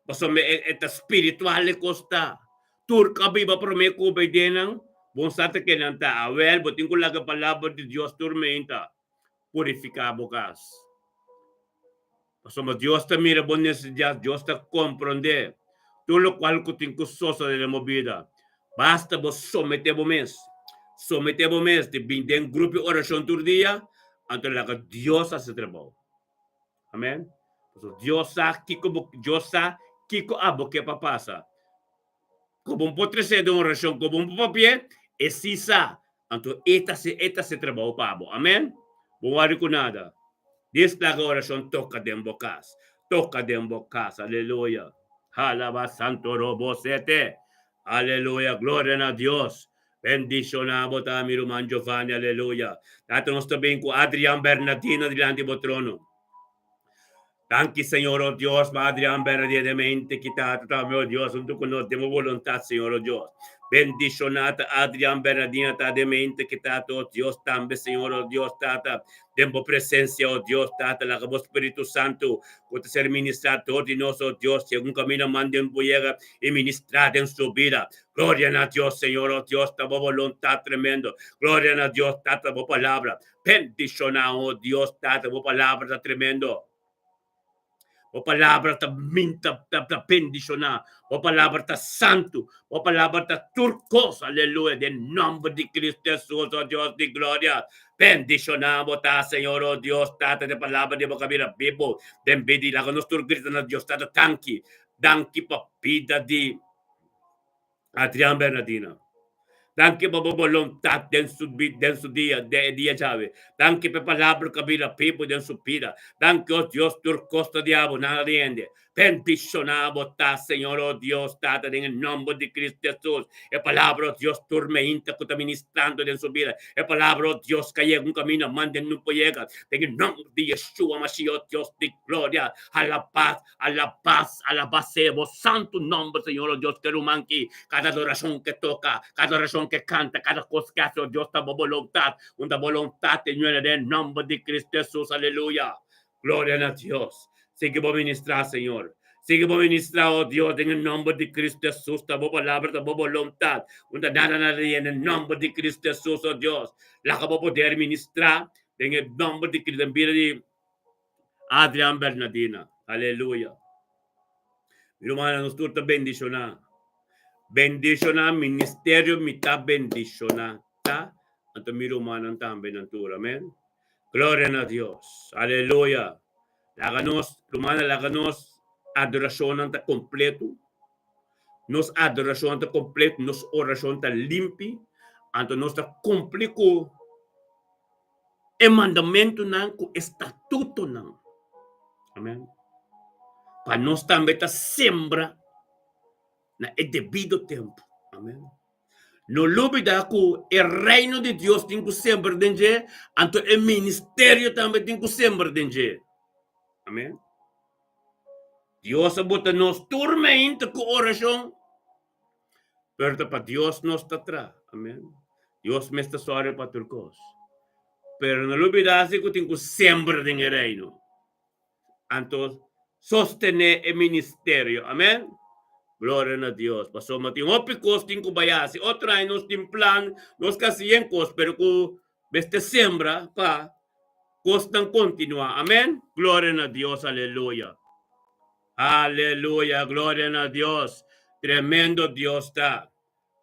Pasobra e ta spiritual e kos ta. Tur ku a biba promé ku obedenan, bo no sa ta ke nan ta. Awèl, bo tin ku laga e palabra di Dios tur meinta purifiká bo kas. Pasobra Dios ta mira bo nesesidat, Dios ta komprondé tur lokual ku tin ku sosodé den bo bida. Basta bo someté bo mes. Someté bo mes di bin den grupo di orashon tur dia, anto laga Dios hasi trabou. Amen. Pasobra Dios sa kiko bo, Dios sa kiko abo ke pa pasa. Ku bo por tresé den orashon, ku bo por papi'é, e si sa. Anto e ta hasi, e ta hasi trabou pa bo. Amen. Bo wòri ku nada. Dis laga orashon toka den bo kas. Toka den bo kas. Aleluya. Alaba santo robo sete. Aleluya. Gloria na Dios. Bendishoná bo ta, mi ruman Giovanni. Aleluya. Tata nos ta bin ku Adrian Bernardino dilanti bo trono. Danki Señor, oh Dios, pa Adrian Bernardino den mente ki Tata tambe, oh Dios, huntu ku nos den bo boluntat, Señor, oh Dios. Bendishoná ta Adrian Bernardino ta den mente ki Tata, oh Dios, tambe, Señor, oh Dios, Tata, den bo presencia, oh Dios, Tata, laga bo Spiritu Santu ku ta ser ministrá dor di nos, oh Dios, yega un kaminda manden bo yega i ministrá den su bida. Gloria na Dios, Señor, oh Dios, ta bo boluntat tremendo. Gloria na Dios, Tata, bo palabra. Bendishoná, oh Dios, Tata, bo palabra ta tremendo. Bo palabra ta min ta ta ta bendishoná. Bo palabra ta santu. Bo palabra ta tur kos. Aleluya. Den nòmber di Kristu Hesus, oh Dios di gloria. Bendishoná bo ta, Señor, oh Dios, Tata, den palabra di bo kabira bibu den bida i laga nos tur grita na Dios Tata, danki. Danki pa bida di Adrian Bernardino. Danki pa bo boluntat den su den su dia, den e dia djawe. Danki pa e palabra ku a bira bibu den su bida. Danki, o Dios, tur kos ta di abo, nada di hende. Bendishoná bo ta, Señor, o Dios, Tata, den e nòmber di Kristu Hesus. E palabra, o Dios, tur meinta ku ta ministrando den su bida. E palabra, o Dios, ka yega un kaminda manda e no por yega. Den e nòmber di Yeshua Mashiach, o Dios di gloria, alabá Alabá, alabá sea bo santu nòmber, Señor, o Dios, ke ruman ki kada adorashon ke toka, kada orashon ke kanta, kada kos ke hasi, o Dios, ta bo boluntat, unda boluntat te ñuena den nòmber di Kristu Hesus, aleluya. Gloria na Dios. Sigui bo ministrá, Señor. Sigui bo ministrá, o Dios, den e nòmber di Kristu Hesus, ta bo palabra, ta bo boluntat, unda nada nada di den e nòmber di Kristu Hesus, o Dios. Laga bo poder ministrá den e nòmber di Kristu, den bida di Adrian Bernardina. Aleluya. Mi rumannan, nos tur ta bendishoná. Bendishoná ministerio mi ta bendishoná. Ta? Anto mi rumannan tambe nan tur. Amen. Gloria na Dios. Aleluya. Laga nos, rumannan, laga nos adorashonnan ta kompleto. Nos adorashon ta kompleto, nos orashon ta limpi. Anto nos ta kumpli ku e mandamentunan ku e statutonan. Amen. Pa nos tambe ta sembra na e debido tempu. Amen. No lubida ku e reino di Dios tin ku sembra den dje, anto e ministerio tambe tin ku sembra den dje. Amen. Dios a bota nos tur meinta ku orashon. Pero ta pa Dios nos ta tra. Amen. Dios mes ta sòru pa tur kos. Pero no lubidá si ku tin ku sembra den e reino. Anto sostené e ministerio. Amen. Gloria na Dios. Pasobra tin hopi kos tin ku bai hasi. Otro aña nos tin plan, nos ka hasi yen kos, pero ku mester sembra pa kosnan kontinuá. Amen. Gloria na Dios. Aleluya. Aleluya, gloria na Dios. Tremendo Dios ta.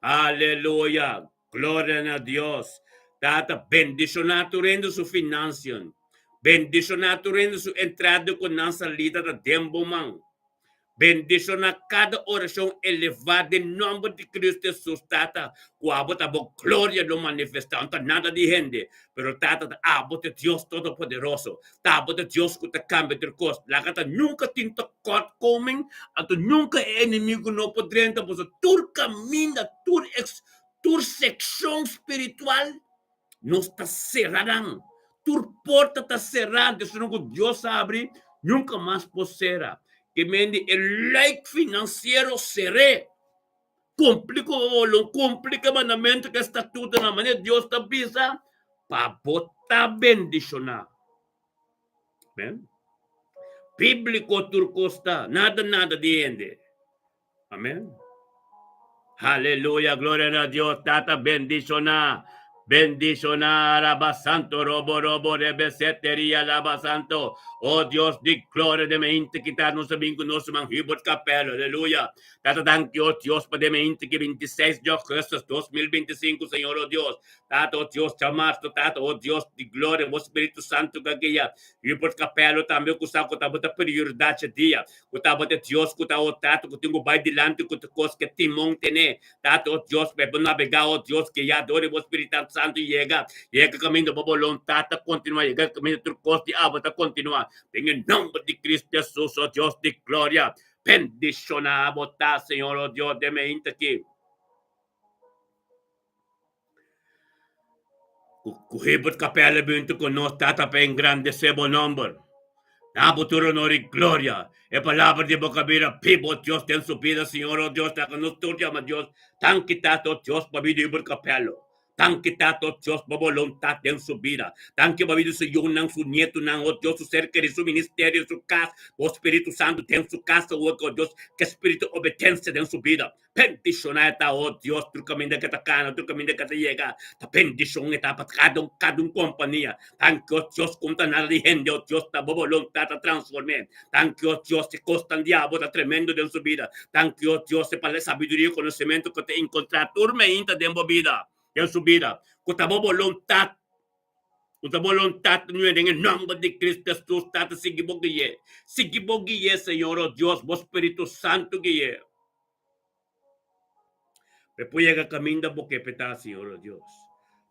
Aleluya, gloria na Dios. Tata, bendiciona tur hende su financian. Bendiciona tur hende su entrada cu nan salida ta den bo man. Bendiciona cada oracion eleva den nomber di Cristo Jesus, Tata, cu abo ta bo gloria lo manifesta. No ta nada di hende, pero Tata ta abo ta Dios Todopoderoso. Ta bo ta Dios ku ta kambia tur kos. Laga ta nunka tin tekortkoming, anto nunka e enemigu no por drenta boso. Tur kaminda, tur eks, tur sekshon spiritual, nos ta sera nan. Tur porta ta será, anto esun ku Dios habri, nunka mas por sera. Ke mende e luik finansiero ser'é. Kumpli ku bo bolun, kumpli ku e mandamentu, ku e statutonan, manera Dios ta bisa. Pa bo ta bendishoná. Amen. Bíbliko tur kos ta, nada nada di hende. Amen. Aleluya, gloria na Dios, Tata bendishoná. Bendishoná, alaba santo, robo, robo, rebe, seteria, alaba santo. Oh Dios di gloria, de me inte kita nos bin ku nos man Hubert Capello, aleluya. Tata danki, oh Dios, pa de me inte ki 26 de augustus 2025, Señor, oh Dios. Tata, oh Dios, djamarto, Tata, oh Dios di gloria, bo Spiritu Santu ka guia Hubert Capello tambe ku sa ku tabata prioridat dje dia, ku tabata Dios ku ta, oh Tata, ku tin ku bai dilanti ku tur kos ke timon tene. Tata, oh Dios, pa e por nabegá, oh Dios, guia dor di bo Spiritu Santu yega, yega kaminda bo boluntat ta kontinuá, yega kaminda tur kos di abo ta kontinuá. Den e nomber di Cristo Jesus, oh Dios di gloria, bendishoná bo ta, Señor, oh Dios, den mi inta aki. Ku Hubert Capella bintu ku nos Tata pa engrandesé bo nomber. Na bo tur honor i gloria. E palabra di bo kabira bibu, o Dios, den su bida, Señor, o Dios, laga nos tur yama Dios. Danki, Tata, o Dios, pa bida di Hubert Capello. Danki, Tata, o Dios, pa boluntat den su bida. Danki pa bida di su yunan, su nietunan, o Dios, su ser kerí, su ministerio, su kas. Bo Spiritu Santu den su kas, o Dios, ke spiritu obedensia den su bida. Bendishoná e ta, o Dios, tur kaminda ke ta kana, tur kaminda ke ta yega, ta bendishon e ta pa kada un, kada un kompania. Danki, o Dios, ku no ta nada di hende, o Dios, ta bo boluntat ta transform'é. Danki, o Dios, e kosnan di abo ta tremendo den su bida. Danki, o Dios, pa e sabiduria i konosementu ku ta enkontrá tur meinta den bo bida, den su bida, ku ta bo boluntat. Ku ta boluntat nue den e nomber di Cristo Jesus, Tata, sigui bo gui'é. Sigui bo gui'é, Señor, o Dios, bo Spiritu Santu gui'é. P'e por yega kaminda bo ke p'e ta, Señor, o Dios.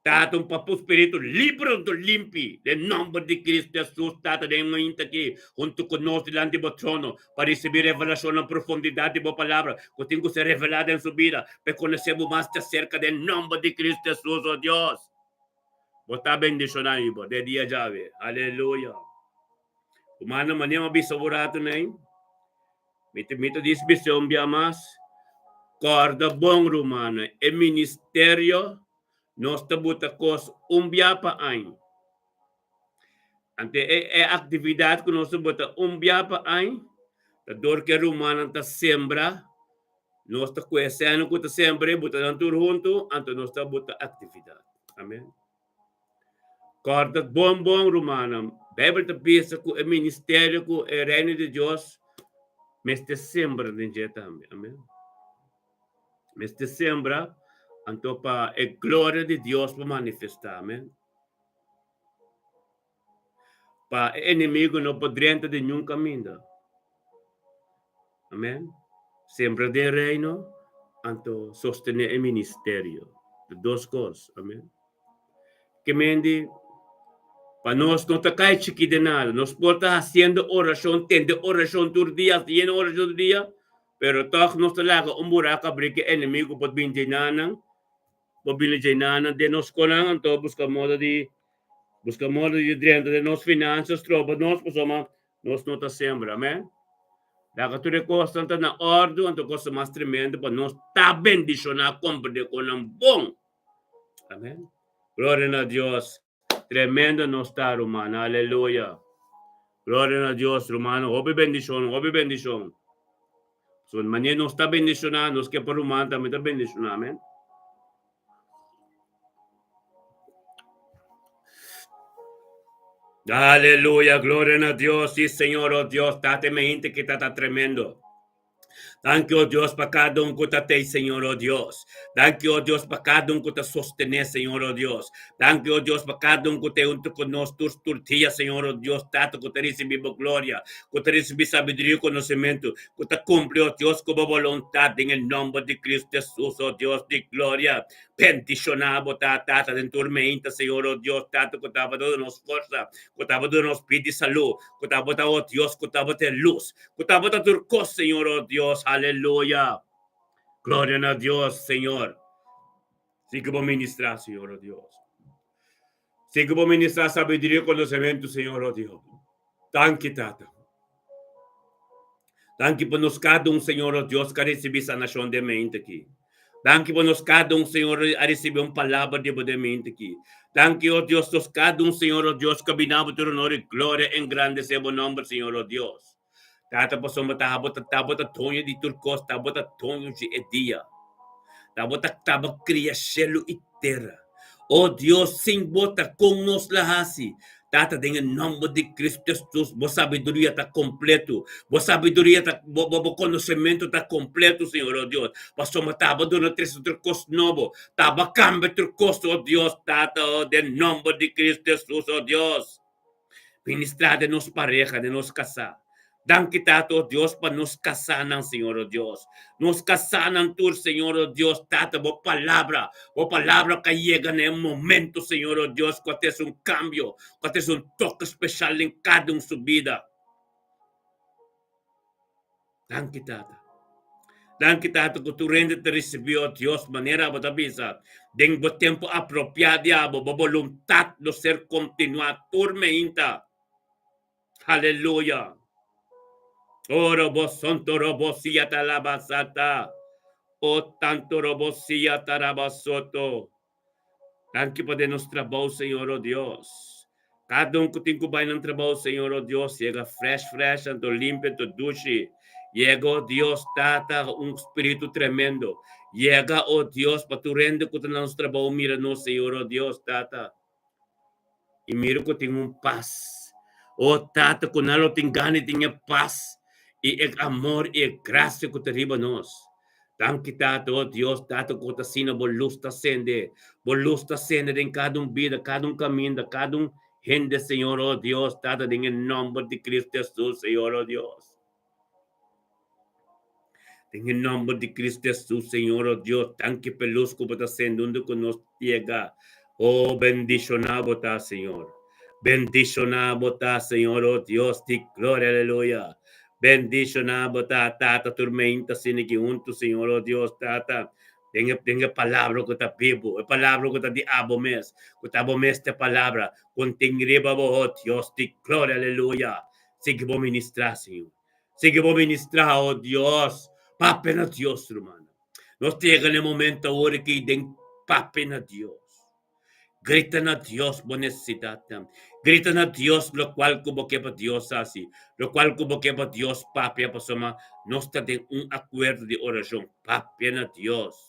Tata, un pa bo spiritu libre anto limpi, den nomber di Cristo Jesus, Tata, den e mainta aki, huntu ku nos dilanti bo trono, pa risibí revelashon na profundidat di bo Palabra, ku tin ku ser revelá den su bida, p'e konosé bo mas djaserka, den nomber di Cristo Jesus, o Dios. Bo ta bendishoná i bo den dia djawe. Aleluya. Rumannan, manera mi a bisa bo ratu nei, mi ta mi ta disbis'é un bia mas, kòrda bon, rumannan, e ministerio nos ta buta kos un bia pa aña. Ante e e aktividat ku nos ta buta un bia pa aña, ta dor ku e rumannan ta sembra. Nos ta kue esena ku ta sembra e buta nan tur huntu, anto nos ta buta aktividat. Amen. Kòrda bon bon, rumannan, Beibel ta bisa ku e ministerio ku e Reino di Dios mester sembra den dje tambe. Amen. Mester sembra anto pa e gloria di Dios por manifestá. Amen. Pa e enemigo no por drenta den niun kaminda. Amen. Sembra den reino, anto sostené e ministerio. Ta dos kos. Amen. Ke men di, pa nos no ta kai chikí den nada. Nos por ta hasiendo orashon, tende orashon tur dia, hasiendo orashon tur dia, pero tòg nos ta laga un buraku abrí ke enemigo por bin djei nan, por bini djei nan den nos konan, anto buska moda di Buska modo di drenta den nos finanzas troba nos pasobra nos no ta sembra. Amen. Laga tur e kosnan ta na ordu, anto kosa mas tremendo pa nos ta bendishoná komprendé konan bon. Amen. Gloria na Dios. Tremendo nos ta, ruman. Aleluya. Gloria na Dios, ruman. Hopi bendishon, hopi bendishon. So, manera nos ta bendishoná, nos ke pa ruman tambe ta bendishoná. Amen. Aleluya, gloria na Dios. Sí, Señor, oh Dios, tate me inte que tata tremendo. Danki, oh Dios, pa kada un ku ta tei, Señor, oh Dios. Danki, oh Dios, pa kada un ku ta sostené, Señor, oh Dios. Danki, oh Dios, pa kada un ku ta huntu ku nos tur tur dia, Señor, oh Dios, Tata, ku ta risibí bo gloria, ku ta risibí sabiduria i konosementu, ku ta kumpli, oh Dios, ku bo boluntat den e nòmber di Kristu Hesus, oh Dios di gloria. Bendishoná bo ta, Tata, den tur meinta, Señor, oh Dios, Tata, ku tabata duna nos forsa, ku tabata duna nos bida i salú, ku tabata, oh Dios, ku tabata e lus, ku tabata tur kos, Señor, oh Dios. Aleluya. Gloria na Dios, Señor. Sigui bo ministrá, Señor, oh Dios. Sigui bo ministrá sabiduria i konosementu, Señor, oh Dios. Danki, Tata. Danki pa nos kada un, Señor, oh Dios, ku a risibí sanashon den mente aki. Danki pa nos kada un, Señor, a risibí un palabra di bo den mente aki. Danki, o Dios, nos kada un, Señor, o Dios, ku a bina bo tur honor i gloria, engrandesé bo nòmber, Señor, o Dios. Tata, pasobra ta abo ta ta bo ta doño di tur kos, ta bo ta doño di e dia. Ta bo ta kaba kria shelu i tera. O Dios, sin bo ta kon nos la hasi? Tata, den e nòmber di Kristu Hesus, bo sabiduria ta kompletu. Bo sabiduria ta, bo, bo, bo konosementu ta kompletu, Señor, o Dios. Pasobra ta bo duna trese tur kos nobo. Ta bo kambia tur kos, o Dios, Tata, o den nòmber di Kristu Hesus, o Dios. Ministrá den nos pareha, den nos kasá. Danki Tata, o Dios, pa nos kasánan, Señor, o Dios. Nos kasánan tur, Señor, o Dios, Tata, bo palabra, bo palabra ka yega na e momento, Señor, o Dios, ku a trese un kambio, ku a trese un toke speshal den kada un su bida. Danki Tata. Danki Tata ku tur hende ta risibí, o Dios, manera bo ta bisa, den bo tempu apropiá di abo, bo boluntat lo ser kontinuá tur meinta. Aleluya! Oro bo sonto robo sia ta laba sata. O tanto robo sia ta raba soto. Danki pa den nos trabou, Señor, o Dios. Kada un ku tin ku bai nan trabou, Señor, o Dios, yega fresh, fresh, anto limpio, anto dushi. Yega, o Dios, Tata, un spiritu tremendo. Yega, o Dios, pa tur hende ku ta na nos trabou mira nos, Señor, o Dios, Tata. I mira ku tin un pas. O Tata, ku nan lo tin gana di tin e pas i e amor i e grasia ku ta riba nos. Danki, Tata, o Dios, Tata, ku ta asina bo lus ta sende. Bo lus ta sende den kada un bida, kada un kaminda, kada un hende, Señor, o Dios, Tata, den e nòmber di Kristu Hesus, Señor, o Dios. Den e nòmber di Kristu Hesus, Señor, o Dios, danki p'e lus ku bo ta sende unda ku nos yega. O, bendishoná bo ta, Señor. Bendishoná bo ta, Señor, o Dios di gloria, aleluya. Bendishoná bo ta, Tata, tur meinta asina ki huntu, Señor, o Dios, Tata, den e, den e palabra ku ta bibu, e palabra ku ta di abo mes, ku ta abo mes ta e palabra, kontin riba bo, o Dios di gloria, aleluya. Sigui bo ministrá, Señor. Sigui bo ministrá, oh Dios. Papia na Dios, rumannan. Nos ta yega na e momento awor aki den papia na Dios. Grita na Dios bo nesesidatnan. Grita na Dios lokual ku bo ke pa Dios hasi, lokual ku bo ke pa Dios papia, pasobra nos ta den un akuerdo di orashon. Papia na Dios.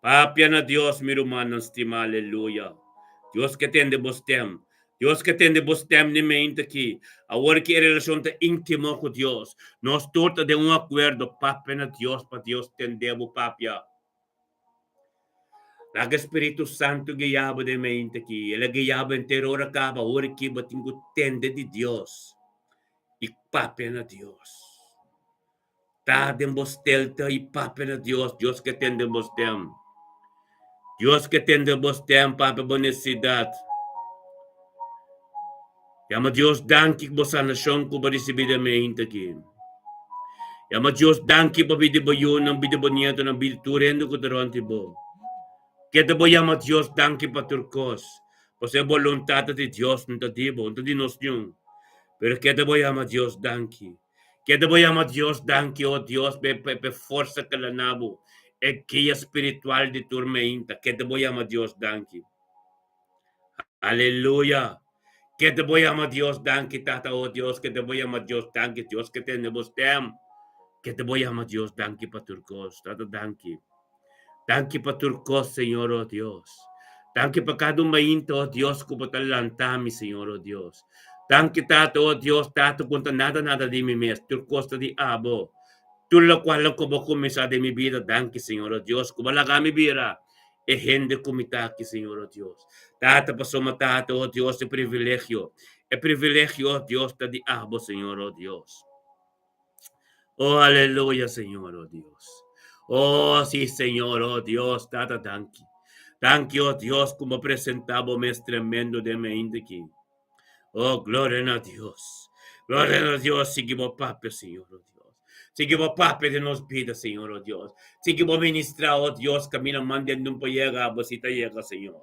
Papia na Dios, mi rumannan stimá, aleluya. Dios ke tende bo stem. Dios ke tende bo stem den mente aki. Awor ki e relashon ta íntimo ku Dios, nos tur ta den un akuerdo. Papia na Dios pa Dios tende bo papia. Laga e Spiritu Santu guia bo den mente aki. El a guia bo henter ora kaba. Awor ki bo tin ku tende di Dios i papia na Dios. Ta den bo stelta i papia na Dios. Dios ke tende bo stem. Dios ke tende bo stem, papia bo nesesidat. Yama Dios danki ku bo sanashon ku bo risibí den mente aki. Yama Dios danki pa bida di bo yunan, bida di bo nietonan, bida di tur hende ku ta rònt di bo. Keda bo yama Dios danki pa tur kos. Pasobra e boluntat ta di Dios, no ta di bo, no ta di nos niun. Pero keda bo yama Dios danki. Keda bo yama Dios danki, o Dios, p'e p'e forsa ke la na bo, e guia spiritual di tur meinta. Keda bo yama Dios danki. Aleluya! Keda bo yama Dios danki, Tata, o Dios, keda bo yama Dios danki, Dios ke tende bo stem. Keda bo yama Dios danki pa tur kos. Tata, danki. Danki pa tur kos, Señor, o Dios. Danki pa kada un mainta, o Dios, ku bo ta lanta mi, Señor, o Dios. Danki, Tata, o Dios, Tata, ku no ta nada, nada di mi mes. Tur kos ta di abo. Tur lokual ku bo kuminsá den mi bida, danki, Señor, o Dios, ku bo laga mi bira e hende ku mi ta aki, Señor, o Dios. Tata, pasobra Tata, o Dios, e privilegio, e privilegio, o Dios, ta di abo, Señor, o Dios. Oh, aleluya, Señor, oh Dios. Oh, sí, Señor, oh Dios, Tata, danki. Danki, oh Dios, como presentabo mes tremendo de me aquí. Oh, gloria na Dios. Gloria na Dios, sigui bo papia, Señor, oh Dios. Sigui bo papia de nos vida, Señor, oh Dios. Sigui bo ministra, oh Dios, camina manden un llega, bo si ta llega, Señor.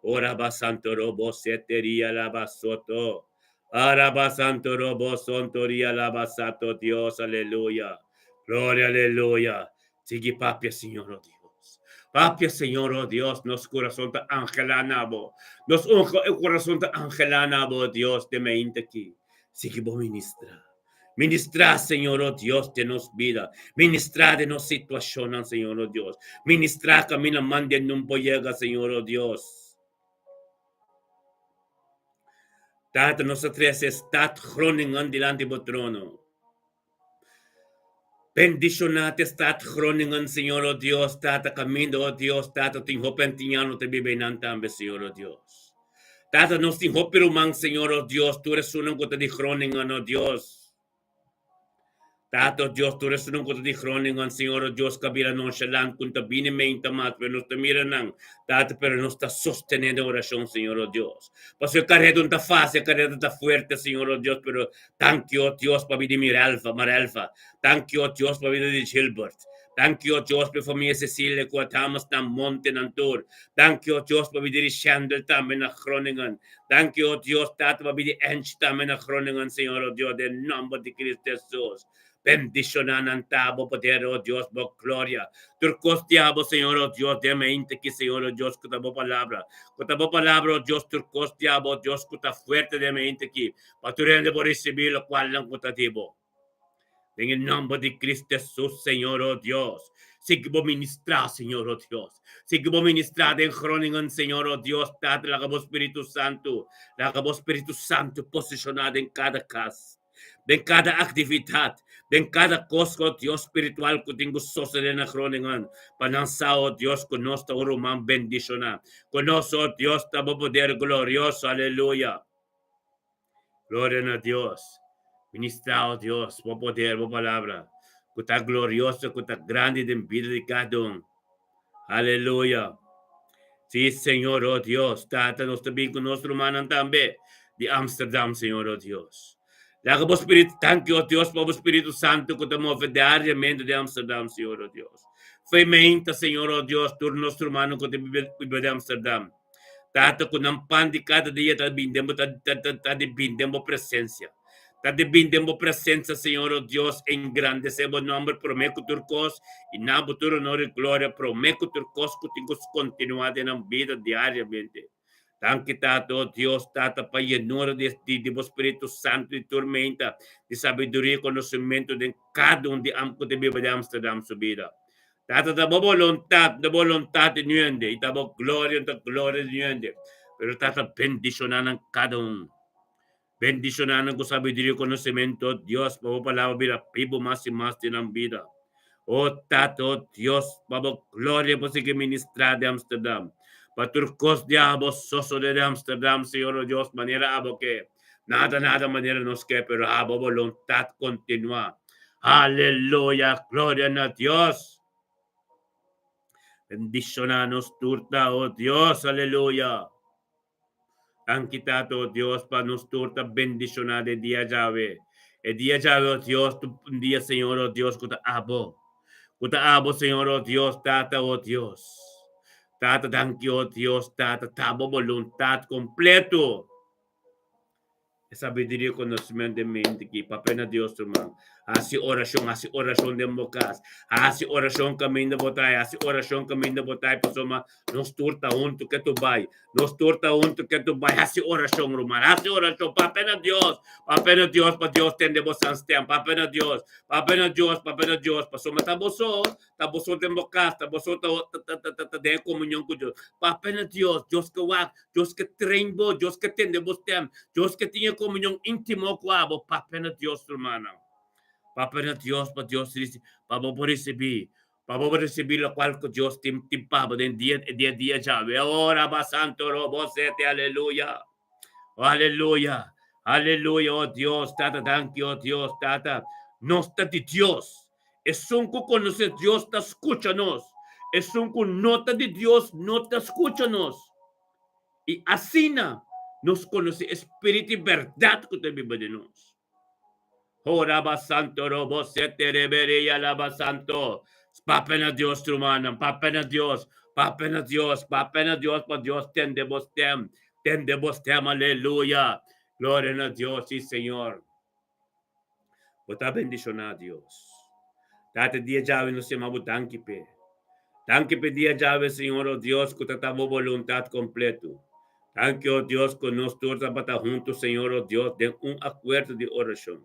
Ora ba santo robo seteria la basoto. Araba santo robo sontoria laba sato Dios, aleluya. Gloria, aleluya. Sigui papia, Señor, oh Dios. Papia, Señor, oh Dios, nos corazón ta angelá na bo. Nos corazón ta angelá na bo, oh Dios, den mainta aki. Sigui bo ministrá. Ministrá, Señor, oh Dios, den nos bida. Ministrá den nos situacionnan, Señor, oh Dios. Ministrá camina man den nun por yega, Señor, oh Dios. Tata, nos ta trece stad Groningen dilanti bo trono. Bendishoná te stad Groningen, Señor, oh Dios, Tata, kaminda, oh Dios, Tata, tin hopi antiñano ta biba einan tambe, Señor, oh Dios. Tata, nos tin hopi ruman, Señor, oh Dios, tur esunnan ku ta di Groningen, oh Dios. Tata, oh Dios, tur esunnan ku ta di Groningen, Señor, oh Dios, ku a bira nonchalant, ku no ta bini meinta mas, pero nos ta mira nan, Tata, pero nos ta sostené den orashon, Señor, oh Dios. Pasobra e kareda no ta fásil, e kareda ta fuerte, Señor, oh Dios, pero Danki, oh Dios, pa bida di Mirelva, Marelva. Danki, oh Dios, pa bida di Gilbert. Danki, oh Dios, pa e famia Cecilia ku a damas nan monte nan tur. Danki, oh Dios, pa bida di Shendel tambe na Groningen. Danki, oh Dios, Tata, pa bida di Angie tambe na Groningen, Señor, oh Dios, den nomber di Cristo Jesus. Bendiciona nan ta bo poder, oh Dios, bo gloria. Tur cos di abo, Señor, oh Dios, den mente ki, Señor, oh Dios, cu ta bo palabra. Cu ta bo palabra, oh Dios, tur cos di abo, oh Dios, cu ta fuerte den mente ki, pa tur hende por ricibi locual nan cu ta di bo. Den e nomber di Cristo Jesus, Señor, oh Dios. Sigui bo ministra, Señor, oh Dios. Sigui bo ministra den Groningen, Señor, oh Dios, Tata, laga bo Spiritu Santu, laga bo Spiritu Santu posiciona den cada cas. Den kada aktividat, den kada kos ku Dios spiritual ku tin ku sosodé na Groningen, pa nan sa, o Dios, ku nos ta un ruman bendishoná, ku nos, o Dios, ta bo poder glorioso. Aleluya! Gloria na Dios! Ministrá, o Dios, bo poder, bo palabra, ku ta glorioso, ku ta grandi den bida di kada un. Aleluya! Sí, Señor, oh Dios, Tata, nos ta bin ku nos rumannan tambe di Amsterdam, Señor, oh Dios. Laga bo Spiritu, danki, oh Dios, pa bo Spiritu Santu ku ta move diariamente den Amsterdam, Señor, oh Dios. Fermenta, Señor, oh Dios, tur nos rumannan ku ta biba di Amsterdam. Tata, ku nan pan di kada dia ta bin den bo, ta, ta, ta, ta di bin den bo presensia. Ta di bin den bo presensia, Señor, o Dios, engrandesé bo nomber promé ku tur kos, i na bo tur honor i gloria promé ku tur kos ku tin ku kontinuá den nan bida diariamente. Danki, Tata, o Dios, Tata, pa yenura di, di, di bo Spiritu Santu di tur meinta, di sabiduria i konosementu den kada un di am ku ta biba den Amsterdam su bida. Tata, ta bo boluntat, ta boluntat di nuende, i ta bo gloria, ta gloria di nuende. Pero Tata, bendishoná nan kada un. Bendishoná nan ku sabiduria i konosementu, o Dios, pa bo palabra bira bibu mas i mas den nan bida. O Tata, o Dios, pa bo gloria por sigui ministrá den Amsterdam. Pa tur kos di abo sosodé den Amsterdam, Señor, o Dios, manera abo ke. Nada, nada manera nos ke, pero abo boluntat kontinuá. Aleluya, gloria na Dios. Bendishoná nos tur ta, o Dios, aleluya. Danki Tata, o Dios, pa nos tur ta bendishoná den dia djawe. E dia djawe, o Dios, tu un dia, Señor, o Dios, ku ta abo. Ku ta abo, Señor, o Dios, Tata, o Dios. Tata, danki, o Dios, Tata, ta bo boluntat kompleto. E sabiduria i konosementu den mente ki papia na Dios ruman. Hasi orashon, hasi orashon den bo kas. Hasi orashon kaminda bo ta, hasi orashon kaminda bo ta, pasobra nos tur ta huntu ke tu bai. Nos tur ta huntu ke tu bai. Hasi orashon ruman, hasi orashon. Papia na Dios, papia na Dios pa Dios tende bo san stem. Papia na Dios, papia na Dios, papia na Dios, pasobra ta bo so. Ta boso den bo kas, ta boso ta ta ta ta ta den e komunion ku Dios. Papia na Dios, Dios ke wak, Dios ke train bo, Dios ke tende bo stem, Dios ke tin e komunion íntimo ku abo. Papia na Dios, rumannan. Papia na Dios pa Dios risi, pa bo por risibí, pa bo por risibí lokual ku Dios tin tin pa bo den dia dia dia djawe. Ora ba santo robo sete, aleluya. Aleluya. Aleluya, oh Dios, Tata, danki, oh Dios, Tata. Nos ta di Dios. Esun ku konosé Dios ta skucha nos. Esun ku no ta di Dios no ta skucha nos. I asina nos konosé e spiritu di bèrdat ku ta biba den nos. Ho raba santo robo sete rebere ya laba santo. Papia na Dios, rumannan. Papia na Dios. Papia na Dios. Papia na Dios pa Dios tende bo stem. Tende bo stem. Aleluya. Gloria na Dios, sí, Señor. Bo ta bendishoná, Dios. Tata, dia djawe nos yama bo danki p'e. Danki p'e dia djawe, Señor, o Dios, ku ta ta bo boluntat kompleto. Danki, o Dios, ku nos tur tabata huntu, Señor, o Dios, den un akuerdo di orashon.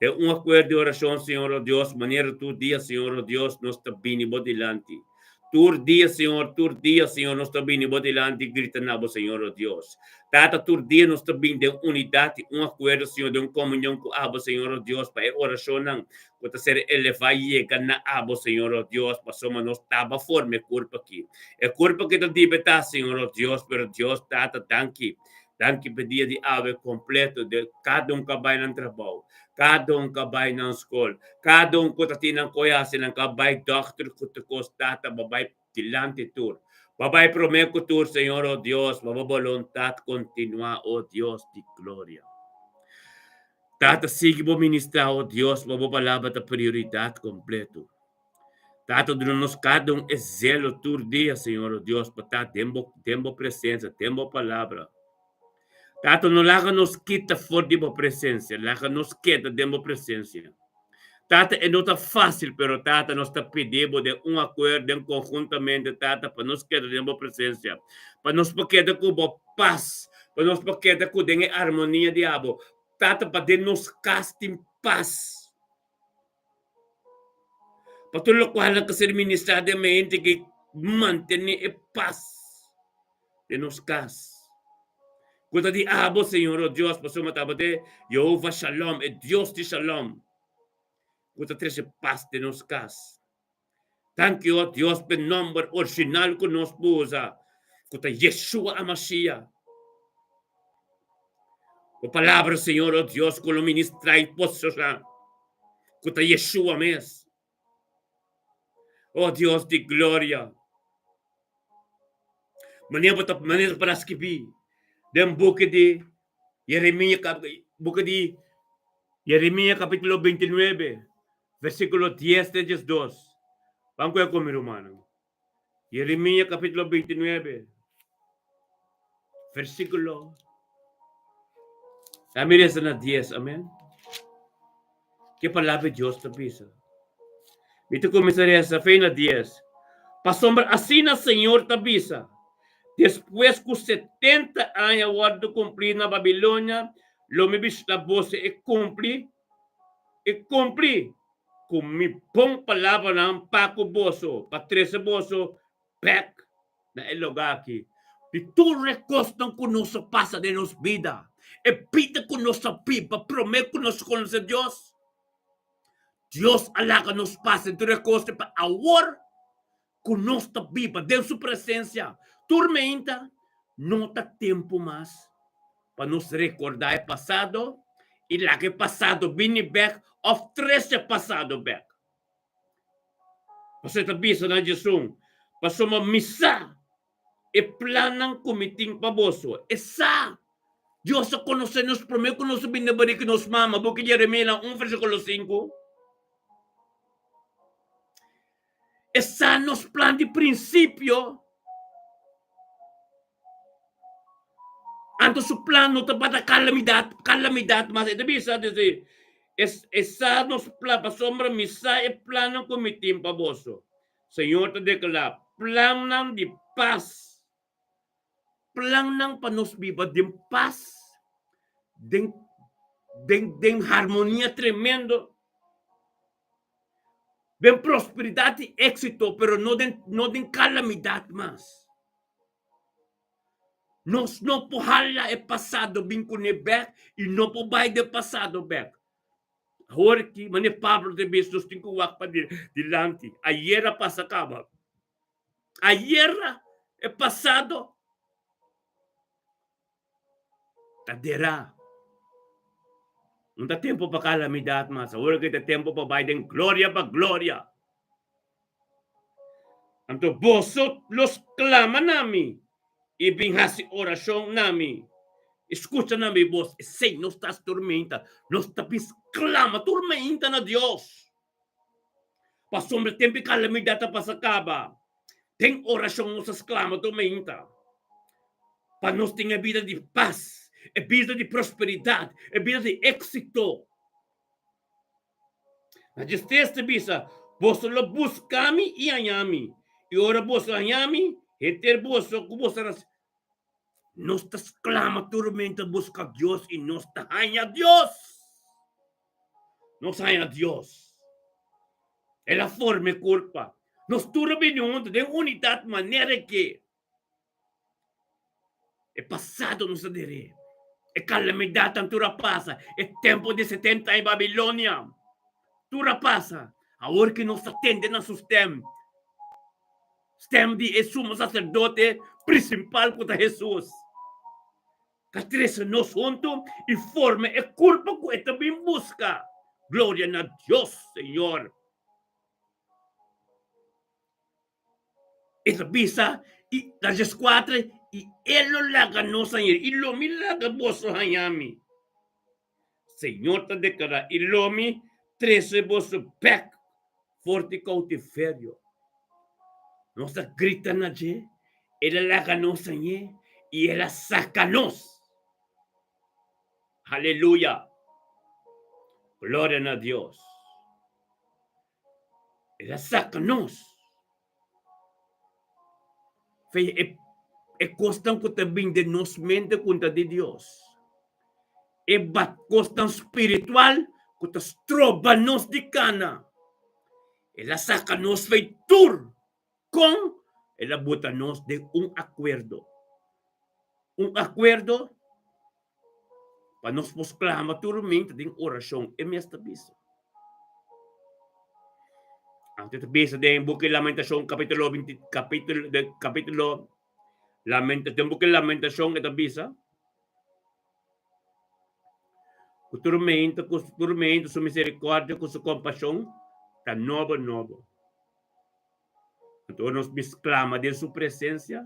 Den un akuerdo di orashon, Señor, o Dios, manera tur dia, Señor, o Dios, nos ta bini bo dilanti. Tur dia, Señor, tur dia, Señor, nos ta bini bo dilanti i grita na bo, Señor, o Dios. Tata, tur dia nos ta bini den unidat i un akuerdo, Señor, den un komunion ku abo, Señor, o Dios, pa e orashonnan ku ta ser elevá yega na abo, Señor, o Dios, pasobra nos taba forma e kurpa aki. E kurpa aki ta dibetá, Señor, o Dios, pero Dios, Tata, danki. Danki pa e dia di awe kompleto de kada un ku a bai nan trabou, kada un ku a bai nan skol, kada un ku ta tin nan koe hasi, nan ku a bai dòkter ku tur kos, Tata, bo bai dilanti tur. Bo bai promé ku tur, Señor, o Dios, pa bo boluntat kontinuá, o Dios di gloria. Tata, sigui bo ministrá, o Dios, pa bo palabra ta prioridat kompleto. Tata, duna nos kada un e zelo tur dia, Señor, o Dios, pa ta den bo, den bo presencia, den bo palabra. Tata, no laga nos kita for di bo presencia, laga nos keda den bo presencia. Tata, e no ta fácil, pero Tata, nos ta pidi bo den un acuerdo, den conjuntamente, Tata, pa nos keda den bo presencia, pa nos por keda cu bo pas, pa nos por keda cu den e armonia di abo. Tata, pa den nos cas tin pas. Pa tur lokualnan ku ser ministrá den mente ke mantené e pas den nos kas. Ku ta di abo, Señor, o Dios, pasobra tabata e Jehová Shalom, e Dios di Shalom, ku ta trese pas den nos kas. Danki, o Dios, p'e nòmber original ku nos por usa, ku ta Yeshua HaMashiach. Bo palabra, Señor, o Dios, ku lo ministrá i poseshoná, ku ta Yeshua mes. O Dios di gloria, manera bo ta manera para skibí den buki di Yeremia, buki di Yeremia kapítulo 29, versíkulo 10 te 12. Ban ku e ku mi rumannan. Yeremia kapítulo 29, versíkulo. Ami resa na 10, amen. Ke palabra Dios ta bisa? Mi ta kuminsá resa fe na 10. Pasobra asina Señor ta bisa, Despues ku 70 aña wòrdu kumplí na Babilonia, lo mi bishitá boso i kumpli i kumpli ku mi bon palabranan pa ku boso, pa trese boso bèk na e lugá aki. Di tur e kosnan ku nos a pasa den nos bida, e bida ku nos a biba promé ku nos konosé Dios, Dios a laga nos pasa den tur e kosnan pa awor ku nos ta biba den su presensia tur meinta, no ta tempu mas pa nos rekordá e pasado i laga e pasado bini bèk òf trese e pasado bèk. Pasobra e ta bisa na Jesun, Pasobra mi sa e plannan ku mi tin pa boso. E sa! Dios a konosé nos promé ku nos a bini na barika di nos mama, buki di Jeremias 1 versíkulo 5. E sa nos plan di prinsipio. Anto su plan no tabata kalamidat, kalamidat mas. E ta bisa desde e sa nos plan, pasobra mi sa e plannan ku mi tin pa boso. Señor ta deklará, plannan di pas, plannan pa nos biba den pas, den den den harmonia tremendo. Den prosperidat i éksito, pero no den no den kalamidat mas. Nos no por hala e pasado bin kuné bèk i no por bai den pasado bèk. Awor aki, manera Pablo ta bisa, nos tin ku wak pa dilanti. Ayer a pasa kaba. Ayer e pasado Ta derá. No ta tempu pa kalamidat mas, awor ke ta tempu pa bai den gloria pa gloria. Anto boso lo sklama na mi i bin hasi orashon na mi i skucha na mi bos. Esei nos ta hasi tur meinta, nos ta bin sklama tur meinta na Dios. Pasobra tempu i kalamidat ta pasa kaba. Den orashon nos ta sklama tur meinta pa nos tin e bida di pas, e bida di prosperidat, e bida di éksito. Na djestres ta bisa, Boso lo buska mi i haña mi, i ora boso haña mi, henter boso ku boso a Nos ta sklama tur momento buska Dios i nos ta haña Dios. Nos haña Dios. El a forma e kurpa. Nos tur a bini huntu den unidat manera ke e pasado nos a der'é. E kalamidatnan tur a pasa. E tempu di setenta aña Babilonia tur a pasa. Awor ke nos ta tende na su stèm, stèm di e sumo saserdote prinsipal ku ta Hesus, ta trese nos huntu i forma e kurpa ku e ta bin buska. Gloria na Dios, Señor! E ta bisa i na dieskuater, I e lo laga nos haña, i lo mi laga boso haña mi. Señor ta deklará, i lo mi trese boso bèk for di koutiverio. Nos a grita na dje, el a laga nos hañ'é, i el a saka nos. Aleluya! Gloria na Dios! El a saka nos. Fe e e kosnan ku ta bin den nos mente ku ta di Dios. E bat kosnan spiritual ku ta stroba nos di kana. El a saka nos fei tur kon el a bota nos den un akuerdo. Un akuerdo pa nos por sklama tur momento den orashon. E mes ta bisa. Anto ta bisa den buki Lamentashon kapitulo 20 kapitulo de kapitulo Lamenta den buki Lamentashon e ta bisa ku tur momento ku tur momento su misericordia ku su kompashon ta nobo nobo. Anto ora nos bis clama den su presencia,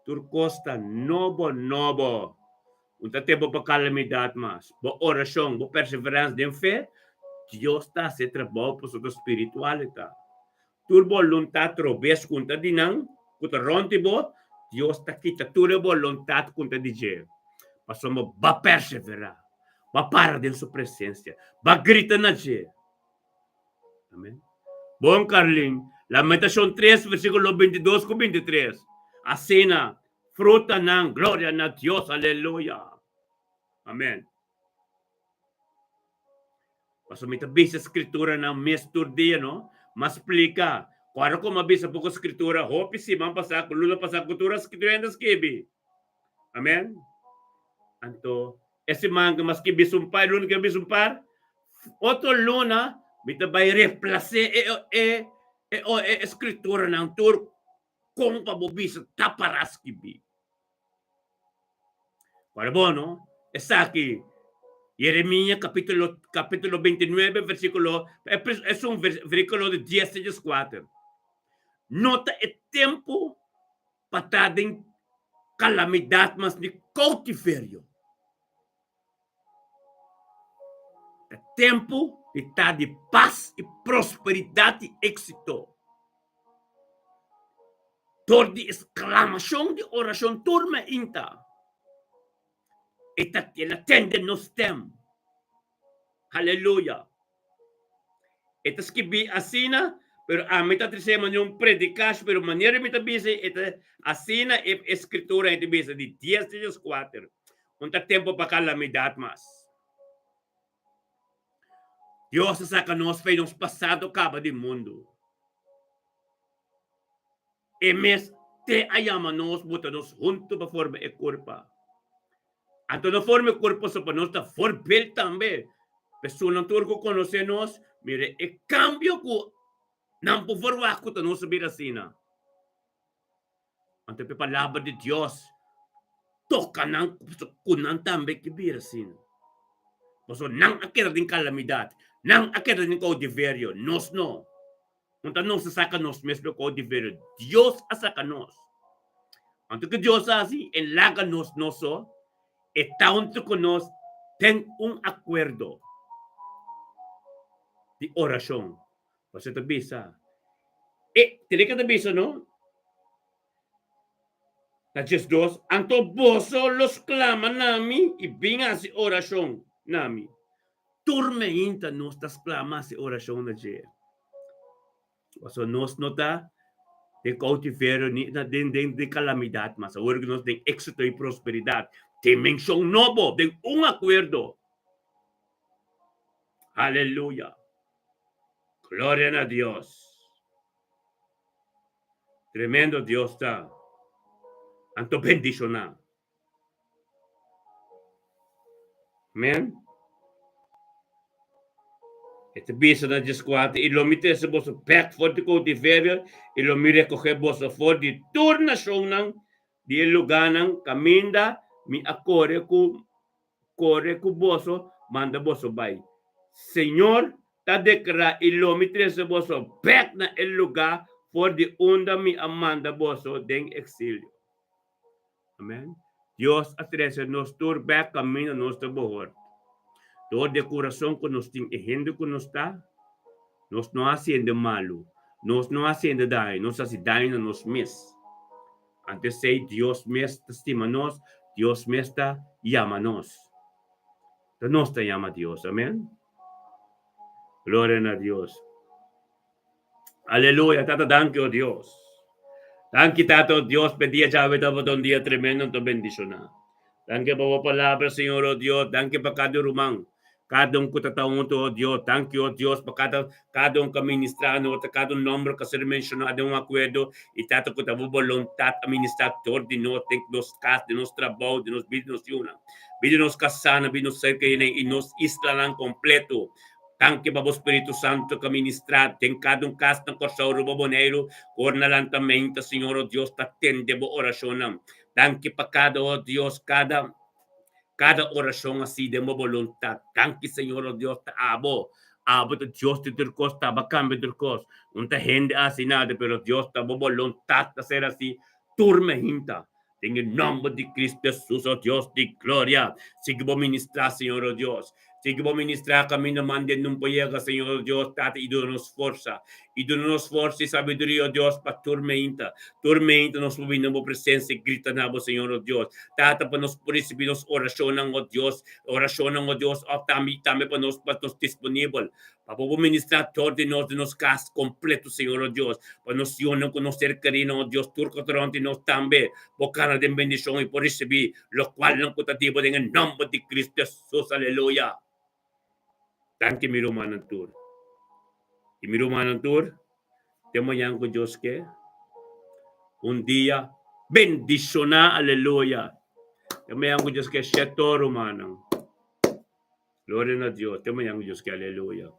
tur cos ta nobo nobo. Un ta tempo pa calamidad mas. Bo oracion, bo perseverancia den fe, Dios ta haci e trabou pasobra spiritual e ta. Tur boluntad robes cu ta di nan, cu ta rond di bo, Dios ta kita tur e boluntad cu ta di dje. Pasobra bo a persevera, bo a para den su presencia, bo a grita na dje. Amen. Bon, Carlin. Lamentacion 3, versículo 22 ku 23. Asina, frutanan, gloria na Dios, aleluya. Amen. Paso mi ta bisa escrituranan mes tur dia, no? Ma splica. Cuando como a bisa poco escritura, hopi siman pasá, ku luna pasá, ku tur escritura ainda skibi. Amen. Anto, e siman ku mas skibi un par, luna ku bisa un par, Otro luna mi ta bai replacé e e e e escrituranan tur con pa bo bisa ta para skibi. Cual bo no? Esaki Jeremia capítulo capítulo 29 versículo es un versículo de 10 te 14. No ta e tempo pa ta den calamidad mas ni cautiverio. Ta tempu di ta di pas i prosperidat i éksito. Dor di esklamashon di orashon tur mainta, e ta el a tende nos stèm. Haleluya! E ta skibí asina, pero ami ta tresé manera un predikash, pero manera mi ta bisa e ta asina e eskritura e ta bisa di dies te dieskuater. Un ta tempu pa kalamidat mas. Dios a saka nos fei nos pasado kaba di mundu. E mes te a yama nos buta nos huntu pa forma e kurpa. Anto no forma e kurpa so pa nos ta voorbeeld tambe. Personan tur ku konosé nos, mira e kambio ku nan por verwagt ku ta nos a bira asina. Anto e palabra di Dios toka nan ku nan tambe ke bira asina. Pasobra nan a keda den kalamidat, nan a keda den koutiverio, nos no. No ta nos a saka nos mes pa e koutiverio, Dios a saka nos. Anto ke Dios a hasi? E laga nos nos so, e ta huntu ku nos den un akuerdo di orashon. Pasobra e ta bisa, e tene ke ta bisa no? Na 12, Anto boso lo sklama na mi i bin hasi orashon na mi. Tur meinta nos ta sklama hasi orashon na dje. Pasobra nos no ta den koutiverio ni na den den den kalamidat mas. Awor ku nos den éksito i prosperidat, dimenshon nobo den un akuerdo. Aleluya! Gloria na Dios! Tremendo Dios ta. Anto bendishoná. Amen. E ta bisa na dieskuater, I lo mi trese boso bèk for di koutiverio, i lo mi rekohé boso for di tur nashonnan di e lugánan kaminda mi a kore ku kore ku boso manda boso bai. Señor ta deklará, I lo mi trese boso bèk na e lugá for di unda mi a manda boso den eksilio. Amen. Dios a trese nos tur bek kaminda nos ta bohort. Dor di e kurason ku nos tin, e hende ku nos ta, nos no hasi hende malu, nos no hasi hende daño, nos hasi daño na nos mes. Anto esei Dios mes ta stima nos, Dios mes ta yama nos. Ta nos ta yama Dios. Amen. Gloria na Dios. Aleluya, Tata, danki, oh Dios. Danki, Tata, oh Dios, p'e dia djawe tabata un dia tremendo, anto bendishoná. Danki pa bo palabra, Señor, oh Dios. Danki pa kada ruman, kada un ku ta ta huntu, oh Dios. Danki, oh Dios, pa kada kada un ku a ministrá anota, kada un nòmber ku a ser menshoná den un akuerdo, i Tata, ku ta bo boluntat a ministrá dor di nos den nos kas, den nos trabou, den nos bida di nos yunan, bida di nos kasánan, bida di nos ser kerínan i nos islanan kompleto. Danki pa bo Spiritu Santu ku a ministrá den kada un kas na Kòrsou, Aruba, Boneiru, ku ora na lanta meinta, Señor, o Dios, ta tende bo orashonnan. Danki pa kada, o Dios, kada kada orashon hasi den bo boluntat. Danki, Señor, o Dios, ta abo. Abo ta Dios di tur kos, ta abo a kambia tur kos. Un ta hende a hasi nada, pero Dios, ta bo boluntat ta ser hasi tur meinta. Den e nomber di Cristo Jesus, o Dios di gloria, sigui bo ministrá, Señor, o Dios. Sigui bo ministrá kaminda mande nun por yega, Señor, o Dios, Tata, i duna nos forsa. I duna nos forsa i sabiduria, o Dios, pa tur meinta, tur meinta nos por bini na bo presensia i grita na bo, Señor, o Dios. Tata, pa nos por risibí nos orashonnan, o Dios, orashonnan, o Dios, òf tambe, tambe pa nos, pa nos disponibel Pa bo por ministrá tur di nos den nos kas kompleto, Señor, o Dios. Pa nos yunan ku nos ser kerínan, o Dios, tur ku ta rònt di nos tambe por kana den bendishon i por risibí lokualnan ku ta di bo den e nòmber di Cristo Hesus. Aleluya! Danki mi rumannan tur. I mi rumannan tur, te mañan ku Dios ke. Un dia bendishoná, aleluya! Te mañan ku Dios ke, shètò rumannan. Gloria na Dios. Te mañan ku Dios ke. Aleluya.